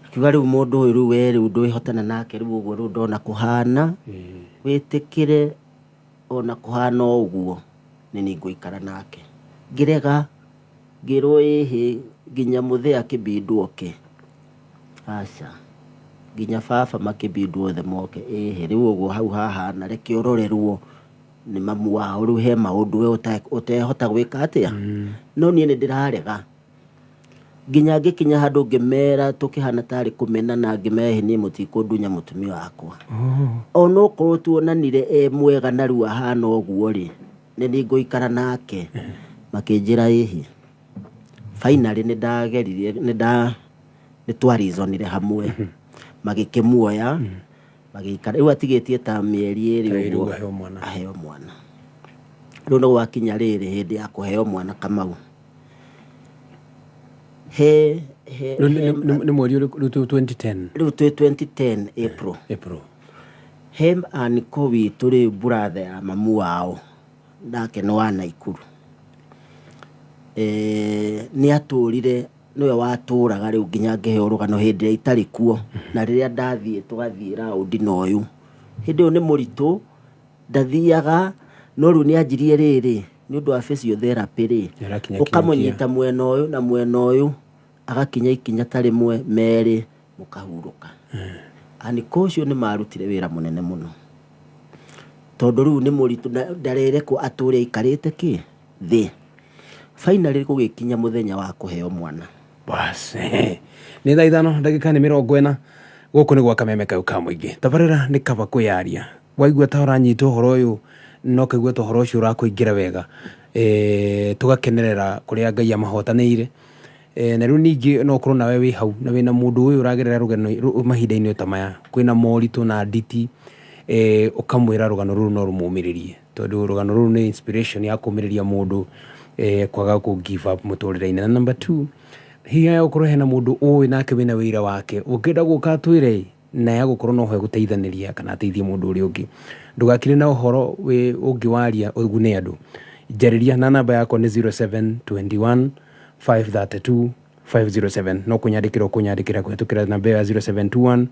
Akiuga rĩu mũndũ ũyũ, rĩu we rĩu ndwĩhotana nake, rĩu ũguo rĩu ndona kũhana, wĩtĩkĩre ona kũhana o ũguo nĩ niĩ ngũikara nake. Ngĩrega, ngĩrwo ĩhĩ, nginya mũthee akĩbindwo oke, aca, nginya baba makĩbindwo othe moke, ĩhĩ, rĩu ũguo hau hahana, reke ũrorerwo nĩ mamu wao, rĩu he maũndũ we ũtehota gwĩka atĩa, no niĩ nĩ ndĩrarega. Nginya ngĩkinya handũ ngĩmera, tũkĩhana tarĩ kũmenana, ngĩmera ĩhĩ, niĩ mũtikũndunya mũtumia wakwa, ona okorwo tuonanire e mwega na rĩu ahana ũguo rĩ, nĩ niĩ ngũikara nake. Makĩnjĩra ĩhĩ. Finally nĩ ndageririe, nĩ twarizonire hamwe, magĩkĩmuoya magĩikara. Rĩu atigĩtie ta mĩeri 2 Ta 2 ũguo ũguo aheo mwana. Aheo mwana. Rĩu nĩ gwakinya rĩrĩ, hĩndĩ ya kũheo mwana, Kamau, he Rĩu nĩ mweri ũrĩkũ rĩu 2010? Rĩu twĩ 2010 April. April. He aniko witũ rĩu, brother ya mamu wao, nake nĩ wa Naikuru. Nĩ atũrire, nĩwe watũraga rĩu nginya ngĩheo rũgano hĩndĩ ĩrĩa itarĩ kuo, na rĩrĩa ndathiĩ tũgathiĩ raundi na ũyũ hĩndĩ ĩyo nĩ mũritũ, ndathiaga, no rĩu nĩ anjirie rĩrĩ nĩ ũndũ wa physiotherapy rĩ, Nĩarakinya. Ũkamũnyita mwena ũyũ na mwena ũyũ, agakinya ikinya ta rĩmwe merĩ, mũkahurũka. Aniko ũcio nĩ marutire wĩra mũnene mũno, tondũ rĩu nĩ mũritũ na ndarerekwo atũre aikarĩte kĩ thĩ. Finally gũgĩkinya mũthenya wa kũheo mwana. Bas, nĩ thaa 5 ndagĩka nĩ 40. Gũkũ nĩ gwa Kameme kau ka mũingĩ. Tabarĩra nĩ Kaba Kwĩyaria. Waigua ta ũranyita ũhoro ũyũ, no kaigua ta ũhoro ũcio ũrakũingĩra wega, tũgakenerera kũrĩa Ngai amahotanĩire. Na rĩu ningĩ no ũkorwo nawe wĩ hau na wĩna mũndũ ũyũ ũragerera rũgano mahinda-inĩ ta maya kwĩna moritũ na nditi, ũkamwĩra rũgano rũrũ no rũmũmĩrĩrie, tondũ rũgano rũrũ nĩ inspiration ya kũmĩrĩria mũndũ, kwaga kũ give up mũtũrĩre-inĩ. Na number two, hihi ũkorwo hena mũndũ ũĩ nake wĩna wĩira wake ũngĩenda gũka atwĩre. Na ya gũkorwo no ho egũteithanĩria kana ateithie mũndũ ũrĩa ũngĩ. Ndũgakire na ũhoro wĩ ũngĩwaria ũgune andũ. Njarĩria na namba yakwa nĩ 0721 532 507. No kũnyandĩkĩra ũkũnyandĩkĩra kũhetũkĩra namba ĩyo ya 0721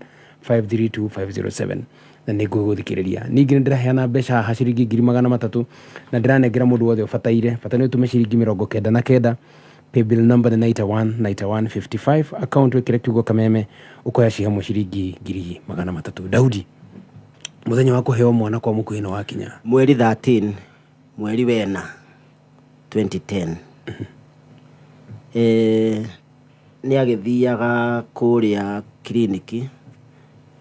532 507 na nĩ ngũgũthikĩrĩria. Ningĩ nĩ ndĩraheana mbeca haha ciringi 300,000 na ndĩranengera mũndũ wothe ũbataire. Bata nĩ ũtũme ciringi 99. Paybill number nĩ 91 91 55. Account wĩkĩre kiugo Kameme ũkoya ci hamwe ciringi 300,000. Daudi, mũthenya wa kũheo mwana kwa mũkuhĩ nĩ wakinya. Mweri 13 mweri wena 2010, nĩ agĩthiaga kũrĩa kiriniki,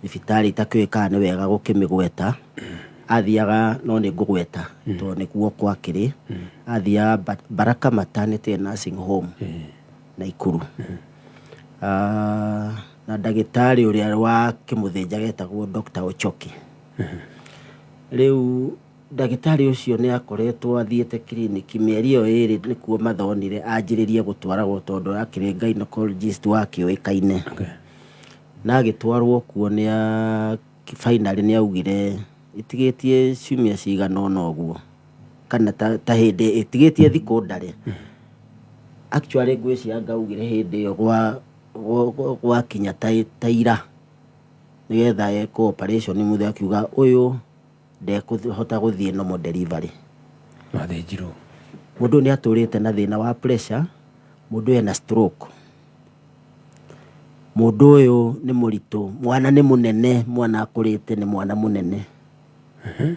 thibitarĩ itakĩũĩ kana nĩ wega gũkĩmĩgweta, athiaga, no nĩ ngũgweta tondũ nĩkuo kwakĩrĩ. Athiaga Baraka Maternity and Nursing Home, Naikuru. Ah, na ndagĩtarĩ ũrĩa wakĩmũthĩnjaga etagwo Dr. Ochoki. Rĩu ndagĩtarĩ ũcio nĩ akoretwo athiĩte kiriniki mĩeri ĩyo 2, nĩkuo mathonire anjĩrĩrie gũtwaragwo tondũ akĩrĩ gynecologist wakĩũĩkaine. Na agĩtwarwo kuo nĩ finally nĩ augire ĩtigĩtie ciumia cigana ũna ũguo kana ta hĩndĩ ĩtigĩtie thikũ ndare. Actually, ngwĩciria ngaugire hĩndĩ ĩyo gwakinya ta ira nĩgetha ekwo operation mũthĩ, akiuga ũyũ ndekũhota gũthiĩ normal delivery. Wathĩnjirwo. Mũndũ ũyũ nĩ atũrĩte na thĩna wa pressure, mũndũ ũyũ ena stroke, mũndũ ũyũ nĩ mũritũ, mwana nĩ mũnene, mwana akũrĩte, nĩ mwana mũnene.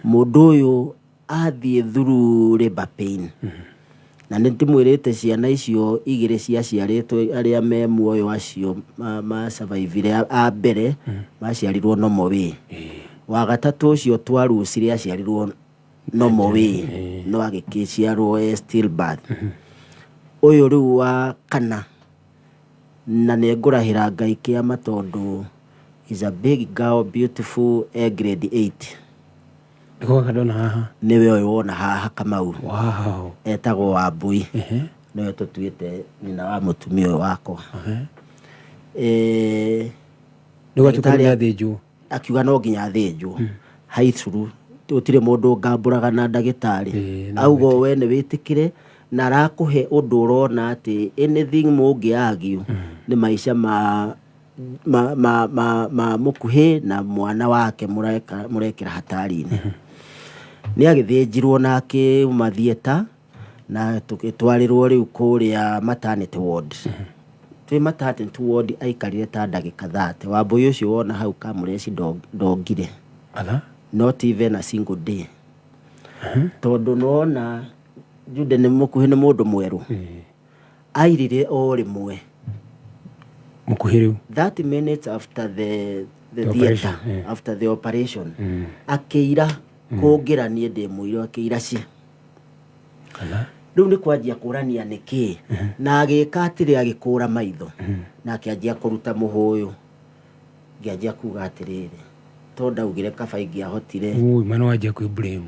Mũndũ ũyũ athiĩ through labor pain, na nĩ ndĩmwĩrĩte ciana icio igĩrĩ ciaciarĩtwo, arĩa me muoyo, acio ma survive a mbere maciarirwo normal way. Wa gatatũ ũcio twarucire aciarirwo normal way, no agĩkĩciarwo e stillbirth. Ũyũ rĩu wa kana, na nĩ ngũrahĩra Ngai kĩama tondũ is a big girl, beautiful, e grade 8. Nĩko gaka ndona haha? Nĩwe ũyũ wona haha, Kamau. Etagwo Wambui. Nĩwe tũtuĩte nyina wa mũtumia ũyũ wakwa. Nĩ gwatuĩka Ndagĩtarĩ nĩ athĩnjwo. Akiuga no nginya athĩnjwo haicuru, gũtirĩ mũndũ ũngambũraga na ndagĩtarĩ. No. Auga we nĩ wĩtĩkĩre na arakũhe ũndũ ũrona atĩ anything mũngĩ argue nĩ maica ma mũkuhĩ na mwana wake mũrekĩra hatari-inĩ. Nĩ agĩthĩnjirwo na akĩuma theatre na tũgĩtwarĩrwo rĩu kũrĩa maternity ward. Twĩ maternity ward aikarire ta ndagĩka 30. Wambũi ũcio wona hau kamũreci ndongire. Ala. Not even a single day, tondũ nona Jude nĩ mũkuhĩ, nĩ mũndũ mwerũ, airire o rĩmwe. Mũkuhĩ rĩu. 30 minutes after the The theatre, operation, yeah. After the operation akĩira kũngĩra niĩ ndĩ mũirũ, akĩira ci. Ala. Rĩu nĩ kwanjia kũrania nĩkĩ, na agĩka atĩrĩ, agĩkũra maitho na akĩanjia kũruta mũhũyũ. Ngĩanjia kuga atĩrĩrĩ, to ndaugire kaba ingĩahotire. Ui, mwana wanjia kwĩ blame.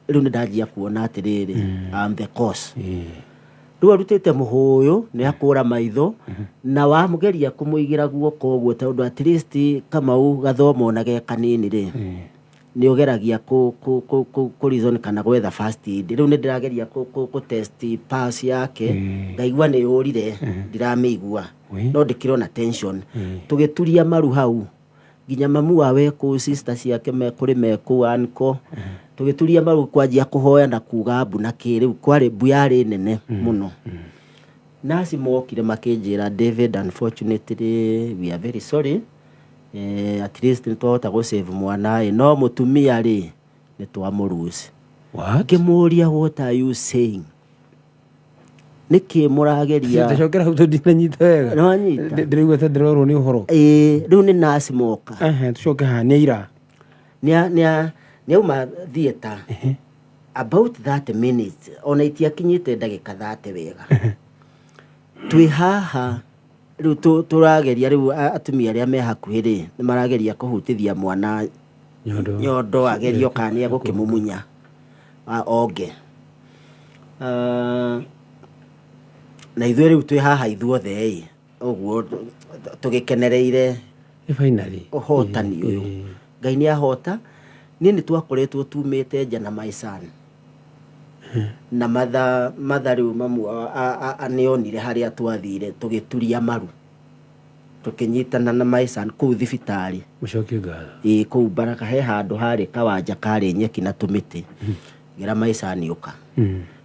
Rĩu nĩ ndanjia kuona atĩrĩrĩ, I'm the cause. Rĩu arutĩte mũhũyũ, nĩ akũra maitho na wamũgeria kũmũigĩra guoko ũguo, tondũ at least Kamau gathoma ona ge kanini rĩ, nĩ ũgeragia kũ reason kana gwetha first aid. Rĩu nĩ ndĩrageria kũ test pulse yake, ngaigua nĩ yũrire, ndiramĩigua. No ndĩkĩrona tension. Tũgĩturia maru hau nginya mamu wawe kũu, sister ciake me kũrĩ me kũu, anko tũgĩturia maru kwanjia kũhoya na kuga mbu na kĩ. Rĩu kwarĩ mbu yarĩ nene mũno. Nasi mokire makĩnjĩra, "David, unfortunately we are very sorry, at least nĩ twahota gũ save mwana ĩ, no mũtumia rĩ, nĩ twamũruci." What? Ngĩmũria, "What are you saying? Nĩkĩ mũrageria?" Tũcokera hau tondũ ndinanyita wega. Nĩwanyita? Ndĩraigua ta ndĩrorwo nĩ ũhoro. Ĩĩ, rĩu nĩ nasi moka. Ehe, tũcoke haha nĩ aira. Nĩauma theatre about 30 minutes, ona itiakinyĩte ndagĩka 30 wega. Twĩ haha rĩu tũrageria rĩu atumia arĩa me hakuhĩ rĩ, nĩ marageria kũhutithia mwana nyondo, nyondo agerio kana nĩ egũkĩmumunya onge. Ah, na ithuĩ rĩu twĩ haha ithuothe ĩ ũguo tũgĩkenereire. Nĩ finally. Ũhotani ũyũ, Ngai nĩ ahota. Niĩ nĩ twakoretwo tumĩte nja na my son na matha matha. Rĩu mamu nĩonire harĩa twathire, tũgĩturia maru, tũkĩnyitana na my son kũu thibitarĩ. Mũcokie ngatho. Ĩĩ, kũu Baraka he handũ harĩ kawanja karĩ nyeki na tũmĩtĩ. Ngĩra my son, "Ũka."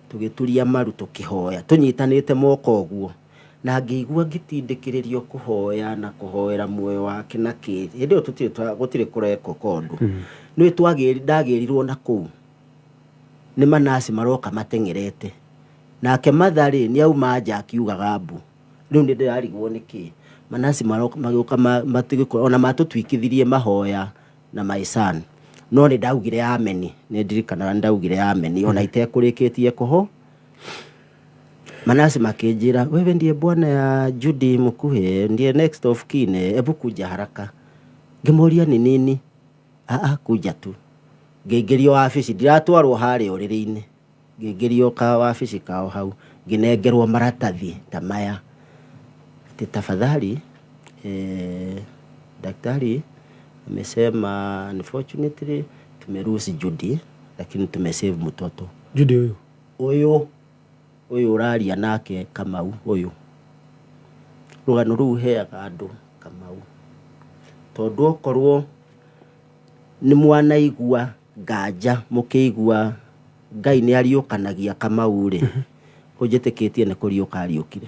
Tũgĩturia maru, tũkĩhoya tũnyitanĩte moko ũguo, na ngĩigua ngĩtindĩkĩrĩrio kũhoya na kũhoera muoyo wake na kĩ. Hĩndĩ ĩyo tũtirĩ gũtirĩ kũrekwo kondũ nĩ twagĩri ndagĩrirwo na kũu nĩ manaci maroka mateng'erete. Nake matha rĩ, nĩ auma nja akiugaga mbu. Rĩu nĩ ndĩrarigwo nĩkĩ manaci maroka magĩũka ona matũtuikithirie mahoya na my son, no nĩ ndaugire ameni. Nĩ ndirikanaga nĩ ndaugire ameni ona itekũrĩkĩtie kũho. Manasi makĩnjĩra, "Wewe ndiye bwana ya Judy Mukuhe, ndiye next of kin, hebu kuja haraka." Ngĩmũria, "Ni nini?" "Aa, kuja tu." Ngĩingĩrio wabici, ndiratwarwo harĩa ũrĩrĩ-inĩ, ngĩingĩrio ka wabici kao hau, ngĩnengerwo maratathi ta maya, atĩ tafadhali, daktari amesema unfortunately tumelose Judy, lakini tumesave mtoto. Judy ũyũ? Ũyũ ũraria nake, Kamau. Ũyũ rũgano rũu heaga andũ, Kamau, tondũ okorwo nĩ mwanaigua nganja mũkĩigua Ngai nĩ ariũkanagia, Kamau rĩ, ũnjĩtĩkĩtie nĩ kũriũka ariũkire.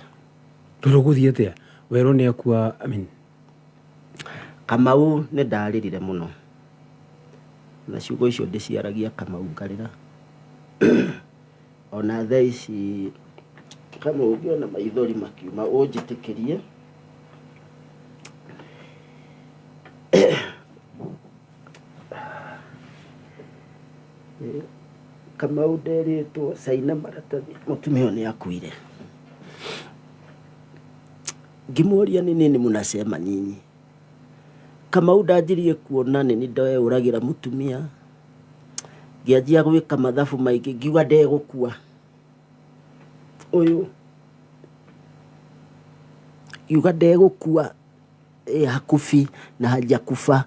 Tondũ gũthiĩ atĩa werwo nĩ akua, I mean? Kamau, nĩ ndarĩrire mũno, na ciugo icio ndĩciaragia, Kamau, ngarĩra ona thaa ici. Kamau, ũngĩona maithori makiuma, ũnjĩtĩkĩrie. Kamau, nderĩtwo caina maratathi mũtumia ũyũ nĩ akuire. Ngĩmũria, "Nĩ nini mnasema nyinyi?" Kamau, ndanjirie kuona nĩ nĩ ndeyũragĩra mũtumia. Ngĩanjia gwĩka mathabu maingĩ, ngiuga ndegũkua ũyũ, ngiuga ndegũkua, hakufi na hajakufa.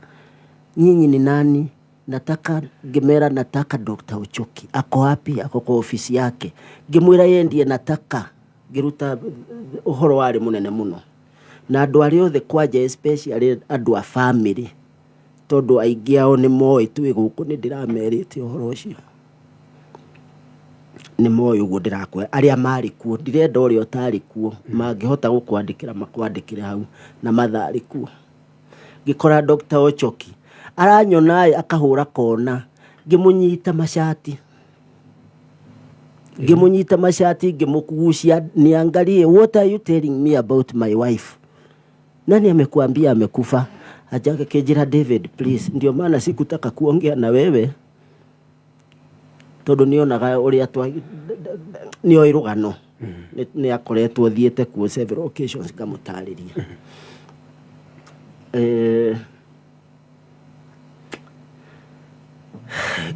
Nyinyi ni nani? Nataka, ngĩmera, "Nataka Dr. Ochoki. Ako wapi?" "Ako kwa ofisi yake." Ngĩmwĩra ye ndiye nataka. Ngĩruta ũhoro warĩ mũnene mũno na andũ arĩa othe, kwanja especially andũ a family, tondũ aingĩ ao nĩ moĩ twĩ gũkũ. Nĩ ndĩramerĩte ũhoro ũcio, nĩ moĩ ũguo ndĩrakwĩra. Arĩa marĩ kuo, ndirenda ũrĩa ũtarĩ kuo, mangĩhota gũkwandĩkĩra makwandĩkĩre hau na matharĩ kuo. Ngĩkora Dr. Ochoki aranyona ĩ, akahũra kona. Ngĩmũnyita macati, ngĩmũnyita macati, ngĩmũgucia, "Niangalie, what are you telling me about my wife? Nani amekuambia amekufa?" Aja akĩnjĩra, "David, please, ndio maana sikutaka kuongea na wewe, tondũ nĩonaga ũrĩa twa nĩoĩ rũgano." Nĩ akoretwo thiĩte kuo several occasions. Ngamũtarĩria.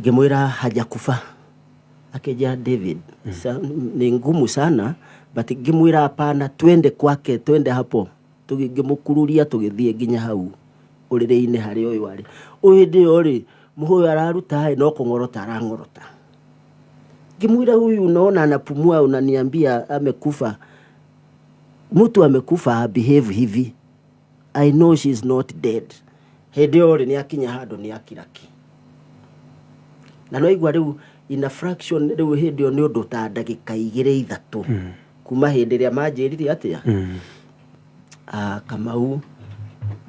Ngĩmwĩra hajakufa. Akĩnjĩra, "David, ni ngumu sana, but" ngĩmwĩra, "Hapana, twende kwake, twende hapo." Ngĩmũkururia, tũgĩthiĩ nginya hau ũrĩrĩ-inĩ harĩa ũyũ arĩ. Ũyũ hĩndĩ ĩyo rĩ, mũhũyũ araruta ĩ, no kũng'orota arang'orota. Ngĩmwĩra, "Huyu unaona anapumua, unaniambia amekufa? Mtu amekufa behave hivi? I know she is not dead." Hĩndĩ ĩyo rĩ, nĩ akinya handũ nĩ akiraki na no igua rĩu in a fraction. Rĩu hĩndĩ ĩyo nĩ ũndũ ta ndagĩka 2, 3 kuma hĩndĩ ĩrĩa manjĩrire atĩa. Ah, Kamau,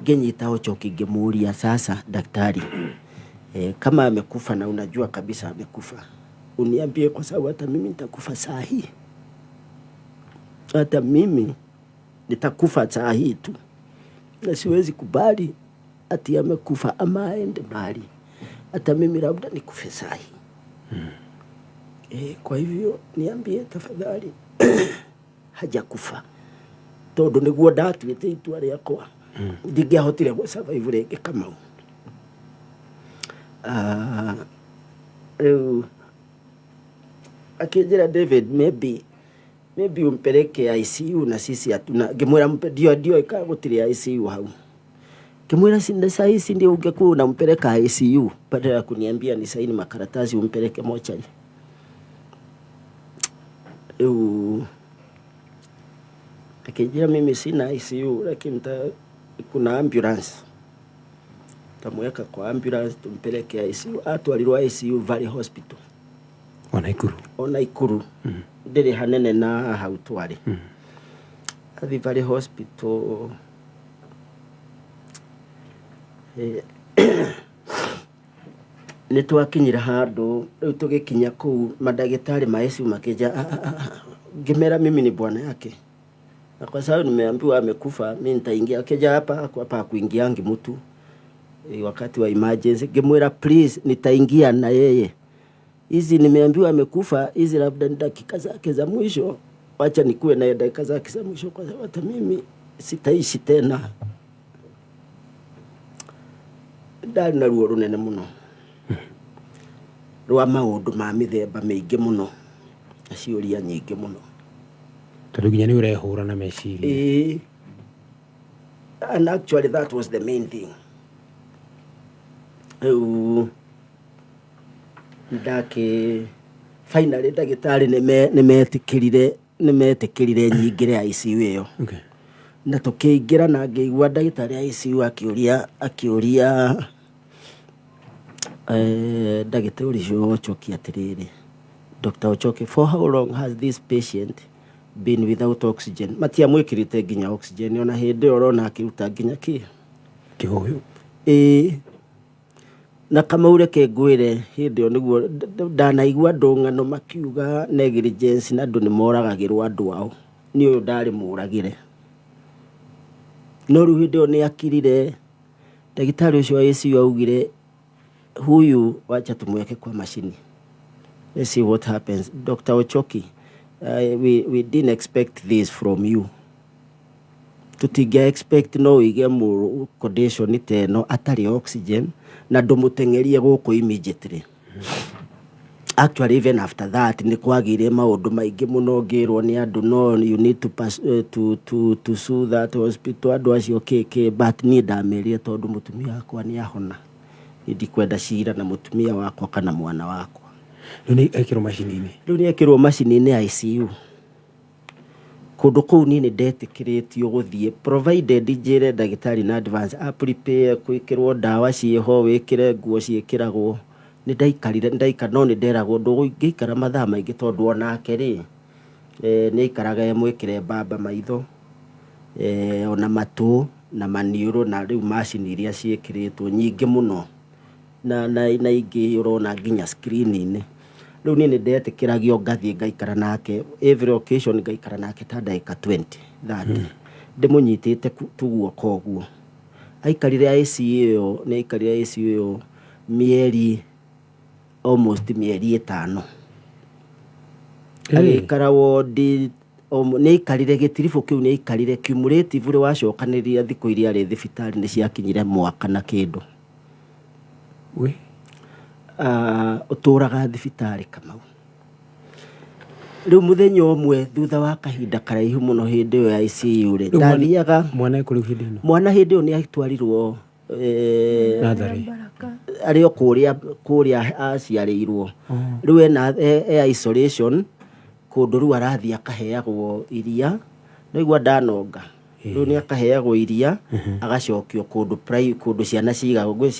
ngĩnyita Ochoki, ngĩmũria, "Sasa daktari, kama amekufa na unajua kabisa amekufa, uniambie, kwa sababu hata mimi nitakufa saa hii, hata mimi nitakufa saa hii tu, na siwezi kubali ati amekufa ama aende mahali, hata mimi labda nikufe saa hii. Kwa hivyo niambie tafadhali hajakufa, tondũ nĩguo ndatuĩte itua rĩakwa, ndingĩahotire gũ survive rĩngĩ." Kamau, ah, rĩu akĩnjĩra, "David, maybe umpeleke ICU na sisi hatuna." Ngĩmwĩra, "Ndio kana gũtirĩ ICU hau." Ngĩmwĩra saa ici ndio ungekuwa unampeleka ICU badala ya kuniambia ni saini makaratasi umpeleke mochari. Rĩu akĩnjĩra mimi sina ICU, lakini kuna ambulance, tamweka kwa ambulance tumpeleke ICU. Atwarirwo ICU Valley Hospital. O Naikuru? O Naikuru, ndĩrĩ hanene na hau twarĩ. Athi Valley Hospital, nĩ twakinyire handũ rĩu, tũgĩkinya kũu mandagĩtarĩ ma ICU makĩnja. "Ah, ah, ah." Ngĩmera mimi ni bwana yake na kwa sababu nimeambiwa amekufa, mi nitaingia. Akija hapa hapa hakuingiangi mtu wakati wa emergency. Ngĩmwĩra, "Please, nitaingia na yeye. Hizi nimeambiwa amekufa, hizi labda ni dakika zake za mwisho, wacha nikuwe naye dakika zake za mwisho, kwa sababu hata mimi sitaishi tena." Ndarĩ na ruo rũnene mũno rwa maũndũ ma mĩthemba mĩingĩ mũno na ciũria nyingĩ mũno. Tondũ nginya nĩ ũrehũra na meciria. Ĩĩ. And actually that was the main thing. Rĩu ndakĩ finally ndagĩtarĩ nĩmetĩkĩrire nyingĩre ICU ĩyo. Na tũkĩingĩra na ngĩigua ndagĩtarĩ ICU akĩũria ndagĩtarĩ ũcio Ochoki atĩrĩrĩ, "Dr. Ochoki, for how long has this patient been without oxygen?" Matiamwĩkĩrĩte nginya oxygen ona hĩndĩ ĩyo, ũrona akĩruta nginya kĩ? Kĩhũyũ. Ĩĩ. Na Kamau, reke ngwĩre, hĩndĩ ĩyo nĩguo ndanaigua andũ ng'ano makiuga negligence na andũ nĩ moragagĩrwo andũ ao. Niĩ ũyũ ndarĩ mũragĩre, no rĩu hĩndĩ ĩyo nĩ akirire. Ndagĩtarĩ ũcio wa ICU augire, "Huyu wacha tumweke kwa mashini, let's see what happens. Dr. Ochoki, we didn't expect this from you. Tũtingĩa expect no wĩige mũndũ condition ta ĩno atarĩ oxygen na ndũmũteng'erie gũkũ immediately." Actually, even after that nĩ kwagĩire maũndũ maingĩ mũno, ngĩrwo nĩ andũ, "No, you need to, pass, to sue that hospital," andũ acio kĩkĩ, but niĩ ndamerire tondũ mũtumia wakwa nĩ ahona, niĩ ndikwenda cira na mũtumia wakwa kana mwana wakwa. Rĩu nĩ ekĩrwo macini-inĩ? Rĩu nĩ ekĩrwo macini-inĩ ya ICU. Kũndũ kũu niĩ nĩ ndetĩkĩrĩtio gũthiĩ provided njĩre ndagĩtarĩ na advance, a prepare gwĩkĩrwo ndawa ciĩho, wĩkĩre nguo ciĩkĩragwo. Nĩ ndaikarire ndaikara, no nĩ nderagwo ndũngĩikara mathaa maingĩ tondũ onake rĩ, nĩ aikaraga e mwĩkĩre mbamba maitho, ona matũ na maniũrũ, na rĩu macini iria ciĩkĩrĩtwo nyingĩ mũno na ingĩ ũrona nginya screen-inĩ. Rĩu niĩ nĩ ndetĩkĩragio ngathiĩ ngaikara nake every occasion, ngaikara nake ta ndagĩka 20 30 ndĩmũnyitĩte tu guoko ũguo. Aikarire ICU ĩyo, nĩ aikarire ICU ĩyo mĩeri, almost mĩeri 5. Agĩikara wondi nĩ aikarire gĩtiribũ kĩu, nĩ aikarire cumulative ũrĩa wacokanĩrĩria thikũ iria arĩ thibitarĩ nĩ ciakinyire mwaka na kĩndũ. We. Ũtũraga thibitarĩ, Kamau. Rĩu mũthenya ũmwe thutha wa kahinda karaihu mũno hĩndĩ ĩyo ya ICU rĩ, Rĩu ndathiaga mwana ekũ rĩu hĩndĩ ĩno? Mwana hĩndĩ ĩyo nĩ atwarirwo Natharĩ. Baraka. Arĩ o kũrĩa aciarĩirwo. Rĩu ena e isolation kũndũ, rĩu arathiĩ akaheagwo iria, naigua ndanonga, rĩu nĩ akaheagwo iria, agacokio kũndũ kũndũ ciana cigagwo.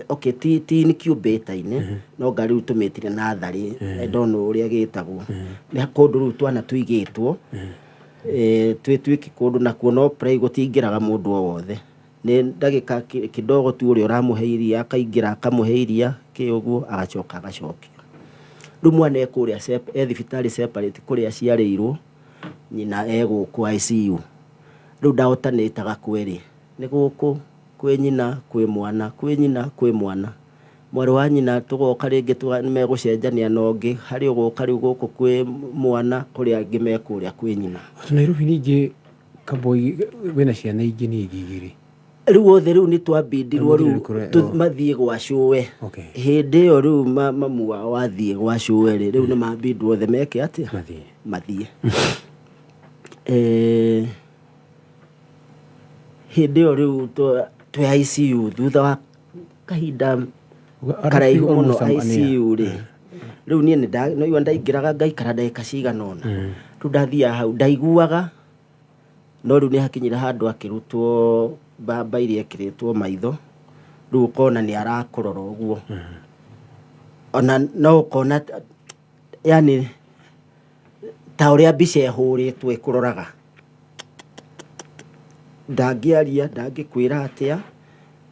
Okay, ti incubator-inĩ, no nga rĩu tũmĩtire natharĩ, I don't know ũrĩa gĩtagwo, nĩ kũndũ rĩu twana tũigĩtwo, twĩ twiki kũndũ nakuo, no gũtingĩraga mũndũ o wothe, nĩ ndagĩka kidogo tu ũrĩa ũramũhe iria akaingĩra akamũhe iria kĩ ũguo, agacoka agacokio. Rĩu mwana e kũrĩa e thibitarĩ separate kũrĩa aciarĩirwo, nyina e gũkũ ICU. Rĩu ndaotanĩtaga kwerĩ, nĩ gũkũ kwĩ nyina, kwĩ mwana, kwĩ nyina, kwĩ mwana, mwarĩ wa nyina. Tũgoka rĩngĩ nĩ megũcenjania na ũngĩ harĩ ũgũka rĩu gũkũ kwĩ mwana, kũrĩa angĩ me kũrĩa kwĩ nyina. Tondũ Nairobi ningĩ Kaboi wĩna ciana ingĩ ningĩ igĩrĩ. Rĩu othe rĩu nĩ twambindirwo rĩu Rĩu kũrĩa- mathiĩ gwa cũwe. Hĩndĩ ĩyo rĩu mamu wao athiĩ gwa cũwe rĩ, rĩu nĩ mambindwo othe meke atĩa? Mathiĩ. Mathiĩ. Hĩndĩ ĩyo rĩu Twĩ ICU thutha wa kahinda karaihu mũno ICU rĩ, rĩu niĩ nĩ nĩigua ndaingĩraga ngaikara ndagĩka cigana ũna. Rĩu ndathiaga hau ndaiguaga, no rĩu nĩ hakinyire handũ akĩrutwo mbamba iria ekĩrĩtwo maitho, rĩu ũkona nĩ arakũrora ũguo. Ona no ũkona yani ta ũrĩa mbica ĩhũrĩtwo ĩkũroraga. Ndangĩaria, ndangĩkwĩra atĩa,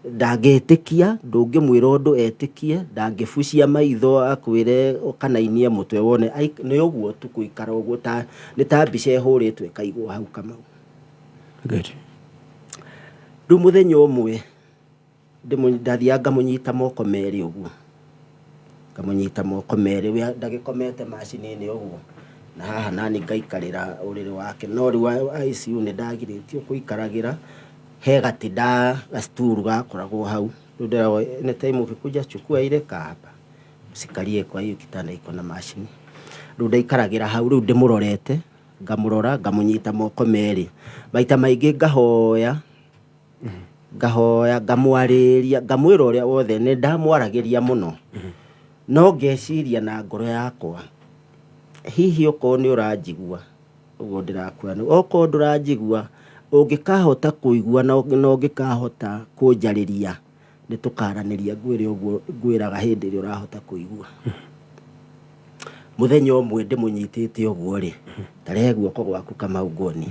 ndangĩtĩkia, ndũngĩmwĩra ũndũ etĩkie, ndangĩbucia maitho akwĩre kana ainie mũtwe wone, nĩ ũguo tu gũikara ũguo ta nĩ ta mbica ĩhũrĩtwo ĩkaigwo hau Kamau. Good. Rĩu mũthenya ũmwe ndathiaga ngamũnyita moko merĩ ũguo, ngamũnyita moko merĩ we ndagĩkomete macini-inĩ ũguo, na haha nani ngaikarĩra ũrĩrĩ wake, no rĩu ICU nĩ ndagirĩtio kũikaragĩra, he gatĩ nda gacituru gakoragwo hau, rĩu ndĩragwo anytime ukikuja chukua ile kaa hapa, usikalie kwa hiyo kitanda iko na macini. Rĩu ndaikaragĩra hau rĩu ndĩmũrorete, ngamũrora ngamũnyita moko merĩ, maita maingĩ ngahoya, ngahoya ngamwarĩria ngamwĩra ũrĩa wothe nĩ ndamwaragĩria mũno, no ngeciria na ngoro yakwa hihi okorwo nĩ ũranjigua ũguo ndĩrakwĩra, okorwo ndũranjigua ũngĩkahota kũigua na ũngĩkahota kũnjarĩria nĩ tũkaranĩria ngwĩre ũguo ngwĩraga hĩndĩ ĩrĩa ũrahota kũigua. Mũthenya ũmwe ndĩmũnyitĩte ũguo rĩ, tarehe guoko gwaku Kamau nguonie.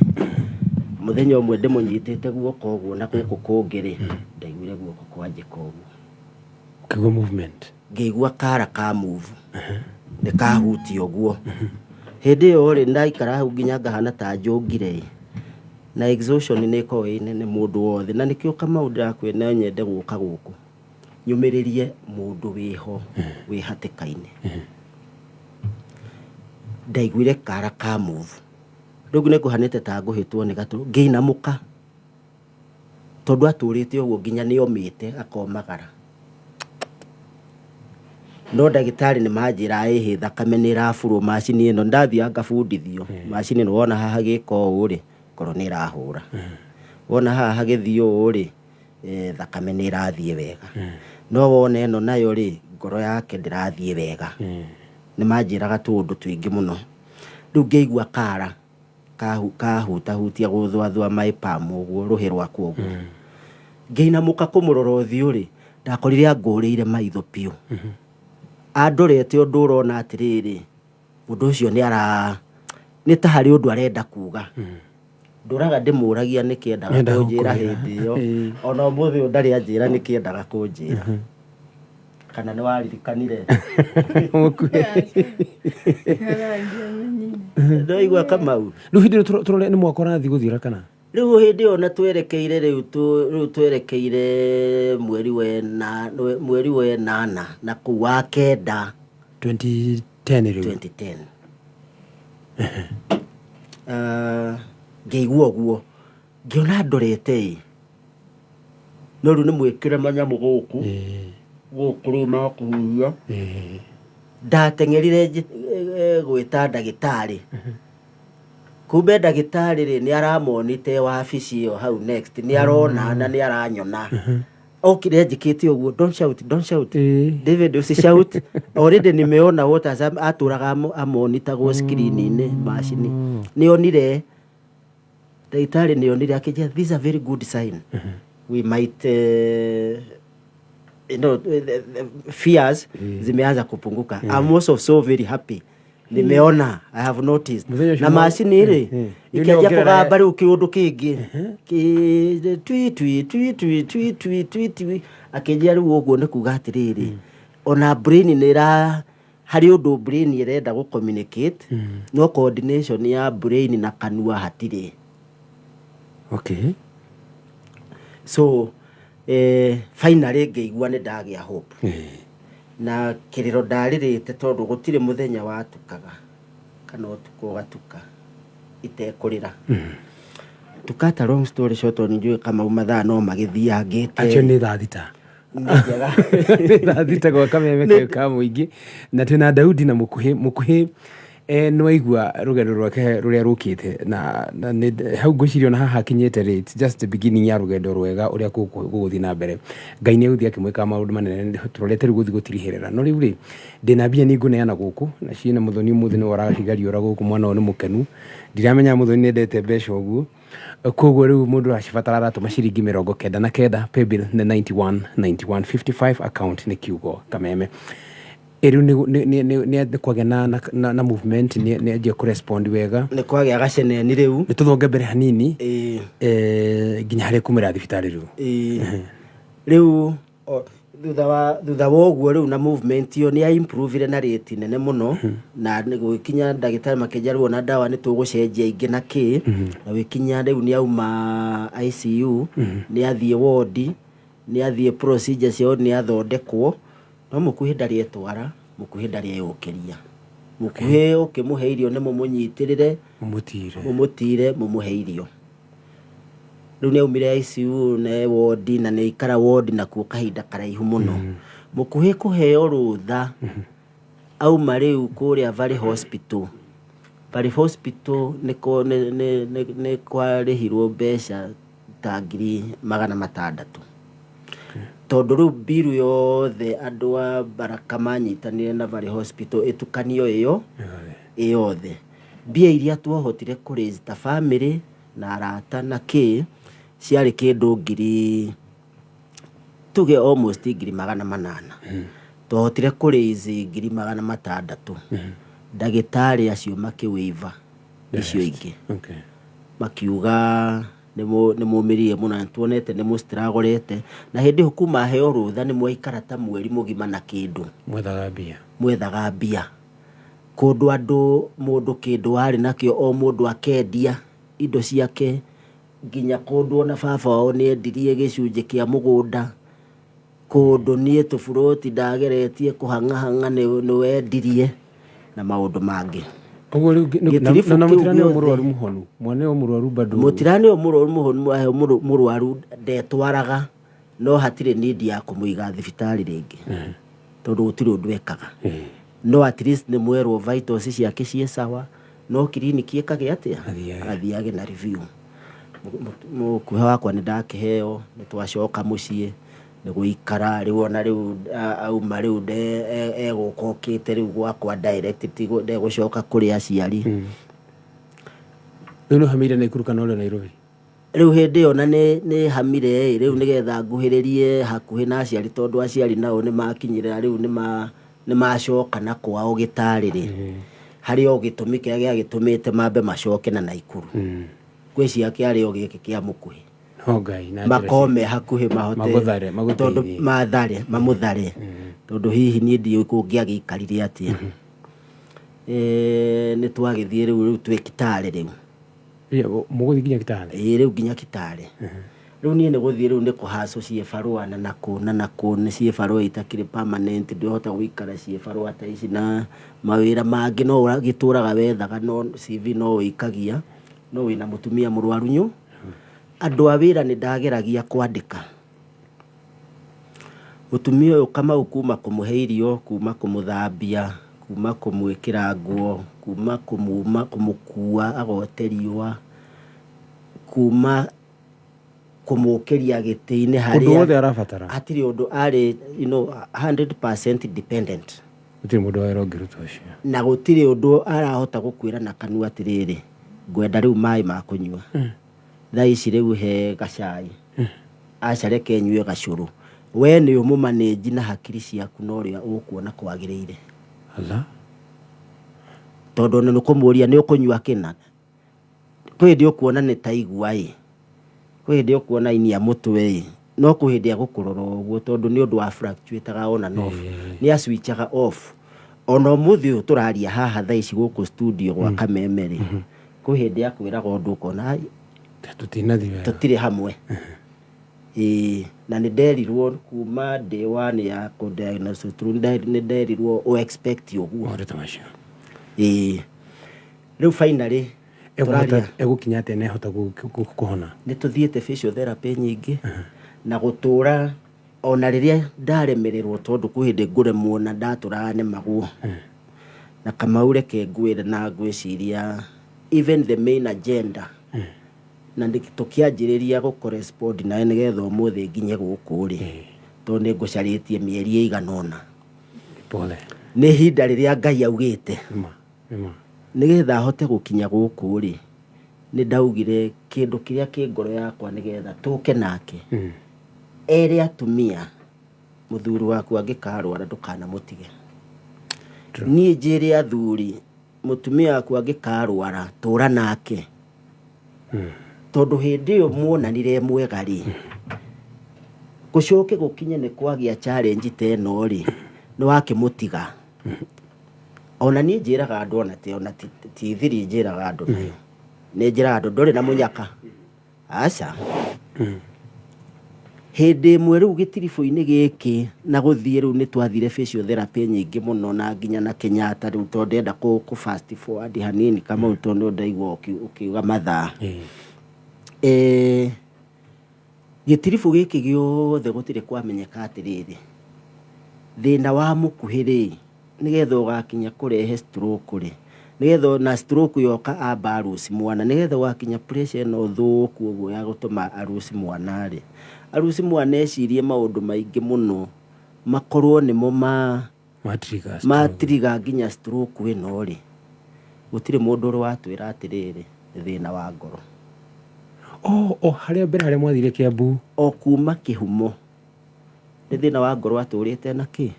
Mũthenya ũmwe ndĩmũnyitĩte guoko ũguo na gũkũ kũngĩ rĩ, ndaiguire guoko kwanjĩka ũguo. Ũkĩigua movement. Ngĩigua kara ka move, nĩ kahutia ũguo. Hĩndĩ ĩyo rĩ, ndaikara hau nginya ngahana ta njũngire ĩ, na exhaustion nĩ ĩkoragwo ĩ nene mũndũ wothe, na nĩkĩo Kamau ndĩrakwĩra no nyende gũka gũkũ nyũmĩrĩrie mũndũ wĩho wĩ hatĩka-inĩ. Ndaiguire kara ka move, rĩu nĩ ngũhanĩte ta ngũhĩtwo nĩ gatũ, ngĩinamũka tondũ atũrĩte ũguo nginya nĩ omĩte akomagara. No ndagĩtarĩ nĩ manjĩra ĩhĩ thakame nĩ ĩraburwo macini ĩno, ndathiaga ngabundithio macini ĩno wona haha hagĩka ũũ rĩ, ngoro nĩ ĩrahũra, wona haha hagĩthiĩ ũũ rĩ, thakame nĩ ĩrathiĩ wega, no wona ĩno nayo rĩ, ngoro yake ndĩrathiĩ wega. Nĩ manjĩraga tũũndũ tũingĩ mũno. Rĩu ngĩigua kara kahutahutia gũthũathũa my palm ũguo, rũhĩ rwakwa ũguo. Ngĩinamũka kũmũrora ũthiũ rĩ, ndakorire angũrĩire maitho biũ. Andorete ũndũ ũrona atĩrĩrĩ, mũndũ ũcio nĩ ara nĩ ta harĩ ũndũ arenda kuga. Ndũraga ndĩmũragia nĩkĩ endaga Endaga kũnjĩra gũkwĩra. Hĩndĩ ĩyo. Ona ũmũthĩ ũyũ ndarĩ anjĩra nĩkĩ endaga kũnjĩra. Kana nĩ waririkanire? Mũkuhĩ. Ndwaigua Kamau? Rĩu hĩndĩ ĩyo tũrore nĩ mwaka ũrathiĩ gũthira kana? Rĩu hĩndĩ ĩyo na twerekeire rĩu rĩu twerekeire mweri wa ĩnana na kũu wa kenda. 2010 rĩu. 2010. Ngĩigua ũguo ngĩona ndorete ĩ, no rĩu nĩ mwĩkĩre manyamũ gũkũ gũkũ rĩu ma kũhuhia. Ndateng'erire gwĩta ndagĩtarĩ, kumbe ndagĩtarĩ rĩ nĩ aramonite wabici ĩyo hau next, nĩ arona na nĩ aranyona. Okire anjĩkĩte ũguo, "Don't shout, don't shout." "David, usishout, already nimeona what has atũraga amonitagwo screen-inĩ macini." Nĩ onire ndagĩtarĩ, nĩ onire akĩnjĩra, "This is a very good sign. We might the fears zimeanza kupunguka. I'm also so very happy nimeona, I have noticed." Mũthenya ũcio Na macini rĩ Rĩu ikĩanjia nĩongerera- kũgamba rĩu kĩũndũ kĩngĩ twi twi twi twi twi twi twi twi. Akĩnjĩra rĩu ũguo nĩ kuga atĩrĩrĩ, ona brain nĩ ĩra harĩ ũndũ brain ĩrenda gũ communicate, no coordination ya brain na kanua hatirĩ. So finally ngĩigua nĩ ndagĩa hope. Na kĩrĩro ndarĩrĩte tondũ gũtirĩ mũthenya watukaga kana ũtukũ ũgatuka itekũrĩra. To cut a long story short, on njũĩ Kamau mathaa no magĩthiangĩte. Acio nĩ thaa 6. Nĩ njega. Nĩ thaa 6 gwa kameme kayũ ka mũingĩ na twĩna Daudi na mũkuhĩ mũkuhĩ. Nĩ waigua rũgendo rwake rũrĩa rũkĩte na hau ngwĩciria ona haha akinyĩte rĩ, it's just the beginning ya rũgendo rwega ũrĩa gũgũthiĩ na mbere. Ngai nĩ egũthiĩ akĩmwĩkaga maũndũ manene, tũrorete rĩu gũthiĩ gũtirihĩrĩra. No rĩu rĩ, ndĩna mbia nĩ ngũneana gũkũ, na ciĩna Mũthoni ũmũthĩ nĩwe ũracigarĩũra gũkũ, mwana ũyũ nĩ mũkenu. Ndiramenyaga Mũthoni nĩ endete mbeca ũguo. Koguo rĩu mũndũ aracibatara aratũma ciringi 99, paybill nĩ 91 91 55, account nĩ kiugo Kameme. Ĩ rĩu nĩ kwagĩa na movement, nĩ anjia kũrespond wega. Nĩ kwagĩa gaceneni rĩu. Nĩ tũthonge mbere hanini nginya harĩa kumĩra thibitarĩ rĩu. Ĩĩ. Rĩu thutha wa ũguo rĩu na movement ĩyo nĩ improvire na rate nene mũno, na nĩ gũgĩkinya ndagĩtarĩ makĩnjĩra rĩu ona ndawa nĩ tũgũcenjia ingĩ na kĩ, na gũgĩkinya rĩu nĩ auma ICU, nĩ athiĩ wodi, nĩ athiĩ procedure ciao, nĩ athondekwo, no mũkuhĩ ndarĩ etwara, mũkuhĩ ndarĩ eyũkĩria, mũkuhĩ ũkĩmũhe irio nĩ mũmũnyitĩrĩre. Mũmũtire. Mũmũtire, mũmũhe irio. Rĩu nĩ aumire ICU na wodi na nĩ aikara wodi nakuo kahinda karaihu mũno. Mũkuhĩ kũheo rũtha auma rĩu kũrĩa Valley Hospital. Valley Hospital nĩ kwarĩhirwo mbeca ta 600,000, tondũ rĩu mbiru yothe andũ a Baraka manyitanire na Valley Hospital ĩtukanio ĩyo ĩyothe. Mbia iria twahotire kũ raise ta family na arata na kĩ, ciarĩ kĩndũ ngiri, tuge almost 800,000. Twahotire kũ raise 600,000. Ndagĩtarĩ acio makĩ waiver icio ingĩ, makiuga nĩ mũmĩrire mũno na tuonete nĩ mũstragũrĩte, na hĩndĩ ĩyo kuma heo rũtha nĩ mwaikara ta mweri mũgima na kĩndũ. Mwethaga mbia. Mwethaga mbia kũndũ andũ mũndũ kĩndũ arĩ nakĩo, o mũndũ akendia indo ciake, nginya kũndũ ona baba wao nĩ endirie gĩcunjĩ kĩa mũgũnda, kũndũ niĩ tũburoti ndageretie kũhang'ahang'a nĩ wendirie na maũndũ mangĩ. Ũguo rĩu Gĩtiribũ na kĩu mũtirani ũyũ gĩothe. Mũrwaru mũhonu, mwana ũyũ mũrwaru bado. Mũtirani ũyũ mũrwaru mũhonu, aheo mũrwaru ndetwaraga, no hatirĩ need ya kũmũiga thibitarĩ rĩngĩ tondũ gũtirĩ ũndũ ekaga, no at least nĩ mwerwo vitals ciake ciĩ sawa, no kiriniki ĩkagĩa atĩa? Athiage. Athiage na review. Mũkuhĩ wakwa nĩ ndakĩheo, nĩ twacoka mũciĩ nĩ gũikara rĩu, ona rĩu auma rĩu egũka okĩte rĩu gwakwa direct, ndegũcoka kũrĩ aciari. Rĩu nĩ ũhamĩire Naikuru kana ũrĩ Nairobi? Rĩu hĩndĩ ĩyo na nĩ hamire ĩ rĩu nĩgetha nguhĩrĩrie hakuhĩ na aciari, tondũ aciari nao nĩ makinyĩrĩra rĩu nĩ macoka na kwao gĩtarĩrĩ, harĩ o gĩtũmi kĩrĩa gĩagĩtũmĩte mambe macoke na Naikuru. Ngwĩciria kĩarĩ o gĩkĩ kĩa mũkuhĩ. No Ngai na njĩra makorwo me hakuhĩ mahote Magũthare, tondũ magũteithie. Mathare, mamũthare, tondũ hihi niĩ ndiũĩ kũngĩagĩikarire atĩa. Nĩ twagĩthiĩ rĩu twĩ Kitale rĩu. Iya, mũgũthiĩ nginya Kitale? Ĩĩ, rĩu nginya Kitale. Rĩu niĩ nĩ gũthiĩ rĩu nĩ kũhacwo ciĩbarũa na nakũ na nakũ, nĩ ciĩbarũa itakĩrĩ permanent, ndũhota gũikara ciĩbarũa ta ici na mawĩra mangĩ no ũragĩtũraga wethaga, no CV no ũikagia, no wĩna mũtumia mũrwaru nyũ. Andũ a wĩra nĩ ndageragia kwandĩka. Mũtumia ũyũ Kamau, kuma kũmũhe irio, kuma kũmũthambia, kuma kũmwĩkĩra nguo, kuma kũmuma kũmũkua agote riũa, kuma kũmũkĩria gĩtĩ-inĩ ũndũ harĩa wothe arabatara. Hatirĩ ũndũ arĩ 100% dependent. Gũtirĩ mũndũ wa wĩra ũngĩruta ũcio. Na gũtirĩ ũndũ arahota gũkwĩra na kanua atĩrĩrĩ, ngwenda rĩu maĩ ma kũnyua thaa ici, rĩu he gacai, aca reke nyue gacũrũ. We nĩ ũmũmanĩnji na hakiri ciaku na ũrĩa ũkuona kwagĩrĩire. Ala. Tondũ ona nĩ kũmũria nĩ ũkũnyua kĩna, kwĩ hĩndĩ ũkuona nĩ ta igua ĩ, kwĩ hĩndĩ ũkuona inia mũtwe ĩ, no kwĩ hĩndĩ egũkũrora ũguo, tondũ nĩ ũndũ wa fluctuataga on and off, nĩ aswitchaga off. Ona ũmũthĩ ũyũ tũraria haha thaa ici gũkũ studio gwa Kameme rĩ, kwĩ hĩndĩ akwĩraga ũndũ ũkona, "Ai, tũtinathiĩ wega." Tũtirĩ hamwe. Ĩĩ, na nĩ nderirwo kuma day one ya kũ-diagnose through, nĩ nderirwo ũ expect ũguo. Maũndũ ta macio. Ĩĩ, rĩu finally Ekũhota tũraria. Egũkinya atĩa na ehota kũhona? Nĩ tũthiĩte physiotherapy nyingĩ na gũtũra, ona rĩrĩa ndaremererwo, tondũ kwĩ hĩndĩ ngũremwo na ndatũraga nemagwo. Na Kamau, reke ngwĩre, na ngwĩciria even the main agenda na tũkĩanjĩrĩria gũ correspond nawe nĩgetha ũmũthĩ nginye gũkũ rĩ, tondũ nĩ ngũcarĩtie mĩeri ĩigana ũna. Pole. Nĩ ihinda rĩrĩa Ngai augĩte. Nĩma, nĩma. Nĩgetha ahote gũkinya gũkũ rĩ, nĩ ndaugire kĩndũ kĩrĩa kĩ ngoro yakwa nĩgetha tũke nake, ere atumia, mũthuri waku angĩkarwara ndũkanamũtige. Niĩ njĩre athuri, mũtumia waku angĩkarwara tũra nake, tondũ hĩndĩ ĩyo muonanire mwega rĩ, gũcoke gũkinye nĩ kwagĩa challenge ta ĩno rĩ, nĩ wakĩmũtiga. Ona niĩ njĩraga andũ, ona ti ona ti thiri, njĩraga andũ nayo, nĩ njĩraga andũ ndũrĩ na mũnyaka, aca. Hĩndĩ ĩmwe rĩu gĩtiribũ-inĩ gĩkĩ na gũthiĩ rĩu, nĩ twathire physiotherapy nyingĩ mũno na nginya na Kenyatta. Rĩu tondũ ndĩrenda kũ fast forward hanini, Kamau, tondũ ndaigua ũkiuga mathaa. Gĩtiribũ gĩkĩ gĩothe gũtirĩ kwamenyeka atĩrĩrĩ, thĩna wa mũkuhĩ rĩ, nĩgetha ũgakinya kũrehe stroke rĩ, nĩgetha na stroke yoka amba aruci mwana, nĩgetha ũgakinya pressure ĩno thũku ũguo ya gũtũma aruci mwana rĩ, aruci mwana ecirie maũndũ maingĩ mũno makorwo nĩmo ma Matrigger. Matrigger nginya stroke ĩno rĩ, gũtirĩ mũndũ ũrĩ watwĩra atĩrĩrĩ, nĩ thĩna wa ngoro. Oh, harĩa mbere harĩa mwathire Kiambu. O kuma kĩhumo nĩ thĩna wa ngoro atũrĩte na kĩ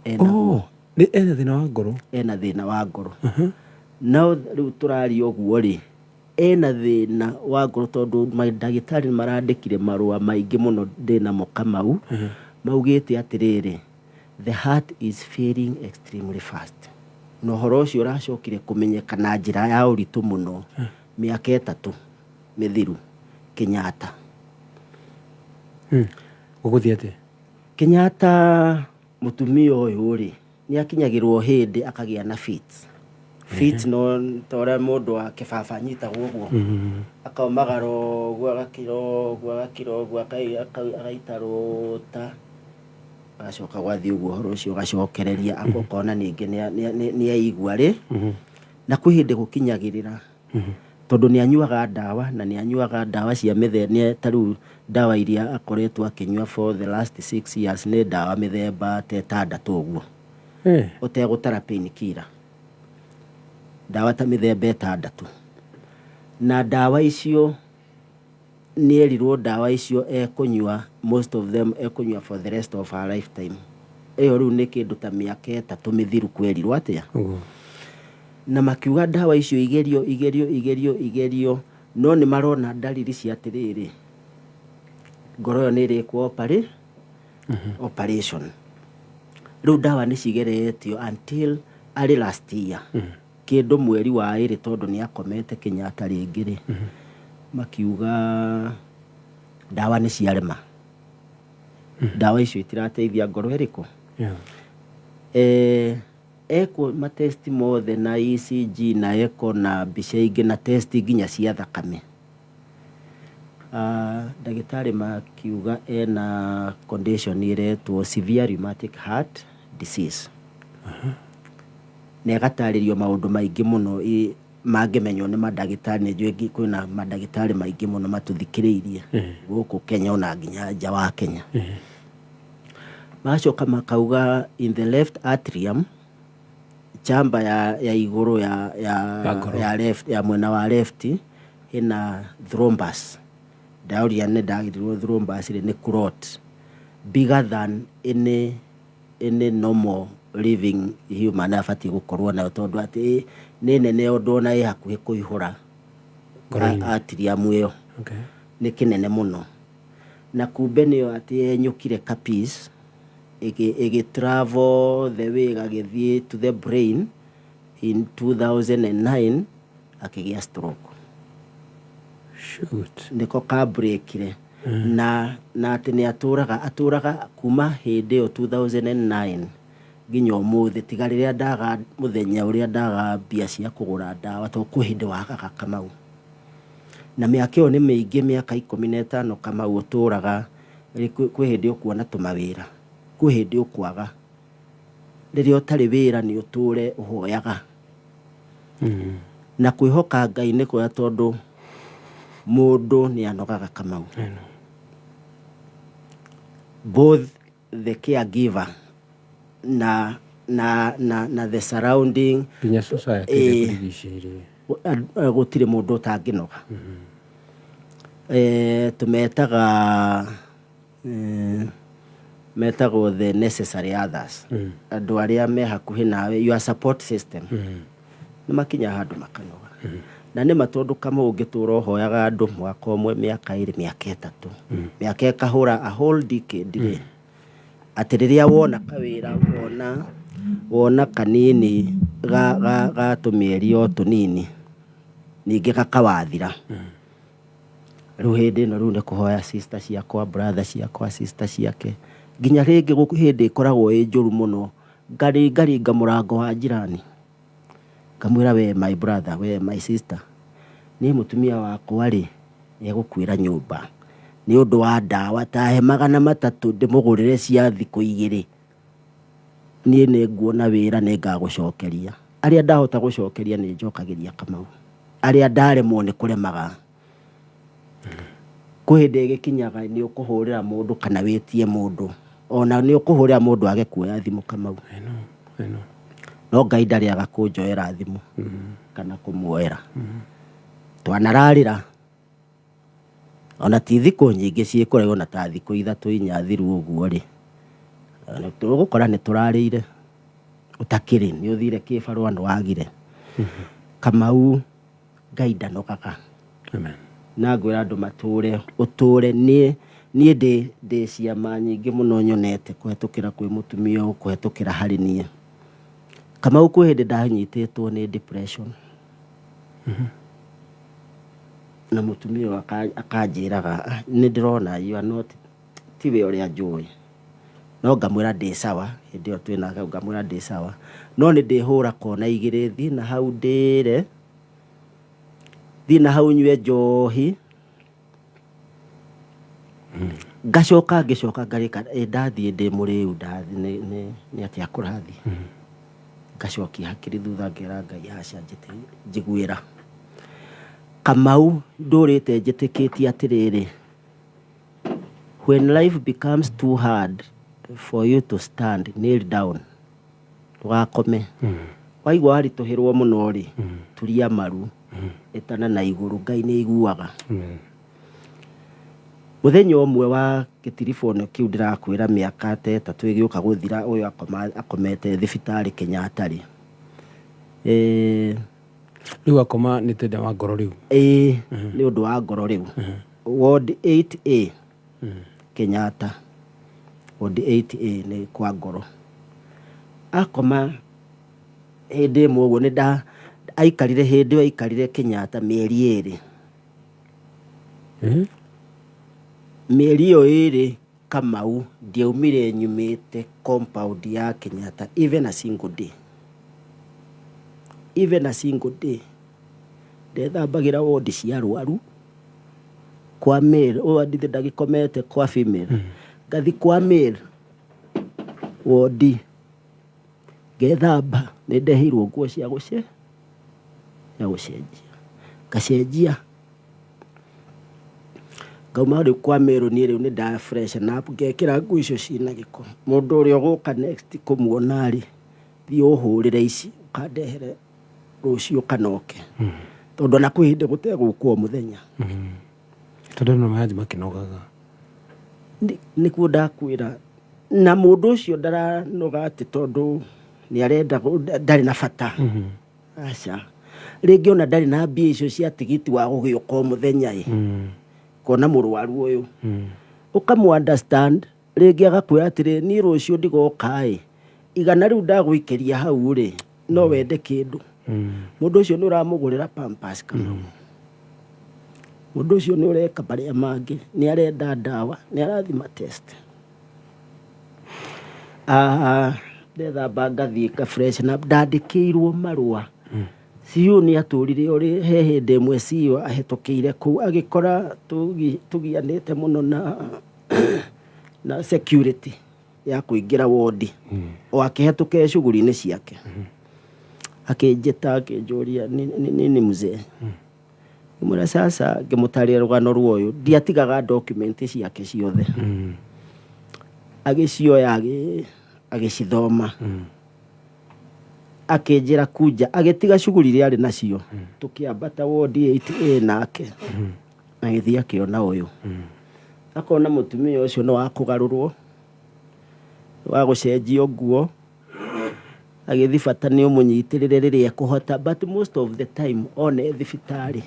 enaguo. Oh, nĩ ena thĩna wa ngoro. Ena thĩna wa ngoro. No rĩu tũraria ũguo rĩ, ena thĩna wa ngoro, tondũ mandagĩtarĩ nĩ marandĩkire marũa maingĩ mũno ndĩnamo, Kamau, maugĩte atĩrĩrĩ, the heart is failing extremely fast. Na ũhoro ũcio ũracokire kũmenyeka na njĩra ya ũritũ mũno mĩaka 3 mĩthiru Kenyatta. Gũgũthiĩ atĩa? Kenyatta, mũtumia ũyũ rĩ, nĩ akinyagĩrwo hĩndĩ akagĩa na fits. Fits no ta ũrĩa mũndũ wa kĩbaba anyitagwo ũguo, akaumagara ũguo, agakira ũguo, agakira ũguo, agaita rũta, agacoka gwathiĩ ũguo, ũhoro ũcio ũgacokereria, ũkona ningĩ nĩ aigua rĩ. Na kwĩ hĩndĩ gũkinyagĩrĩra, tondũ nĩ anyuaga ndawa, na nĩ anyuaga ndawa cia mĩthemba, ta rĩu ndawa iria akoretwo akĩnyua for the last 6 years nĩ ndawa mĩthemba ta 6 ũguo, ũtegũtara painkiller, ndawa ta mĩthemba 6. Na ndawa icio nĩ erirwo ndawa icio ekũnyua, most of them ekũnyua for the rest of her lifetime. Ĩyo rĩu nĩ kĩndũ ta mĩaka 3 mĩthiru kwerirwo atĩa. Na makiuga ndawa icio igerio, igerio, igerio, igerio, no nĩ marona ndariri cia atĩrĩrĩ, ngoro ĩyo nĩ ĩrĩkwo operation. Rĩu ndawa nĩ cigeretio until arĩ last year kĩndũ mweri wa 2, tondũ nĩ akomete Kenyatta rĩngĩ rĩ, makiuga ndawa nĩ ciarema, ndawa icio itirateithia ngoro ĩrĩkũ. Ekwo matesti mothe na ECG na echo na mbica ingĩ na test nginya cia thakame. Ndagĩtarĩ makiuga ena condition ĩretwo severe rheumatic heart disease, na ĩgatarĩrio maũndũ maingĩ mũno mangĩmenywo nĩ mandagĩtarĩ. Nĩ njũĩ kwĩna mandagĩtarĩ maingĩ mũno matũthikĩrĩirie gũkũ Kenya ona nginya nja wa Kenya. Magacoka makauga in the left atrium, chamber ya igũrũ ya, Ya ngoro. Ya left, ya mwena wa left ĩna thrombus. Ndaũria nĩ ndagĩrirwo thrombus rĩ, nĩ clot bigger than any normal living human abatiĩ gũkorwo nayo, tondũ atĩ nĩ nene ũndũ ona ĩ hakuhĩ kũihũra Ngoro-inĩ. Atrium ĩyo. Nĩ kĩnene mũno, na kumbe nĩyo atĩ yenyũkire ka piece ĩgĩ travel the way ĩgagĩthiĩ to the brain. In 2009 akĩgĩa stroke. Shoot. Nĩko kabreakire na atĩ nĩ atũraga kuma hĩndĩ ĩyo 2009 nginya ũmũthĩ, tiga rĩrĩa ndaga mũthenya ũrĩa ndaga mbia cia kũgũra ndawa, tondũ kwĩ hĩndĩ wagaga, Kamau. Na mĩaka ĩyo nĩ mĩingĩ, mĩaka 15, Kamau, ũtũraga. Kwĩ hĩndĩ ũkuona tũmawĩra, kwĩ hĩndĩ ũkwaga. Rĩrĩa ũtarĩ wĩra nĩ ũtũre ũhoyaga. Na kwĩhoka Ngai nĩ kwega tondũ mũndũ nĩ anogaga, Kamau. Both the caregiver na the surrounding. Nginya society ĩrĩa ĩkũrigicĩirie. Gũtirĩ mũndũ ũtangĩnoga. Tũmetaga metagwo the necessary others, andũ arĩa me hakuhĩ nawe, your support system, nĩ makinya handũ makanoga. Na nĩ ma tondũ kama ũngĩtũra ũhoyaga andũ mwaka ũmwe, mĩaka 2, mĩaka 3, mĩaka ĩkahũra a whole decade rĩ, atĩ rĩrĩa wona kawĩra, wona kanini ga tũmĩeri o tũnini, ningĩ gakawathira. Rĩu hĩndĩ ĩno rĩu nĩ kũhoya sister ciakwa, brother ciakwa, sister ciake, nginya rĩngĩ hĩndĩ ĩkoragwo ĩ njũru mũno, ngaringaringa mũrango wa jirani, ngamwĩra, "We my brother, we my sister, niĩ mũtumia wakwa rĩ, nĩ egũkuĩra nyũmba nĩ ũndũ wa ndawa, tahe 300 ndĩmũgũrĩre cia thikũ 2. Niĩ nĩ nguona wĩra, nĩ ngagũcokeria." Arĩa ndahota gũcokeria nĩ njokagĩria, Kamau. Arĩa ndaremwo nĩ kũremaga. Kwĩ hĩndĩ ĩgĩkinyaga nĩ ũkũhũrĩra mũndũ kana wĩtie mũndũ, ona nĩ ũkũhũrĩra mũndũ age kuoya thimũ, Kamau. I know, I know. No Ngai ndarĩaga kũnjoera thimũ kana kũmuoera. Twanararĩra ona ti thikũ nyingĩ ciĩkũraihu, ona ta thikũ 3 4 thiru ũguo rĩ, tũgũkora nĩ tũrarĩire ũtakĩrĩ nĩ ũthire kĩbarũa nĩ wagire. Kamau, Ngai ndanogaga. Amen. Na ngwĩra andũ matũre ũtũre. Niĩ ndĩ ciama nyingĩ mũno nyonete kũhetũkĩra kwĩ mũtumia ũyũ, kũhetũkĩra harĩ niĩ, Kamau. Kwĩ hĩndĩ ndanyitĩtwo nĩ depression na mũtumia ũyũ akanjĩraga, "Ah, nĩ ndĩrona you are not tiwe ũrĩa njũĩ." No ngamwĩra ndĩ sawa. Hĩndĩ ĩyo twĩ nake ngamwĩra ndĩ sawa, no nĩ ndĩhũra kona igĩrĩ, thiĩ na hau ndĩre, thiĩ na hau nyue njohi, ngacoka ngĩcoka ngarĩka. Ĩ ndathiĩ ndĩ mũrĩu, ndathiĩ nĩ atĩa kũrathiĩ? Ngacokia hakiri thutha, ngera Ngai, aca, njiguĩra. Kamau, ndũrĩte njĩtĩkĩtie atĩrĩrĩ, when life becomes too hard for you to stand, kneel down. Ndũgakome. Waigua waritũhĩrwo mũno rĩ, turia maru, ĩtana na igũrũ. Ngai nĩ aiguaga. Amen. Mũthenya ũmwe wa gĩtiribono kĩu ndĩrakwĩra, mĩaka ta 3 ĩgĩũka gũthira, ũyũ akomete thibitarĩ Kenyatta rĩ, Rĩu akoma nĩ tenda wa ngoro rĩu? Ĩĩ, nĩ ũndũ wa ngoro rĩu, ward 8A Kenyatta, ward 8A nĩ kwa ngoro akoma. Hĩndĩ ĩmwe ũguo nĩ nda aikarire, hĩndĩ ĩyo aikarire Kenyatta mĩeri 2. Mĩeri ĩyo 2, Kamau, ndiaumire nyumĩte compound ya Kenyatta even a single day, even a single day. Ndethambagĩra wodi cia arwaru kwa male, ũyũ andithe ndagĩkomete kwa female, ngathi kwa male wodi ngethamba. Nĩ ndeheirwo nguo cia gũcenjia, ngacenjia, ngauma rĩu kwa male. Niĩ rĩu nĩ nda freshen up, ngekĩra nguo icio ciĩna gĩko. Mũndũ ũrĩa ũgũka next kũmuona rĩ, thiĩ ũhũrĩre ici, ũkandehere rũciũ kana ũke, tondũ ona kwĩ hĩndĩ gũtegũkwo o mũthenya. Tondũ andũ marathiĩ makĩnogaga. Nĩguo ndakwĩra, na mũndũ ũcio ndaranoga atĩ tondũ nĩ arenda ndarĩ na bata, aca. Rĩngĩ ona ndarĩ na mbia icio cia tigiti wa gũgĩũka o mũthenya ĩ kuona mũrwaru ũyũ. Ũkamũ understand. Rĩngĩ agakwĩra atĩrĩ, "Niĩ rũciũ ndigoka ĩ, 100 rĩu ndagũikĩria hau rĩ, no wende kĩndũ." Mũndũ ũcio nĩ ũramũgũrĩra pampers, kana mũndũ ũcio nĩ ũreka marĩa mangĩ, nĩ arenda ndawa, nĩ arathima test. Ndethamba, ngathiĩ ka fresh na ndandĩkĩirwo marũa. CEO nĩ atũrire ũrĩ he hĩndĩ ĩmwe CEO ahĩtũkĩire kũu, agĩkora tũgianĩte mũno na security. Ya kũingĩra wondi o akĩhetũka shughuli-inĩ ciake, akĩnjĩta, akĩnjũria, "Nini mzee?" Ngĩmwĩra sasa, ngĩmũtarĩria rũgano rwa ũyũ. Ndiatigaga document ciake ciothe. Agĩcioya, agĩcithoma, akĩnjĩra kunja, agĩtiga shughuli iria arĩ nacio. Tũkĩambata wondi 8A nake, agĩthiĩ akĩona ũyũ, akona mũtumia ũcio nĩ wa kũgarũrwo, wa gũcenjio nguo. Agĩthi bata nĩ ũmũnyitĩrĩre rĩrĩa ekũhota, but most of the time one thibitarĩ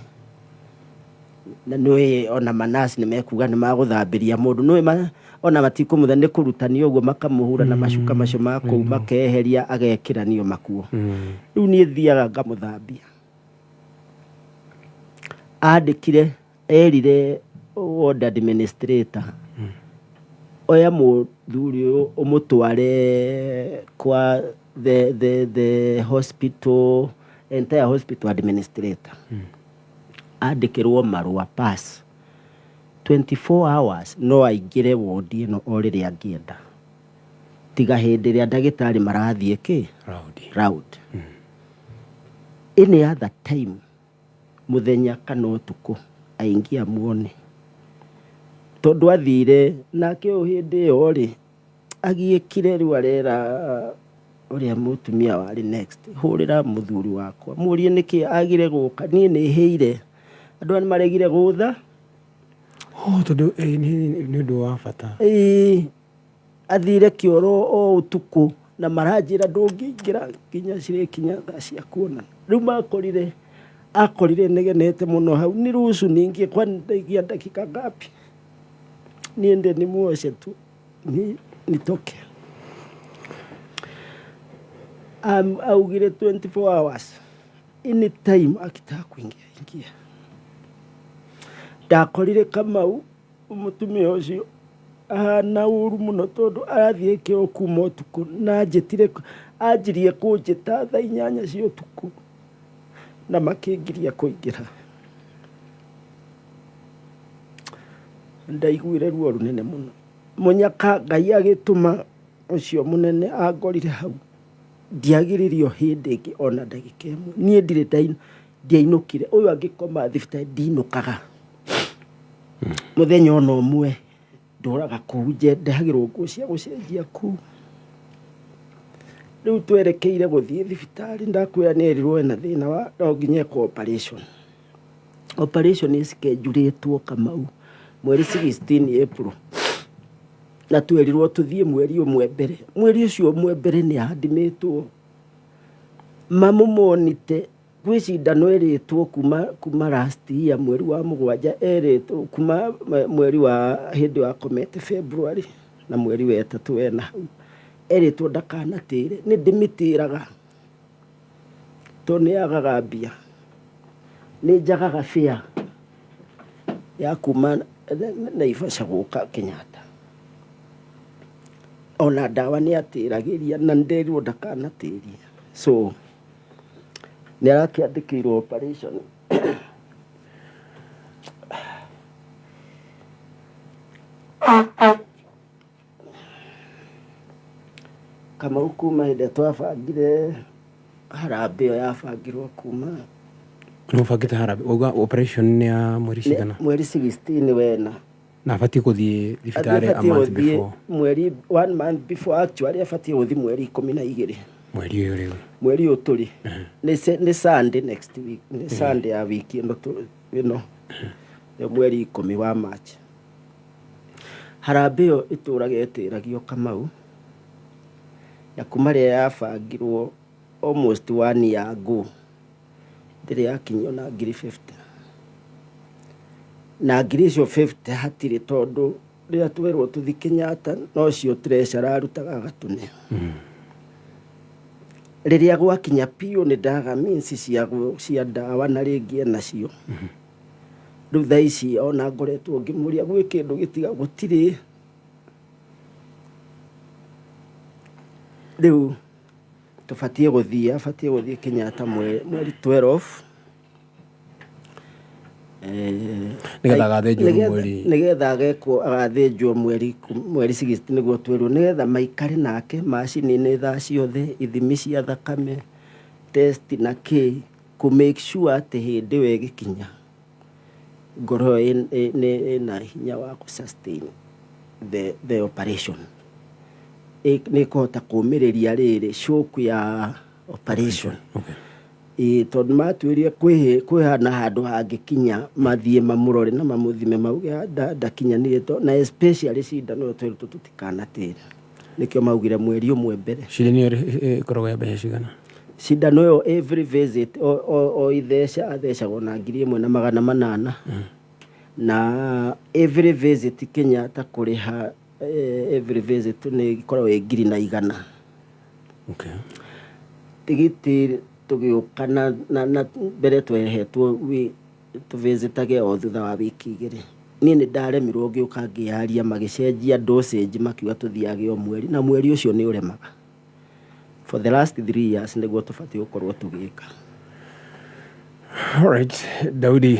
na nĩũĩ ona manasi nĩ mekuga nĩ magũthambĩria mũndũ, nĩũĩ ona matikũmũtha nĩ kũrutania ũguo, makamũhura na macuka macio ma kũu, makeheria, agekĩranio makuo. Rĩu niĩ thiaga ngamũthambia. Andĩkire, erire ward administrator, "Oya mũthuri ũyũ ũmũtware kwa the hospital, entire hospital administrator, andĩkĩrwo marũa pass 24 hours, no aingĩre wondi ĩno o rĩrĩa angĩenda, tiga hĩndĩ ĩrĩa ndagĩtarĩ marathiĩ kĩ round." Round. Any other time, mũthenya kana ũtukũ, aingie amuone. Tondũ athire nake ũyũ hĩndĩ ĩyo rĩ, agiĩkire. Rĩu arera ũrĩa mũtumia warĩ next, "Hũrĩra mũthuri wakwa, mũrie nĩkĩ agire gũka. Niĩ nĩ hĩire, andũ aya nĩ maregire gũtha." Oh, tondũ nĩ ũndũ wa bata. Ĩĩ, athire kĩoro o ũtukũ na maranjĩra ndũngĩingĩra nginya cirĩkinya thaa cia kuonana. Rĩu makorire, akorire negenete mũno hau, "Niruhusu niingie, kwani ndaingia dakika ngapi? Niende nimuoshe tu ni nitoke." Augire 24 hours, anytime akitaka kuingia, ingia. Ndakorire Kamau mũtumia ũcio ahana ũru mũno, tondũ arathiĩ kĩo kuma ũtukũ na anjĩtire, anjirie kũnjĩta thaa 8 cia ũtukũ na makĩngiria kũingĩra. Ndaiguire ruo rũnene mũno. Mũnyaka Ngai agĩtũma ũcio mũnene angorire hau, ndiagĩrĩrio hĩndĩ ĩngĩ ona ndagĩka ĩmwe. Niĩ ndirĩ ndiainũkire. Ũyũ angĩkoma thibitarĩ, ndinũkaga mũthenya ona ũmwe, ndũraga kũu, ndehagĩrwo nguo cia gũcenjia kũu. Rĩu twerekeire gũthiĩ thibitarĩ, ndakwĩra nĩ erirwo ena thĩna wa no nginya ekwo operation. Operation ĩcikenjurĩtwo, Kamau, mweri 16 April, na twerirwo tũthiĩ mweri ũmwe mbere. Mweri ũcio ũmwe mbere nĩ andimĩtwo mamũmonite gwĩ cindano ĩrĩtwo kuma last year mweri wa 7, erĩtwo kuma mweri wa hĩndĩ wakomete February na mweri wa ĩtatũ wena hau, erĩtwo ndakanatĩre. Nĩ ndĩmĩtĩraga tondũ nĩ yagaga mbia, nĩ njagaga fare ya kuma Naivasha gũka Kenyatta. Ona ndawa nĩ atĩragĩria na nderirwo ndakanatĩrie, so nĩ arakĩandĩkĩirwo operation. Kamau, kuma hĩndĩ ĩrĩa twabangire harambĩ ĩyo, yabangirwo kuma Nĩ ũbangĩte harambĩ, wauga operation nĩ ya mweri cigana? Mweri 16 wena. Na abatiĩ gũthiĩ thibitarĩ a Abatiĩ month gũthiĩ before? Mweri, one month before actually. Abatiĩ gũthiĩ mweri 12. Mweri ũyũ rĩu? Mweri ũyũ tũrĩ nĩ Sunday next week, nĩ Sunday ya wiki ĩno ĩno, nĩ mweri 10 wa March. Harambĩ ĩyo ĩtũraga ĩtĩragio, Kamau, na kuma rĩrĩa yabangirwo almost one year ago, ndĩrĩ yakinyio na ngiri 50, na ngiri icio 50 hatirĩ, tondũ rĩrĩa twerwo tũthi Kenyatta, nocio treasurer arutaga agatũne. Rĩrĩa gwakinya piũ, nĩ ndaga means cia ndawa na rĩngĩ enacio. Rĩu thaa ici ona ngoretwo ngĩmũria gwĩ kĩndũ gĩtiga gũtirĩ. Rĩu tũbatiĩ gũthiĩ, abatiĩ gũthiĩ Kenyatta mweri 12. Nĩgetha agathĩnjwo rĩu mweri- Nĩgetha agekwo agathĩnjwo mweri 6 nĩguo twĩrwo, nĩgetha maikare nake macini-inĩ thaa ciothe, ithimi cia thakame, test na kĩ, kũ make sure atĩ hĩndĩ ĩyo ĩgĩkinya ngoro ĩyo ĩna hinya wa kũ sustain the operation. Nĩ ĩkũhota kũmĩrĩria rĩrĩ shock ya operation. Ĩĩ, tondũ matwĩrire kwĩ na handũ hangĩkinya mathiĩ mamũrore na mamũthime mauge ndakinyanĩire, na especially cindano ĩyo twĩrĩtwo tũtikanatĩre, nĩkĩo maugire mweri ũmwe mbere. Cindano ĩyo ĩkoragwo ya mbeca cigana? Cindano ĩyo every visit, o itheca athecagwo na 1800, na every visit Kenyatta kũrĩha, every visit nĩ ĩkoragwo ĩ 1,100. Tigiti tũgĩũka na mbere twehetwo tũvisitage o thutha wa wiki 2. Niĩ nĩ ndaremirwo, ngĩũka ngĩaria, magĩcenjia dosage, makiuga tũthiage o mweri, na mweri ũcio nĩ ũremaga. For the last 3 years nĩguo tũbatiĩ gũkorwo tũgĩka. Alright, Daudi,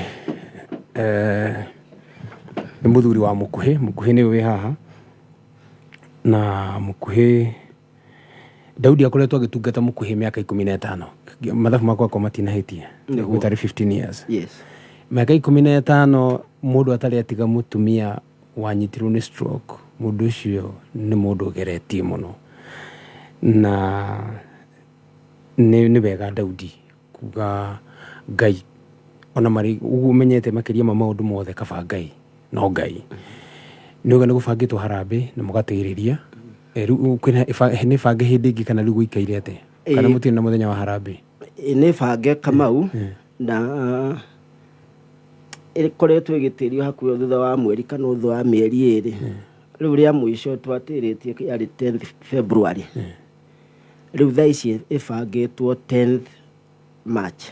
nĩ mũthuri wa Mũkuhĩ. Mũkuhĩ nĩwe wĩ haha, na Mũkuhĩ, Daudi akoretwo agĩtungata Mũkuhĩ mĩaka 15. Mathabu makwa akorwo matinahĩtia. Nĩguo. Tarĩ 15 years. Yes. Mĩaka 15 mũndũ atarĩ atiga mũtumia wanyitirwo nĩ stroke, mũndũ ũcio nĩ mũndũ ũgeretie mũno. Na nĩ wega Daudi kuga Ngai ona marĩ ũguo ũmenyete makĩria ma maũndũ mothe, kaba Ngai no Ngai nĩ uga nĩ gũbangĩtwo harambĩ na mũgatĩrĩria. Rĩu kwĩna nĩ bange hĩndĩ ĩngĩ kana rĩu gũikaire atĩa, kana mũtirĩ na mũthenya wa harambĩ? Ĩ, nĩ bange, Kamau, na ĩkoretwo ĩgĩtĩrio hakuhĩ thutha wa mweri kana thutha wa mĩeri 2. Rĩu rĩa mũico twatĩrĩtie yarĩ 10th February. Rĩu thaa ici ĩbangĩtwo 10th March.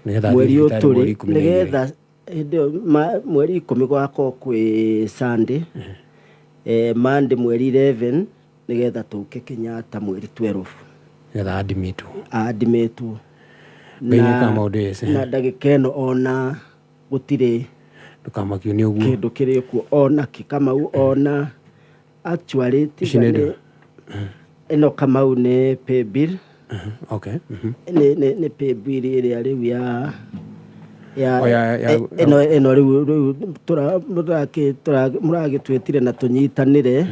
Nĩgetha Mweri athiĩ ũyũ thibitarĩ tũrĩ mweri 12. Nĩgetha hĩndĩ ĩyo mweri 10 gwakorwo kwĩ Sunday, Monday mweri 11, nĩgetha tũke Kenyatta mweri 12. Nĩgetha admitwo. Admitwo. Ngai nĩekaga maũndũ yese. Na ndagĩka ĩno ona gũtirĩ Ndũkamakio nĩ ũguo. kĩndũ kĩrĩ kuo ona kĩ, Kamau, ona actually Ici tiga nĩ nĩ ĩno, Kamau, nĩ pay bill. Nĩ pay bill ĩrĩa rĩu ya O, ĩno rĩu mũragĩtwĩtire na tũnyitanĩre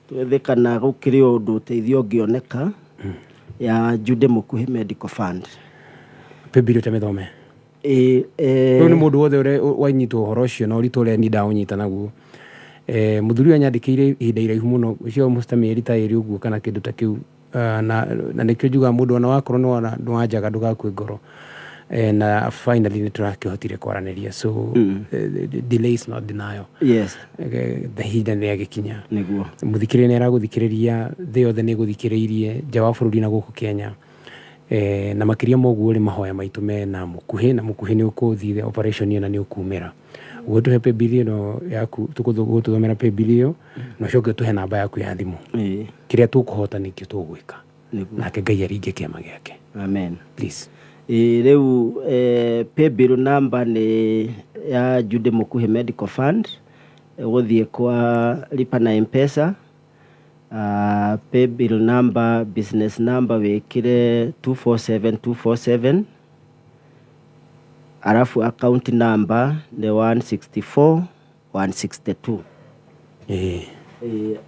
twethe kana gũkĩrĩ ũndũ ũteithio ũngĩoneka ya Jude Mũkuhĩ Medical Fund. Pay bill ũtamĩthome. Ĩ, Rĩu nĩ mũndũ wothe ũrĩa wanyitwo ũhoro ũcio na ũritũ ũrĩa ni ndaũnyita naguo. Mũthuri ũyũ anyandĩkĩire ihinda iraihu mũno, ũcio almost ta mĩeri ta 2 ũguo kana kĩndũ ta kĩu. Na nĩkĩo njugaga mũndũ ona wakorwo nĩwona nĩwanjaga ndũgakue ngoro. Na finally nĩ tũrakĩhotire kwaranĩria, so delay is not denial. Ihinda nĩ rĩagĩkinya. Mũthikĩrĩria nĩ aragũthikĩrĩria, thĩ yothe nĩ ĩgũthikĩrĩirie, nja wa bũrũri na gũkũ Kenya. Na makĩria ma ũguo rĩ, mahoya maitũ mena Mũkuhĩ, na Mũkuhĩ nĩ ũkũthiĩ operation ĩyo na nĩ ũkumĩra. Ũguo tũhe paybill ĩno yaku, tũgũtũthomera paybill ĩyo na ũcoke ũtũhe namba yaku ya thimũ. Kĩrĩa tũkũhota nĩkĩo tũgwĩka. Nake Ngai aringe kĩama gĩake. Amen. Please. Ĩ, rĩu paybill number nĩ ya Jude Mũkuhĩ Medical Fund, ũgũthiĩ kwa lipa na M-Pesa, paybill number, business number wĩkĩre 247247, arabu account number nĩ 164 162.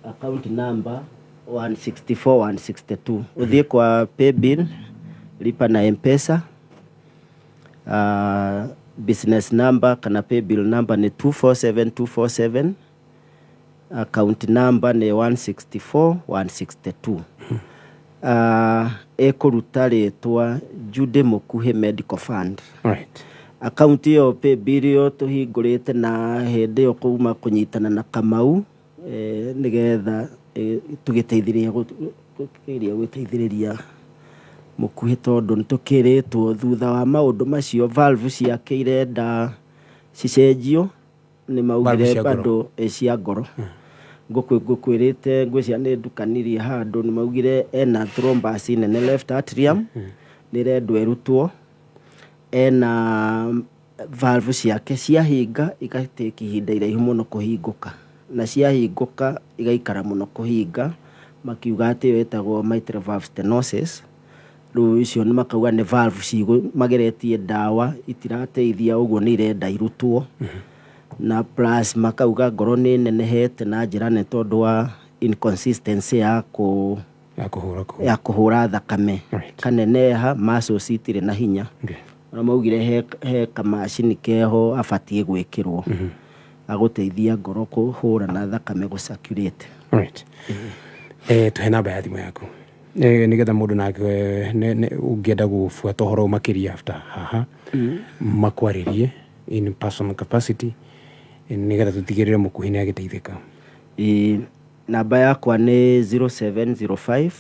Account number 164 162, ũthiĩ kwa paybill, lipa na M-Pesa, business number kana paybill number nĩ 247247, account number nĩ 164 162. Ĩkũruta rĩtwa Jude Mũkuhĩ Medical Fund. Akaunti ĩyo, paybill ĩyo tũhingũrĩte na hĩndĩ ĩyo kuma kũnyitana na Kamau, nĩgetha tũgĩteithĩrĩria gũkĩgeria gwĩteithĩrĩria Mũkuhĩ, tondũ nĩ tũkĩrĩtwo thutha wa maũndũ macio valve ciake irenda cicenjio. Nĩ maugire Valve cia ngoro. Bado cia ngoro. Ngũkwĩrĩte ngwĩciria nĩ ndukanirie handũ, nĩ maugire ena thrombus nene left atrium, nĩ ĩrendwo ĩrutwo. Ena Valve ciake ciahinga igatake ihinda iraihu mũno kũhingũka, na ciahingũka igaikara mũno kũhinga, makiuga atĩ ĩyo ĩtagwo mitral valve stenosis. Rĩu icio nĩ makauga nĩ valve mageretie ndawa itirateithia, ũguo nĩ irenda irutwo. Na plus makauga ngoro nĩ ĩnenehete na njĩra nene tondũ wa inconsistency ya kũ Ya kũhũra kũu. Ya kũhũra thakame. Kaneneha, muscles itirĩ na hinya. Ona maugire he kamacini keho abatiĩ gwĩkĩrwo agũteithia ngoro kũhũra na thakame gũ circulate. Alright. Tuhe namba ya thimũ yaku nĩgetha mũndũ nake ũngĩenda gũbuata ũhoro makĩria after haha makwarĩrie in personal capacity, nĩgetha tũtigĩrĩre mũkuhĩ nĩ agĩteithĩka. Ĩ, namba yakwa nĩ 0705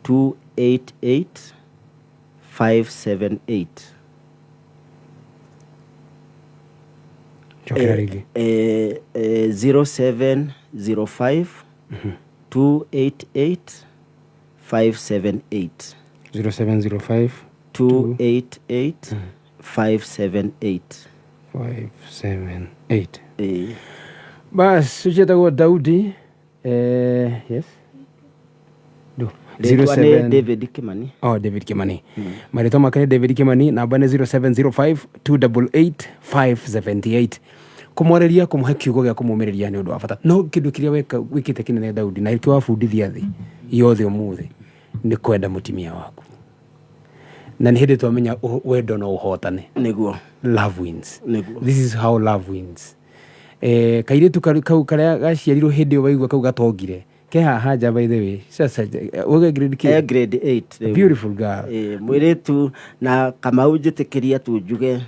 288 578. Cokera rĩngĩ. 0705 288 578. 0705 288 578. 578. Ĩ. Bas, ũciĩtagwo Daudi, yes. Du. Rĩtwa nĩ 07 David Kimani. Oh, David Kimani. Marĩtwa make nĩ David Kimani, namba nĩ 0705 288 578. Kũmwarĩria, kũmũhe kiugo gĩa kũmũmĩrĩria nĩ ũndũ wa bata. No kĩndũ kĩrĩa weka wĩkĩte kĩnene Daudi na nĩkĩo wabundithia thĩ yothe ũmũthĩ nĩ kwenda mũtumia waku. Na nĩ hĩndĩ twamenya wendo no ũhotane. Nĩguo. Love wins. Nĩguo. This is how love wins. Kairĩtu kau karĩa gaciarirwo hĩndĩ ĩyo waigua kau gatongire ke haha nja, by the way. Sasa uge grade E kĩ? Grade 8 rĩu. Beautiful girl. Ĩ, mũirĩtu na Kamau, njĩtĩkĩria tu njuge,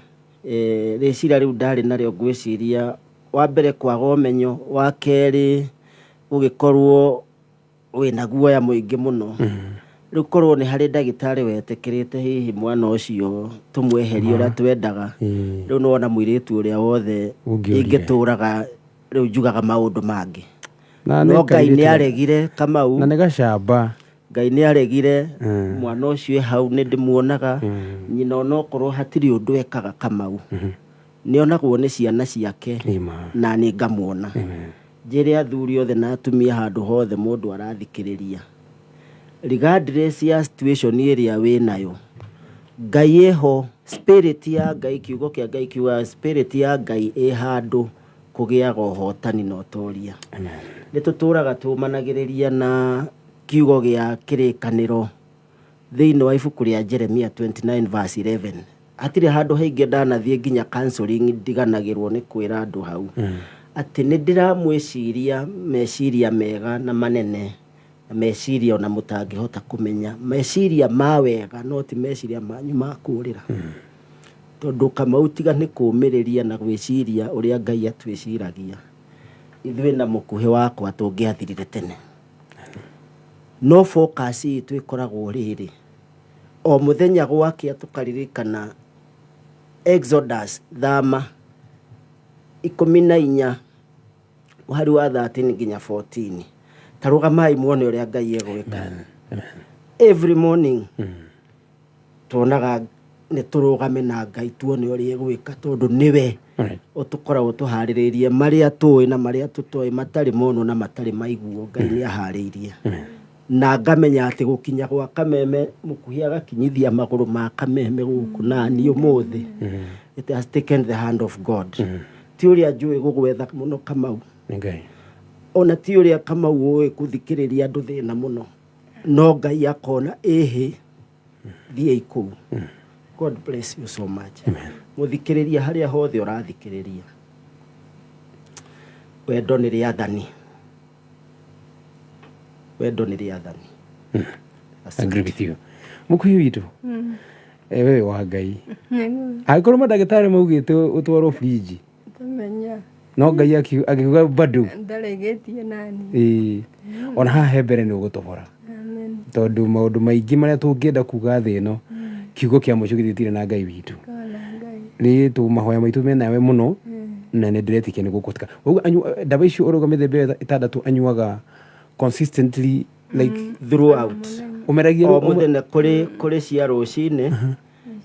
rĩciria rĩu ndarĩ narĩo, ngwĩciria wa mbere kwaga ũmenyo, wa kerĩ gũgĩkorwo wĩna guoya mũingĩ mũno. Rĩu korwo nĩ harĩ ndagĩtarĩ wetĩkĩrĩte hihi mwana ũcio tũmweherie ũrĩa twendaga, rĩu nĩwona mũirĩtu ũrĩa wothe Ũngĩorire. ingĩtũraga rĩu njugaga maũndũ mangĩ. Na No nĩ Ngai nĩ kairĩtu aregire, Kamau. Na nĩ gacamba. Ngai nĩ aregire. Mwana ũcio e hau nĩ ndĩmuonaga nyina, onokorwo hatirĩ ũndũ ekaga, Kamau, nĩ onagwo nĩ ciana ciake. Ĩma. Na nĩ ngamuona. Amen. Njĩre athuri othe na atumia handũ hothe mũndũ arathikĩrĩria, regardless ya situation ĩrĩa wĩ nayo, Ngai ĩho. Spirit ya Ngai, kiugo kĩa Ngai kiugaga spirit ya Ngai ĩ handũ kũgĩaga ũhotani na ũtoria. Amen. Nĩ tũtũraga tũmanagĩrĩria na kiugo gĩa kĩrĩkanĩro thĩinĩ wa ibuku rĩa Jeremia 29 verse 11. Hatirĩ handũ haingĩ ndanathiĩ nginya counseling ndiganagĩrwo nĩ kwĩra andũ hau atĩ nĩ ndĩramwĩciria meciria mega na manene, na meciria ona mũtangĩhota kũmenya, meciria ma wega, no ti meciria manyu ma kũrĩra. Tondũ Kamau, tiga nĩ kũũmĩrĩria na gwĩciria ũrĩa Ngai atwĩciragia, ithuĩ na mũkuhĩ wakwa tũngĩathirire tene. No focus itũ ĩkoragwo rĩrĩ, o mũthenya gwakĩa tũkaririkana Exodus, thama 14 mũhari wa 13 nginya 14. Tarũgamai muone ũrĩa Ngai egwĩka. Every morning tuonaga nĩ tũrũgame na Ngai tuone ũrĩa egwĩka, tondũ nĩwe ũtũkoragwo tũharĩrĩirie marĩa tũĩ na marĩa tũtoĩ, matarĩ monwo na matarĩ maiguo. Ngai nĩ aharĩirie. Na ngamenya atĩ gũkinya gwa Kameme, mũkuhĩ agakinyithia magũrũ ma Kameme gũkũ nani ũmũthĩ, it has taken the hand of God. Ti ũrĩa njũĩ gũgwetha mũno, Kamau. Nĩ Ngai. Ona ti ũrĩa Kamau ũĩ gũthikĩrĩria andũ thĩna mũno, no Ngai akona ĩhĩ thiĩi kũu. God bless you so much. Mũthikĩrĩria harĩa hothe ũrathikĩrĩria, wendo nĩ rĩathani, wendo nĩ rĩathani. Agree with you, mũkuhĩ witũ. Wewe wa Ngai, angĩkorwo mandagĩtarĩ maugĩte ũtwarwo fridge, Tamenya. No Ngai akiuga bado Ndaregĩtie nani. Ĩĩ. Ona haha he mbere nĩ ũgũtobora. Amen. Tondũ maũndũ maingĩ marĩa tũngĩenda kuga thĩ ĩno, kiugo kĩa mũico gĩthiĩtire na Ngai witũ. Kona Ngai. Nĩ tũ mahoya maitũ menawe mũno na nĩ ndĩretĩkia nĩ gũkũtika. Ũguo ndawa icio ũrauga mĩthemba ĩyo ĩtandatũ anyuaga consistently, like throughout. Ũmeragia o mũthenya, kũrĩ cia rũcinĩ.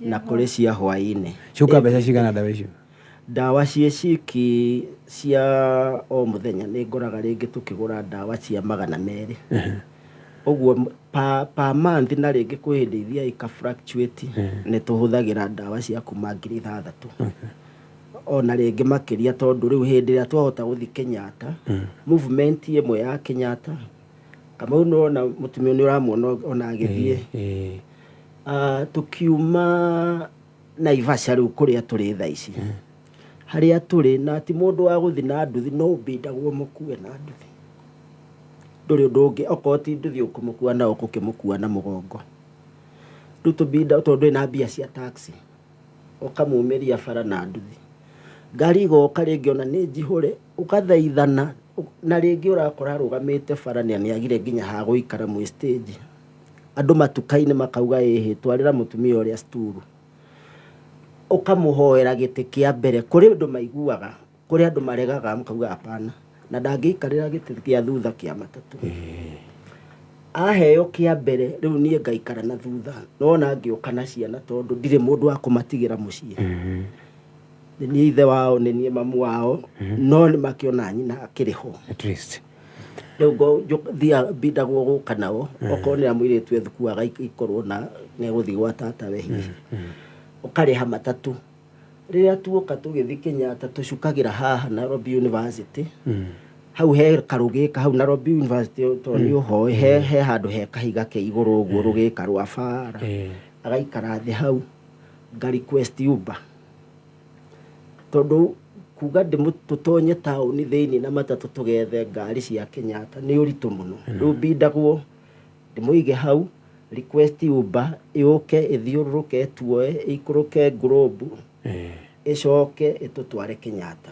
Na kũrĩ cia hwaĩ-inĩ. Ciũka mbeca cigana ndawa icio? Ndawa ciĩ ciki cia o mũthenya nĩ ngoraga rĩngĩ tũkĩgũra ndawa cia 200 ũguo per month, na rĩngĩ kwĩ hĩndĩ ithiaga ika fluctuate. Nĩ tũhũthagĩra ndawa cia kuma 6,000 ona rĩngĩ makĩria, tondũ rĩu hĩndĩ ĩrĩa twahota gũthiĩ Kenyatta, movement ĩmwe ya Kenyatta, Kamau, nĩwona mũtumia nĩ ũramuona ona agĩthiĩ. Tũkiuma Naivasha rĩu kũrĩa tũrĩ thaa ici, harĩa tũrĩ na ti mũndũ wa gũthiĩ na nduthi, no ũbindagwo mũkue na nduthi, ndũrĩ ũndũ ũngĩ okorwo ti nduthi ũkũmũkua nao ũkũkĩmũkua na mũgongo. Rĩu tũbinda tondũ ndũrĩ na mbia cia taxi, ũkamumĩria bara na nduthi, ngari igoka rĩngĩ ona nĩ njihũre, ũgathaithana na rĩngĩ ũrakora arũgamĩte bara na nĩagire nginya ha gũikara mwĩ stage. Andũ matuka-inĩ makauga, "Ĩhĩ, twarĩra mũtumia ũrĩa sturu," ũkamũhoera gĩtĩ kĩa mbere. Kũrĩ andũ maiguaga, kũrĩ andũ maregaga, makauga hapana, na ndangĩikarĩra gĩtĩ gĩa thutha kĩa matatũ. Aheo kĩa mbere, rĩu niĩ ngaikara na thutha, nona ngĩũka na ciana, tondũ ndirĩ mũndũ wa kũmatigĩra mũciĩ. Nĩ niĩ ithe wao, nĩ niĩ mamu wao, no nĩ makĩona nyina akĩrĩ ho. At least. Rĩu thiaga mbindagwo gũka nao, okorwo nĩ a mũirĩtu ethukuu agaikorwo na nĩegũthiĩ gwa tatawe, hihi ũkarĩha matatũ. Rĩrĩa tuoka tũgĩthiĩ Kenyatta, tũcukagĩra haha Nairobi University, hau he karũgĩka hau Nairobi University, tondũ nĩ ũhoĩ he handũ he kahiga ke igũrũ ũguo, rũgĩka rwa bara. Agaikara thĩ hau, nga request Uber, tondũ kuga tũtonye taũni thĩinĩ na matatũ tũgethe ngari cia Kenyatta nĩ ũritũ mũno. Rĩu mbindagwo ndĩmũige hau, request Uber yũke ĩthiũrũrũke, ĩtuoe, ĩikũrũke Globe, ĩcoke ĩtũtware Kenyatta.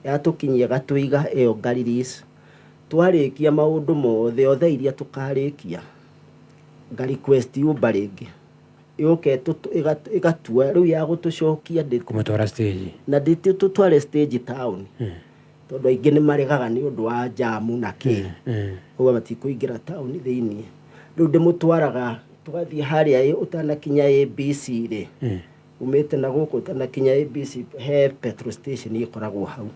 Yatũkinyia gatũiga ĩyo nga-release. Twarĩkia maũndũ mothe othe iria tũkarĩkia, nga request Uber rĩngĩ yũke ĩgatua rĩu ya gũtũcokia Kũmatwara stage. Na ndĩtũtware stage town, tondũ aingĩ nĩ maregaga nĩ ũndũ wa jamu na kĩ, ũguo matikũingĩra taũni thĩiniĩ. Rĩu ndĩmũtwaraga tũgathiĩ harĩa ũtanakinya ABC rĩ, umĩte na gũkũ ũtanakinya ABC, he petrol station ĩkoragwo hau.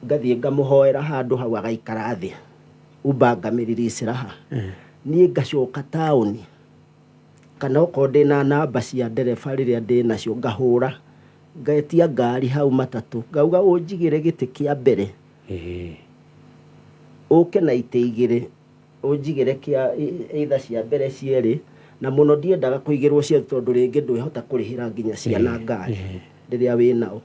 Ngathiĩ ngamũhoera handũ hau, agaikara thĩ, Uber ngamĩriricĩra ha, niĩ ngacoka taũni, kana okorwo ndĩna namba cia ndereba rĩrĩa ndĩ nacio, ngahũra, ngetia ngari hau matatũ, ngauga ũnjigĩre gĩtĩ kĩa mbere, ũke na itĩ igĩrĩ, ũnjigĩre kĩa either cia mbere cierĩ, na mũno ndiendaga kũigĩrwo cia, tondũ rĩngĩ ndwĩhota kũrĩhĩra nginya ciana ngari rĩrĩa wĩ nao.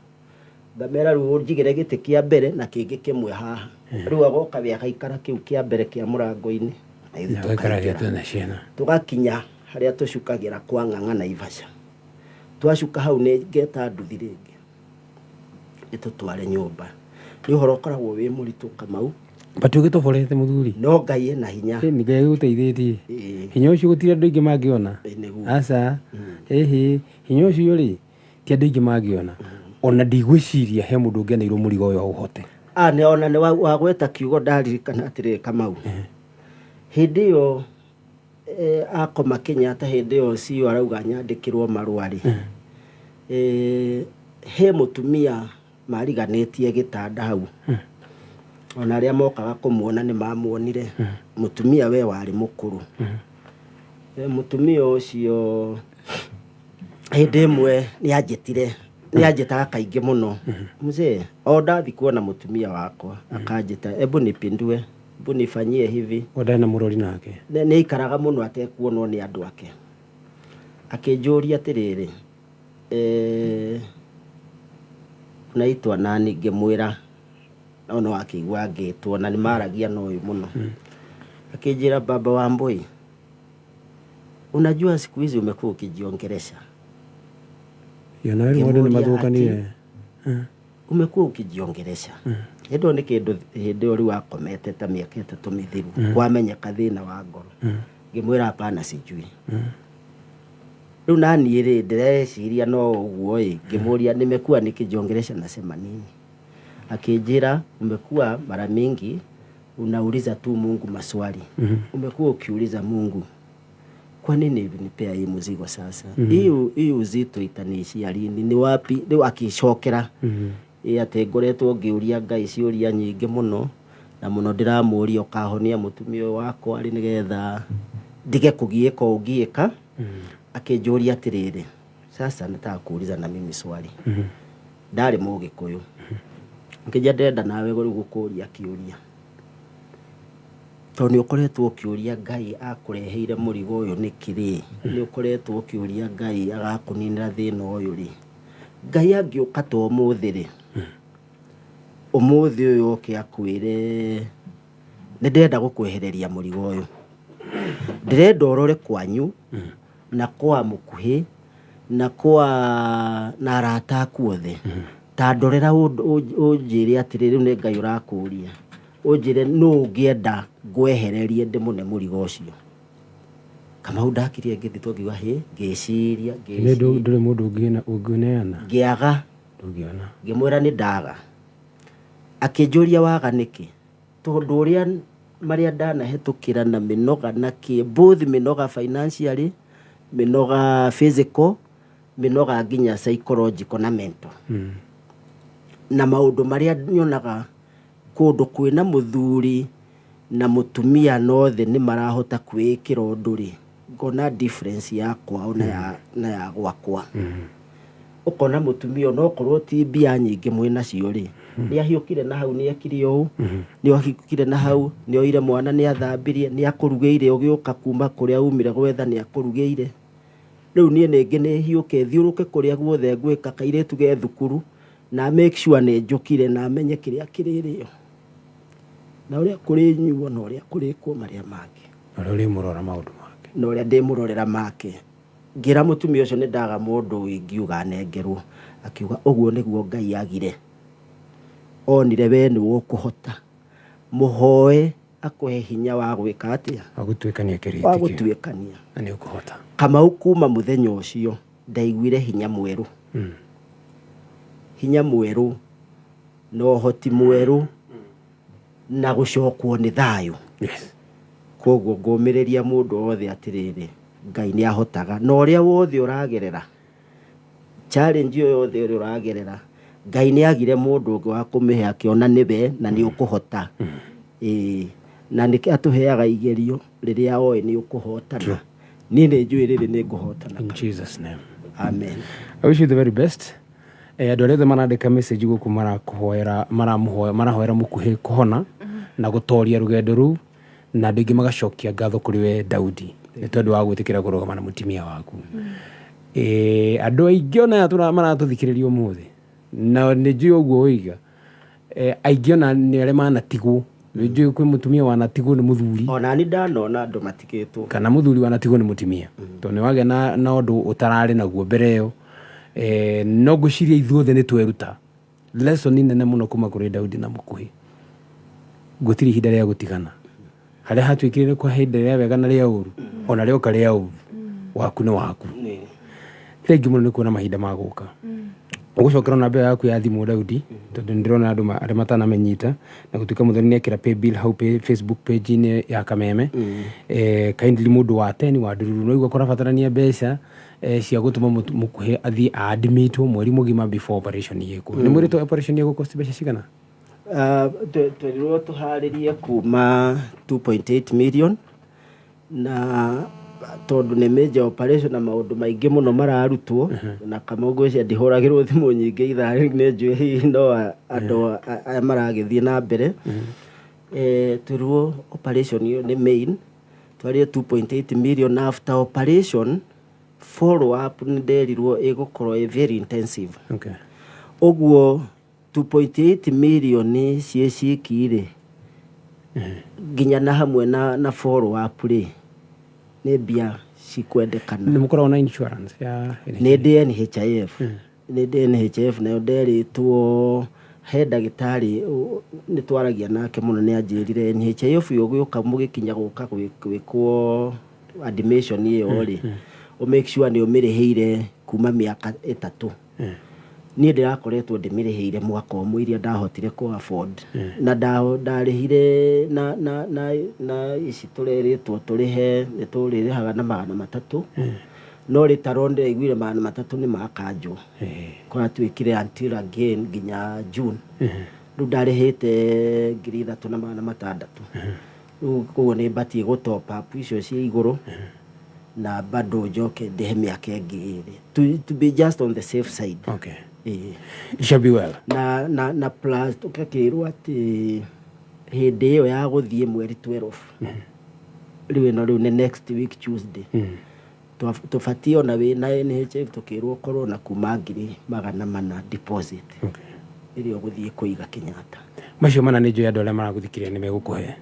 Ngamera rĩu ũnjigĩre gĩtĩ kĩa mbere na kĩngĩ kĩmwe haha. Rĩu agoka we agaikara kĩu kĩa mbere kĩa mũrango-inĩ, na ithuĩ Agaikara tũkaingĩra. Gĩtĩ na ciana. Tũgakinya harĩa tũcukagĩra kwa Ng'ang'a Naivasha. Twacuka hau nĩ ngeta nduthi rĩngĩ ĩtũtware nyũmba. Nĩ ũhoro ũkoragwo wĩ mũritũ, Kamau. But ũgĩtoborete mũthuri. No Ngai ena hinya. Ĩ, nĩ Ngai agũteithĩtie. Hinya ũcio gũtirĩ andũ aingĩ mangĩona. Ĩĩ, nĩguo. Aca, ĩhĩ, hinya ũcio rĩ, ti andũ aingĩ mangĩona. Ona ndigwĩciria he mũndũ ũngĩaneirwo mũrigo ũyũ aũhote. Ah, nĩ ona nĩ wagweta kiugo ndaririkana atĩrĩrĩ, Kamau, hĩndĩ ĩyo akoma Kenyatta, hĩndĩ ĩyo CEO arauga nyandĩkĩrwo marũa rĩ, he mũtumia mariganĩtie gĩtanda hau, ona arĩa mokaga kũmuona nĩ mamuonire. Mũtumia we warĩ mũkũrũ. Mũtumia ũcio hĩndĩ ĩmwe nĩ anjĩtire, nĩ anjĩtaga kaingĩ mũno, mzee, o ndathi kuona mũtumia wakwa akanjĩta, "Ebu nipindue, ebu nifanyie hivi." O ndarĩ na mũrori nake. Nĩ aikaraga mũno atekuonwo nĩ andũ ake. Akĩnjũria atĩrĩrĩ, "Unaitwa nani?" Ngĩmwĩra, no no akĩigua ngĩtwo na nĩ maragia na ũyũ mũno. Akĩnjĩra, "Baba wa Mbui, unajua siku hizi umekuwa ukijiongelesha." Yo nawe rĩu maũndũ nĩ Ngĩmũũria. Mathũkanire. "Umekuwa ukijiongelesha." Hĩndĩ ĩyo nĩ kĩndũ hĩndĩ ĩyo rĩu akomete ta mĩaka 3 mĩthiru, kwamenyeka thĩna wa ngoro. Ngĩmwĩra, "Hapana, sijui." Rĩu naniĩ rĩ, ndĩreciria no ũguo ĩ. Ngĩmũria, "Nimekuwa nikijiongelesha nasema nini?" Akĩnjĩra, "Umekuwa mara mingi unauliza tu Mungu maswali. Umekuwa ukiuliza Mungu, Kwa nini ulinipea hii mzigo sasa? Hii uzito itaniishia lini? Ni wapi rĩu? Akĩcokera ĩ atĩ ngoretwo ngĩũria Ngai ciũria nyingĩ mũno na mũno, ndĩramũria ũkahonia mũtumia ũyũ wakwa rĩ, nĩgetha ndige kũgiĩka ũngiĩka. Akĩnjũria atĩrĩrĩ, "Sasa nataka kuuliza na mimi swali." Ndarĩ Mũgĩkũyũ. Ngĩnjia, "Ndĩrenda nawe rĩu gũkũria kĩũria, tondũ nĩ ũkoretwo ũkĩũria Ngai akũreheire mũrigo ũyũ nĩkĩ rĩ? Nĩ ũkoretwo ũkĩũria Ngai agakũninĩra thĩna ũyũ rĩ? Ngai angĩũka ta ũmũthĩ rĩ, ũmũthĩ ũyũ oke akwĩre, 'Nĩ ndĩrenda gũkwehereria mũrigo ũyũ, ndĩrenda ũrore kwanyu na kwa mũkuhĩ na kwa na arata aku othe, ta ndorera ũnjĩre atĩrĩ, rĩu nĩ Ngai ũrakũria, ũnjĩre nũ ũngĩenda ngwehererie ndĩmũne mũrigo ũcio?'" Kamau, ndakirie ngĩthitwo, ngiuga hĩ, ngĩciria, Nĩ ngĩciria. Ndũrĩ mũndũ ũngĩneana. Ngĩaga. Ndũngĩona. Ngĩmwĩra nĩ ndaga. Akĩnjũria, "Waga nĩkĩ?" Tondũ ũrĩa marĩa ndanahĩtũkĩra na mĩnoga na kĩ, both mĩnoga financially, mĩnoga physical, mĩnoga nginya psychological na mental, na maũndũ marĩa nyonaga kũndũ kwĩna mũthuri na mũtumia nothe nĩ marahota kwĩĩkĩra ũndũ rĩ, ngona difference yakwa na ya gwakwa. Ũkona mũtumia onokorwo ti mbia nyingĩ mwĩ nacio rĩ, nĩ ahiũkire na hau, nĩ ekire ũũ, nĩ ahiũkire na hau, nĩ oire mwana, nĩ athambirie, nĩ akũrugĩire ũgĩũka kuma kũrĩa umire gwetha, nĩ akũrugĩire. Rĩu niĩ nĩngĩ nĩ hiũke thiũrũke kũrĩa guothe ngwĩka kairĩtu ge thukuru na make sure nĩ njũkire na menye kĩrĩa kĩrĩrĩo na ũrĩa kũrĩnyuo na ũrĩa kũrĩkwo marĩa mangĩ. Na ũrĩa ũrĩmũrora maũndũ make. Na ũrĩa ndĩmũrorera make. Ngĩra mũtumia ũcio nĩ ndaga mũndũ ingiuga anengerwo. Akiuga ũguo nĩguo Ngai agire, onire we nĩ ũkũhota, mũhoe akũhe hinya wa gwĩka atĩa? Wa gũtuĩkania kĩrĩti wa kĩu. Gũtuĩkania. Na nĩ ũkũhota. Kamau, kuma mũthenya ũcio ndaiguire hinya mwerũ, hinya mwerũ na ũhoti mwerũ na gũcokwo nĩ thayũ. Koguo ngũmĩrĩria mũndũ wothe atĩrĩrĩ, Ngai nĩ ahotaga, na ũrĩa wothe ũragerera challenge ĩyo yothe ũrĩa ũragerera, Ngai nĩ agire mũndũ ũngĩ wa kũmĩhe, akĩona nĩwe na nĩ ũkũhota. Ĩĩ, na nĩkĩo atũheaga igerio rĩrĩa oĩ nĩ ũkũhotana. Niĩ nĩ njũĩ rĩrĩ nĩ ngũhotana. In Jesus name. Amen. I wish you the very best. Andũ arĩa othe marandĩka message gũkũ marakũhoera, maramũhoera, marahoera mũkuhĩ kũhona na gũtoria rũgendo rũu, na andũ aingĩ magacokia ngatho kũrĩ we Daudi nĩ tondũ wa gwĩtĩkĩra kũrũgama na mũtumia waku. Andũ aingĩ ona aya maratũthikĩrĩria ũmũthĩ, na nĩ njũĩ ũguo ũiga, aingĩ ona nĩ arĩa manatigwo. Nĩ njũĩ kwĩ mũtumia wanatigwo nĩ mũthuri. Ona ni ndanona andũ matigĩtwo. Kana mũthuri wanatigwo nĩ mũtumia, tondũ nĩ wagĩa na ũndũ ũtararĩ naguo mbere ĩyo. No ngwĩciria ithuothe nĩ tweruta lesson nene mũno kuma kũrĩ Daudi na mũkuhĩ. Gũtirĩ ihinda rĩa gũtigana. Harĩa hatuĩkire nĩ kwa ihinda rĩa wega na rĩa ũru, ona rĩoka rĩa ũru, waku nĩ waku. Thengiũ mũno nĩ kuona mahinda ma gũka. Ũgũcokera namba ĩyo yaku ya thimũ, Daudi, tondũ nĩ ndĩrona andũ arĩa matanamenyita na gũtuĩka mũthoni nĩ ekĩra pay bill hau Facebook page-inĩ ya Kameme. Kindly mũndũ wa teni wa ndururu no igua kũrabatarania mbeca cia gũtũma mũkuhĩ athiĩ admitwo mweri mũgima before operation yĩkwo. Nĩ mwĩrĩtwo operation ĩgũcost mbeca cigana? Twerirwo tũharĩrie kuma 2.8 million, na tondũ nĩ major operation na maũndũ maingĩ mũno mararutwo. Na kama ngwĩciria ndihũragĩrwo thimũ nyingĩ ithaa rĩu, nĩ njũĩ hihi no andũ aya maragĩthiĩ na mbere. Twerirwo operation ĩyo nĩ main, twarĩe 2.8 million. After operation, follow up nĩ nderirwo ĩgũkorwo ĩ very intensive. Ũguo 2.8 million ciĩ ciki rĩ, nginya na hamwe na follow up rĩ, nĩ mbia cikwendekana. Nĩ mũkoragwo na insurance ya? Nĩ ndĩ NHIF, nĩ ndĩ NHIF, nayo nderĩtwo he ndagĩtarĩ nĩ twaragia nake mũno, nĩ anjĩrire NHIF ũgĩũka mũgĩkinya gũka gwĩkwo admission ĩyo rĩ, ũ make sure nĩ ũmĩrĩhĩire kuma mĩaka 3. Niĩ ndĩrakoretwo ndĩmĩrĩhĩire mwaka ũmwe iria ndahotire kũ afford na ndarĩhire na ici tũrerĩtwo tũrĩhe, nĩ tũrĩrĩhaga na 300, no rĩtarwo ndĩraiguire 300 nĩ makanjwo. Kũratuĩkire until again nginya June. Rĩu ndarĩhĩte 3,600. Rĩu koguo nĩ mbatiĩ gũ top up icio ciĩ igũrũ na bado njoke ndĩhe mĩaka ĩngĩ 2 to be just on the safe side. Ĩĩ. It shall be well. Na plus tũgakĩrwo atĩ hĩndĩ ĩyo ya gũthiĩ mweri 12, rĩu ĩno rĩu nĩ next week Tuesday, tũbatiĩ ona wĩna NHIF tũkĩrwo ũkorwo na kuma 400,000 deposit ĩrĩa ũgũthiĩ kũiga Kenyatta. Macio mana nĩ njũĩ andũ arĩa maragũthikĩrĩria nĩ megũkũhe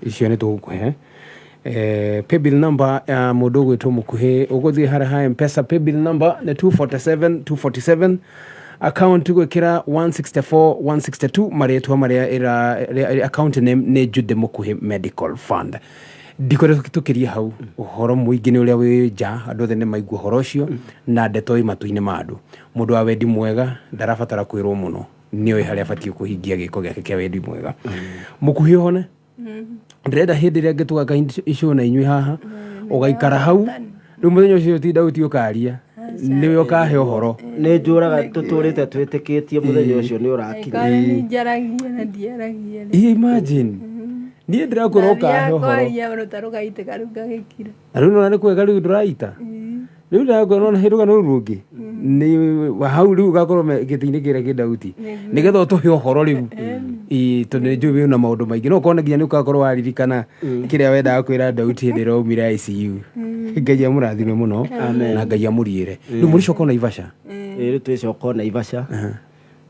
icio, nĩ tũgũkũhe paybill number ya mũndũ ũgwĩtwo Mũkuhĩ. Ũgũthiĩ harĩa ha Mpesa, paybill number nĩ 247 247, account gwĩkĩra 164 162, marĩtwa marĩa account name nĩ Jude Mũkuhĩ Medical Fund. Ndikwenda tũkĩrie hau, ũhoro mũingĩ nĩ ũrĩa wĩ nja, andũ othe nĩ maigua ũhoro ũcio na ndeto ĩ matũ-inĩ ma andũ. Mũndũ wa wendi mwega ndarabatara kwĩrwo mũno, nĩoĩ harĩa abatiĩ kũhingia gĩko gĩake kĩa wendi mwega. Mũkuhĩ ũhone. Ndĩrenda hĩndĩ ĩrĩa ngĩtũgaka icũ na inyuĩ haha ũgaikara hau rĩu mũthenya ũcio ti Dauti ũkaria, nĩwe ũkahe ũhoro. Nĩ njũraga tũtũrĩte twĩtĩkĩtie mũthenya ũcio nĩ ũrakinya. Angĩkorwo nĩ njaragia na ndiaragia rĩ. Imagine niĩ ndĩrakwĩra ũkahe Ndathiaga ũhoro. kwaria rũta rũgaitĩka rĩu ngagĩkira. Na rĩu nona nĩ kwega, rĩu ndũraita, rĩu ndĩrakwĩra nona hĩndĩ rũgano rũu rũngĩ nĩ hau rĩu ũgakorwo gĩtĩ-inĩ kĩrĩa kĩ Dauti nĩgetha ũtũhe ũhoro rĩu. Ĩĩ, tondũ nĩ njũĩ wĩna maũndũ maingĩ, no ũkorwo nginya nĩ ũgakorwo waririkana kĩrĩa wendaga kwĩra Dauti hĩndĩ ĩrĩa waumire ICU. Ngai amũrathime mũno na Ngai amũriĩre. Rĩu mũricoka Naivasha? Ĩĩ, rĩu twĩcoka o Naivasha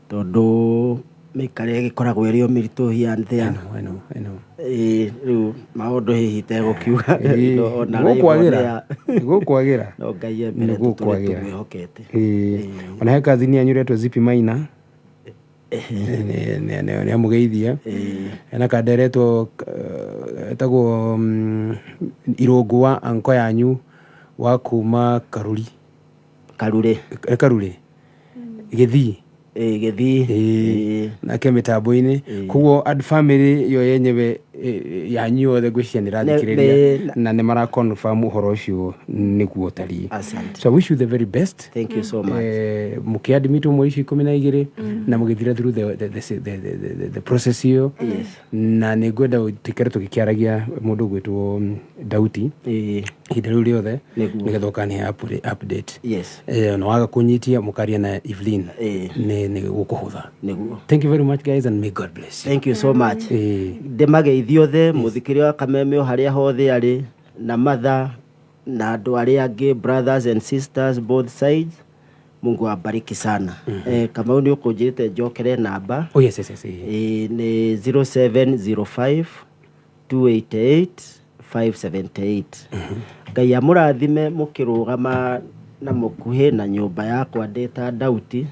tondũ mĩikarĩre ĩgĩkoragwo ĩrĩ o mĩritũ here and there. I know, I know, I know. Ĩĩ, rĩu maũndũ hihi itegũkiuga ona live on Gũkwagĩra. air. Gũkwagĩra. No Ngai e mbere, Nĩ tũtũre gũkwagĩra. tũmwĩhokete. Ĩĩ. Ona he kazini yanyu ĩretwo Zipi Maina nĩ amũgeithia. Hena kanda ĩretwo etagwo Irũngũ wa anko yanyu wa kuma Karuri. Karure. Karure Gĩthii. Ĩĩ, Gĩthii. Ĩĩ. Nake mĩtambo-inĩ koguo and family yo yenyewe yanyu yothe ngwĩciria nĩ ĩrathikĩrĩria na nĩ mara confirm ũhoro ũcio nĩguo ũtariĩ. Asante. So I wish you the very best. Thank you so much. Mũkĩadmitwo mweri icio 12 na mũgĩthira through the process ĩyo, na nĩ ngwenda tũikare tũgĩkĩaragia mũndũ ũgwĩtwo Dauti ihinda rĩu rĩothe nĩgetha ũkanihe update. Na waga kũnyitia mũkaria na Evelyn. Nĩ gũkũhũtha. Nĩguo. Thank you very much guys and may God bless you. Thank you so much. Ndĩmageithie othe, mũthikĩria wa Kameme o harĩa hothe arĩ, na matha na andũ arĩa angĩ, brothers and sisters both sides. Mungu awabariki sana. Kamau, nĩ ũkũnjĩrĩte njokere namba. Oh yes. Nĩ 0705 288 578. Ngai amũrathime mũkĩrũgama na mũkuhĩ na nyũmba yakwa ndĩ ta Dauti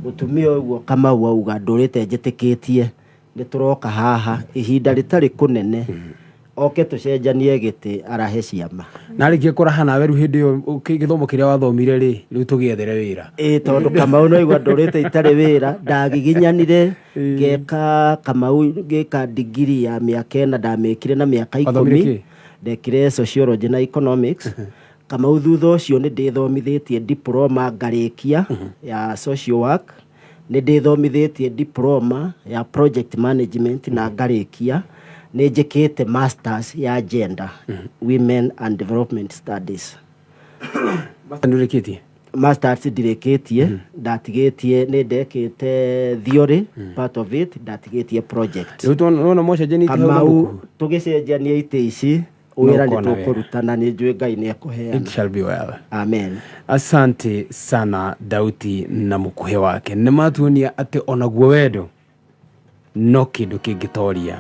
mũtumia ũguo. Kamau auga ndũrĩte njĩtĩkĩtie nĩ tũroka haha ihinda rĩtarĩ kũnene oke tũcenjanie gĩtĩ arahe ciama. Na arĩkia kũraha nawe rĩu hĩndĩ ĩyo gĩthomo kĩrĩa wathomire rĩ, rĩu tũgĩethere wĩra. Ĩ, tondũ Kamau no igua ndũrĩte itarĩ wĩra, ndagiginyanire ngeka Kamau ngĩka digiri ya mĩaka 4, ndamĩkire na mĩaka Wathomire 10. kĩ? Ndekire sociology na economics, Kamau. Thutha ũcio nĩ ndĩthomithĩtie diploma ngarĩkia ya social work, nĩ ndĩthomithĩtie diploma ya project management na ngarĩkia, nĩ njĩkĩte masters ya gender, women and development studies. Nĩ ũrĩkĩtie? Masters ndirĩkĩtie, ndatigĩtie, nĩ ndekĩte theory part of it, ndatigĩtie project. Rĩu nona mwacenjania itĩ hau na Kamau, mũkuhĩ. Tũgĩcenjania itĩ ici wĩra nĩ ũkona wĩra. Tũkũrutana, nĩ njũĩ Ngai nĩ ekũheana. It shall be well. Amen. Asante sana Dauti na mũkuhĩ wake, nĩ matuonia atĩ onaguo wendo no kĩndũ kĩngĩtoria.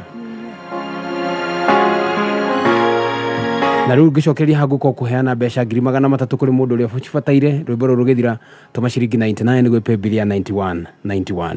Na rĩu ngĩcokeria haha ngũkorwo kũheana mbeca 300,000 kũrĩ mũndũ ũrĩa ũcibataire. Rwĩmbo rũrũ rũgĩthira, tũma ciringi 99 gwĩ paybill ya 91 91.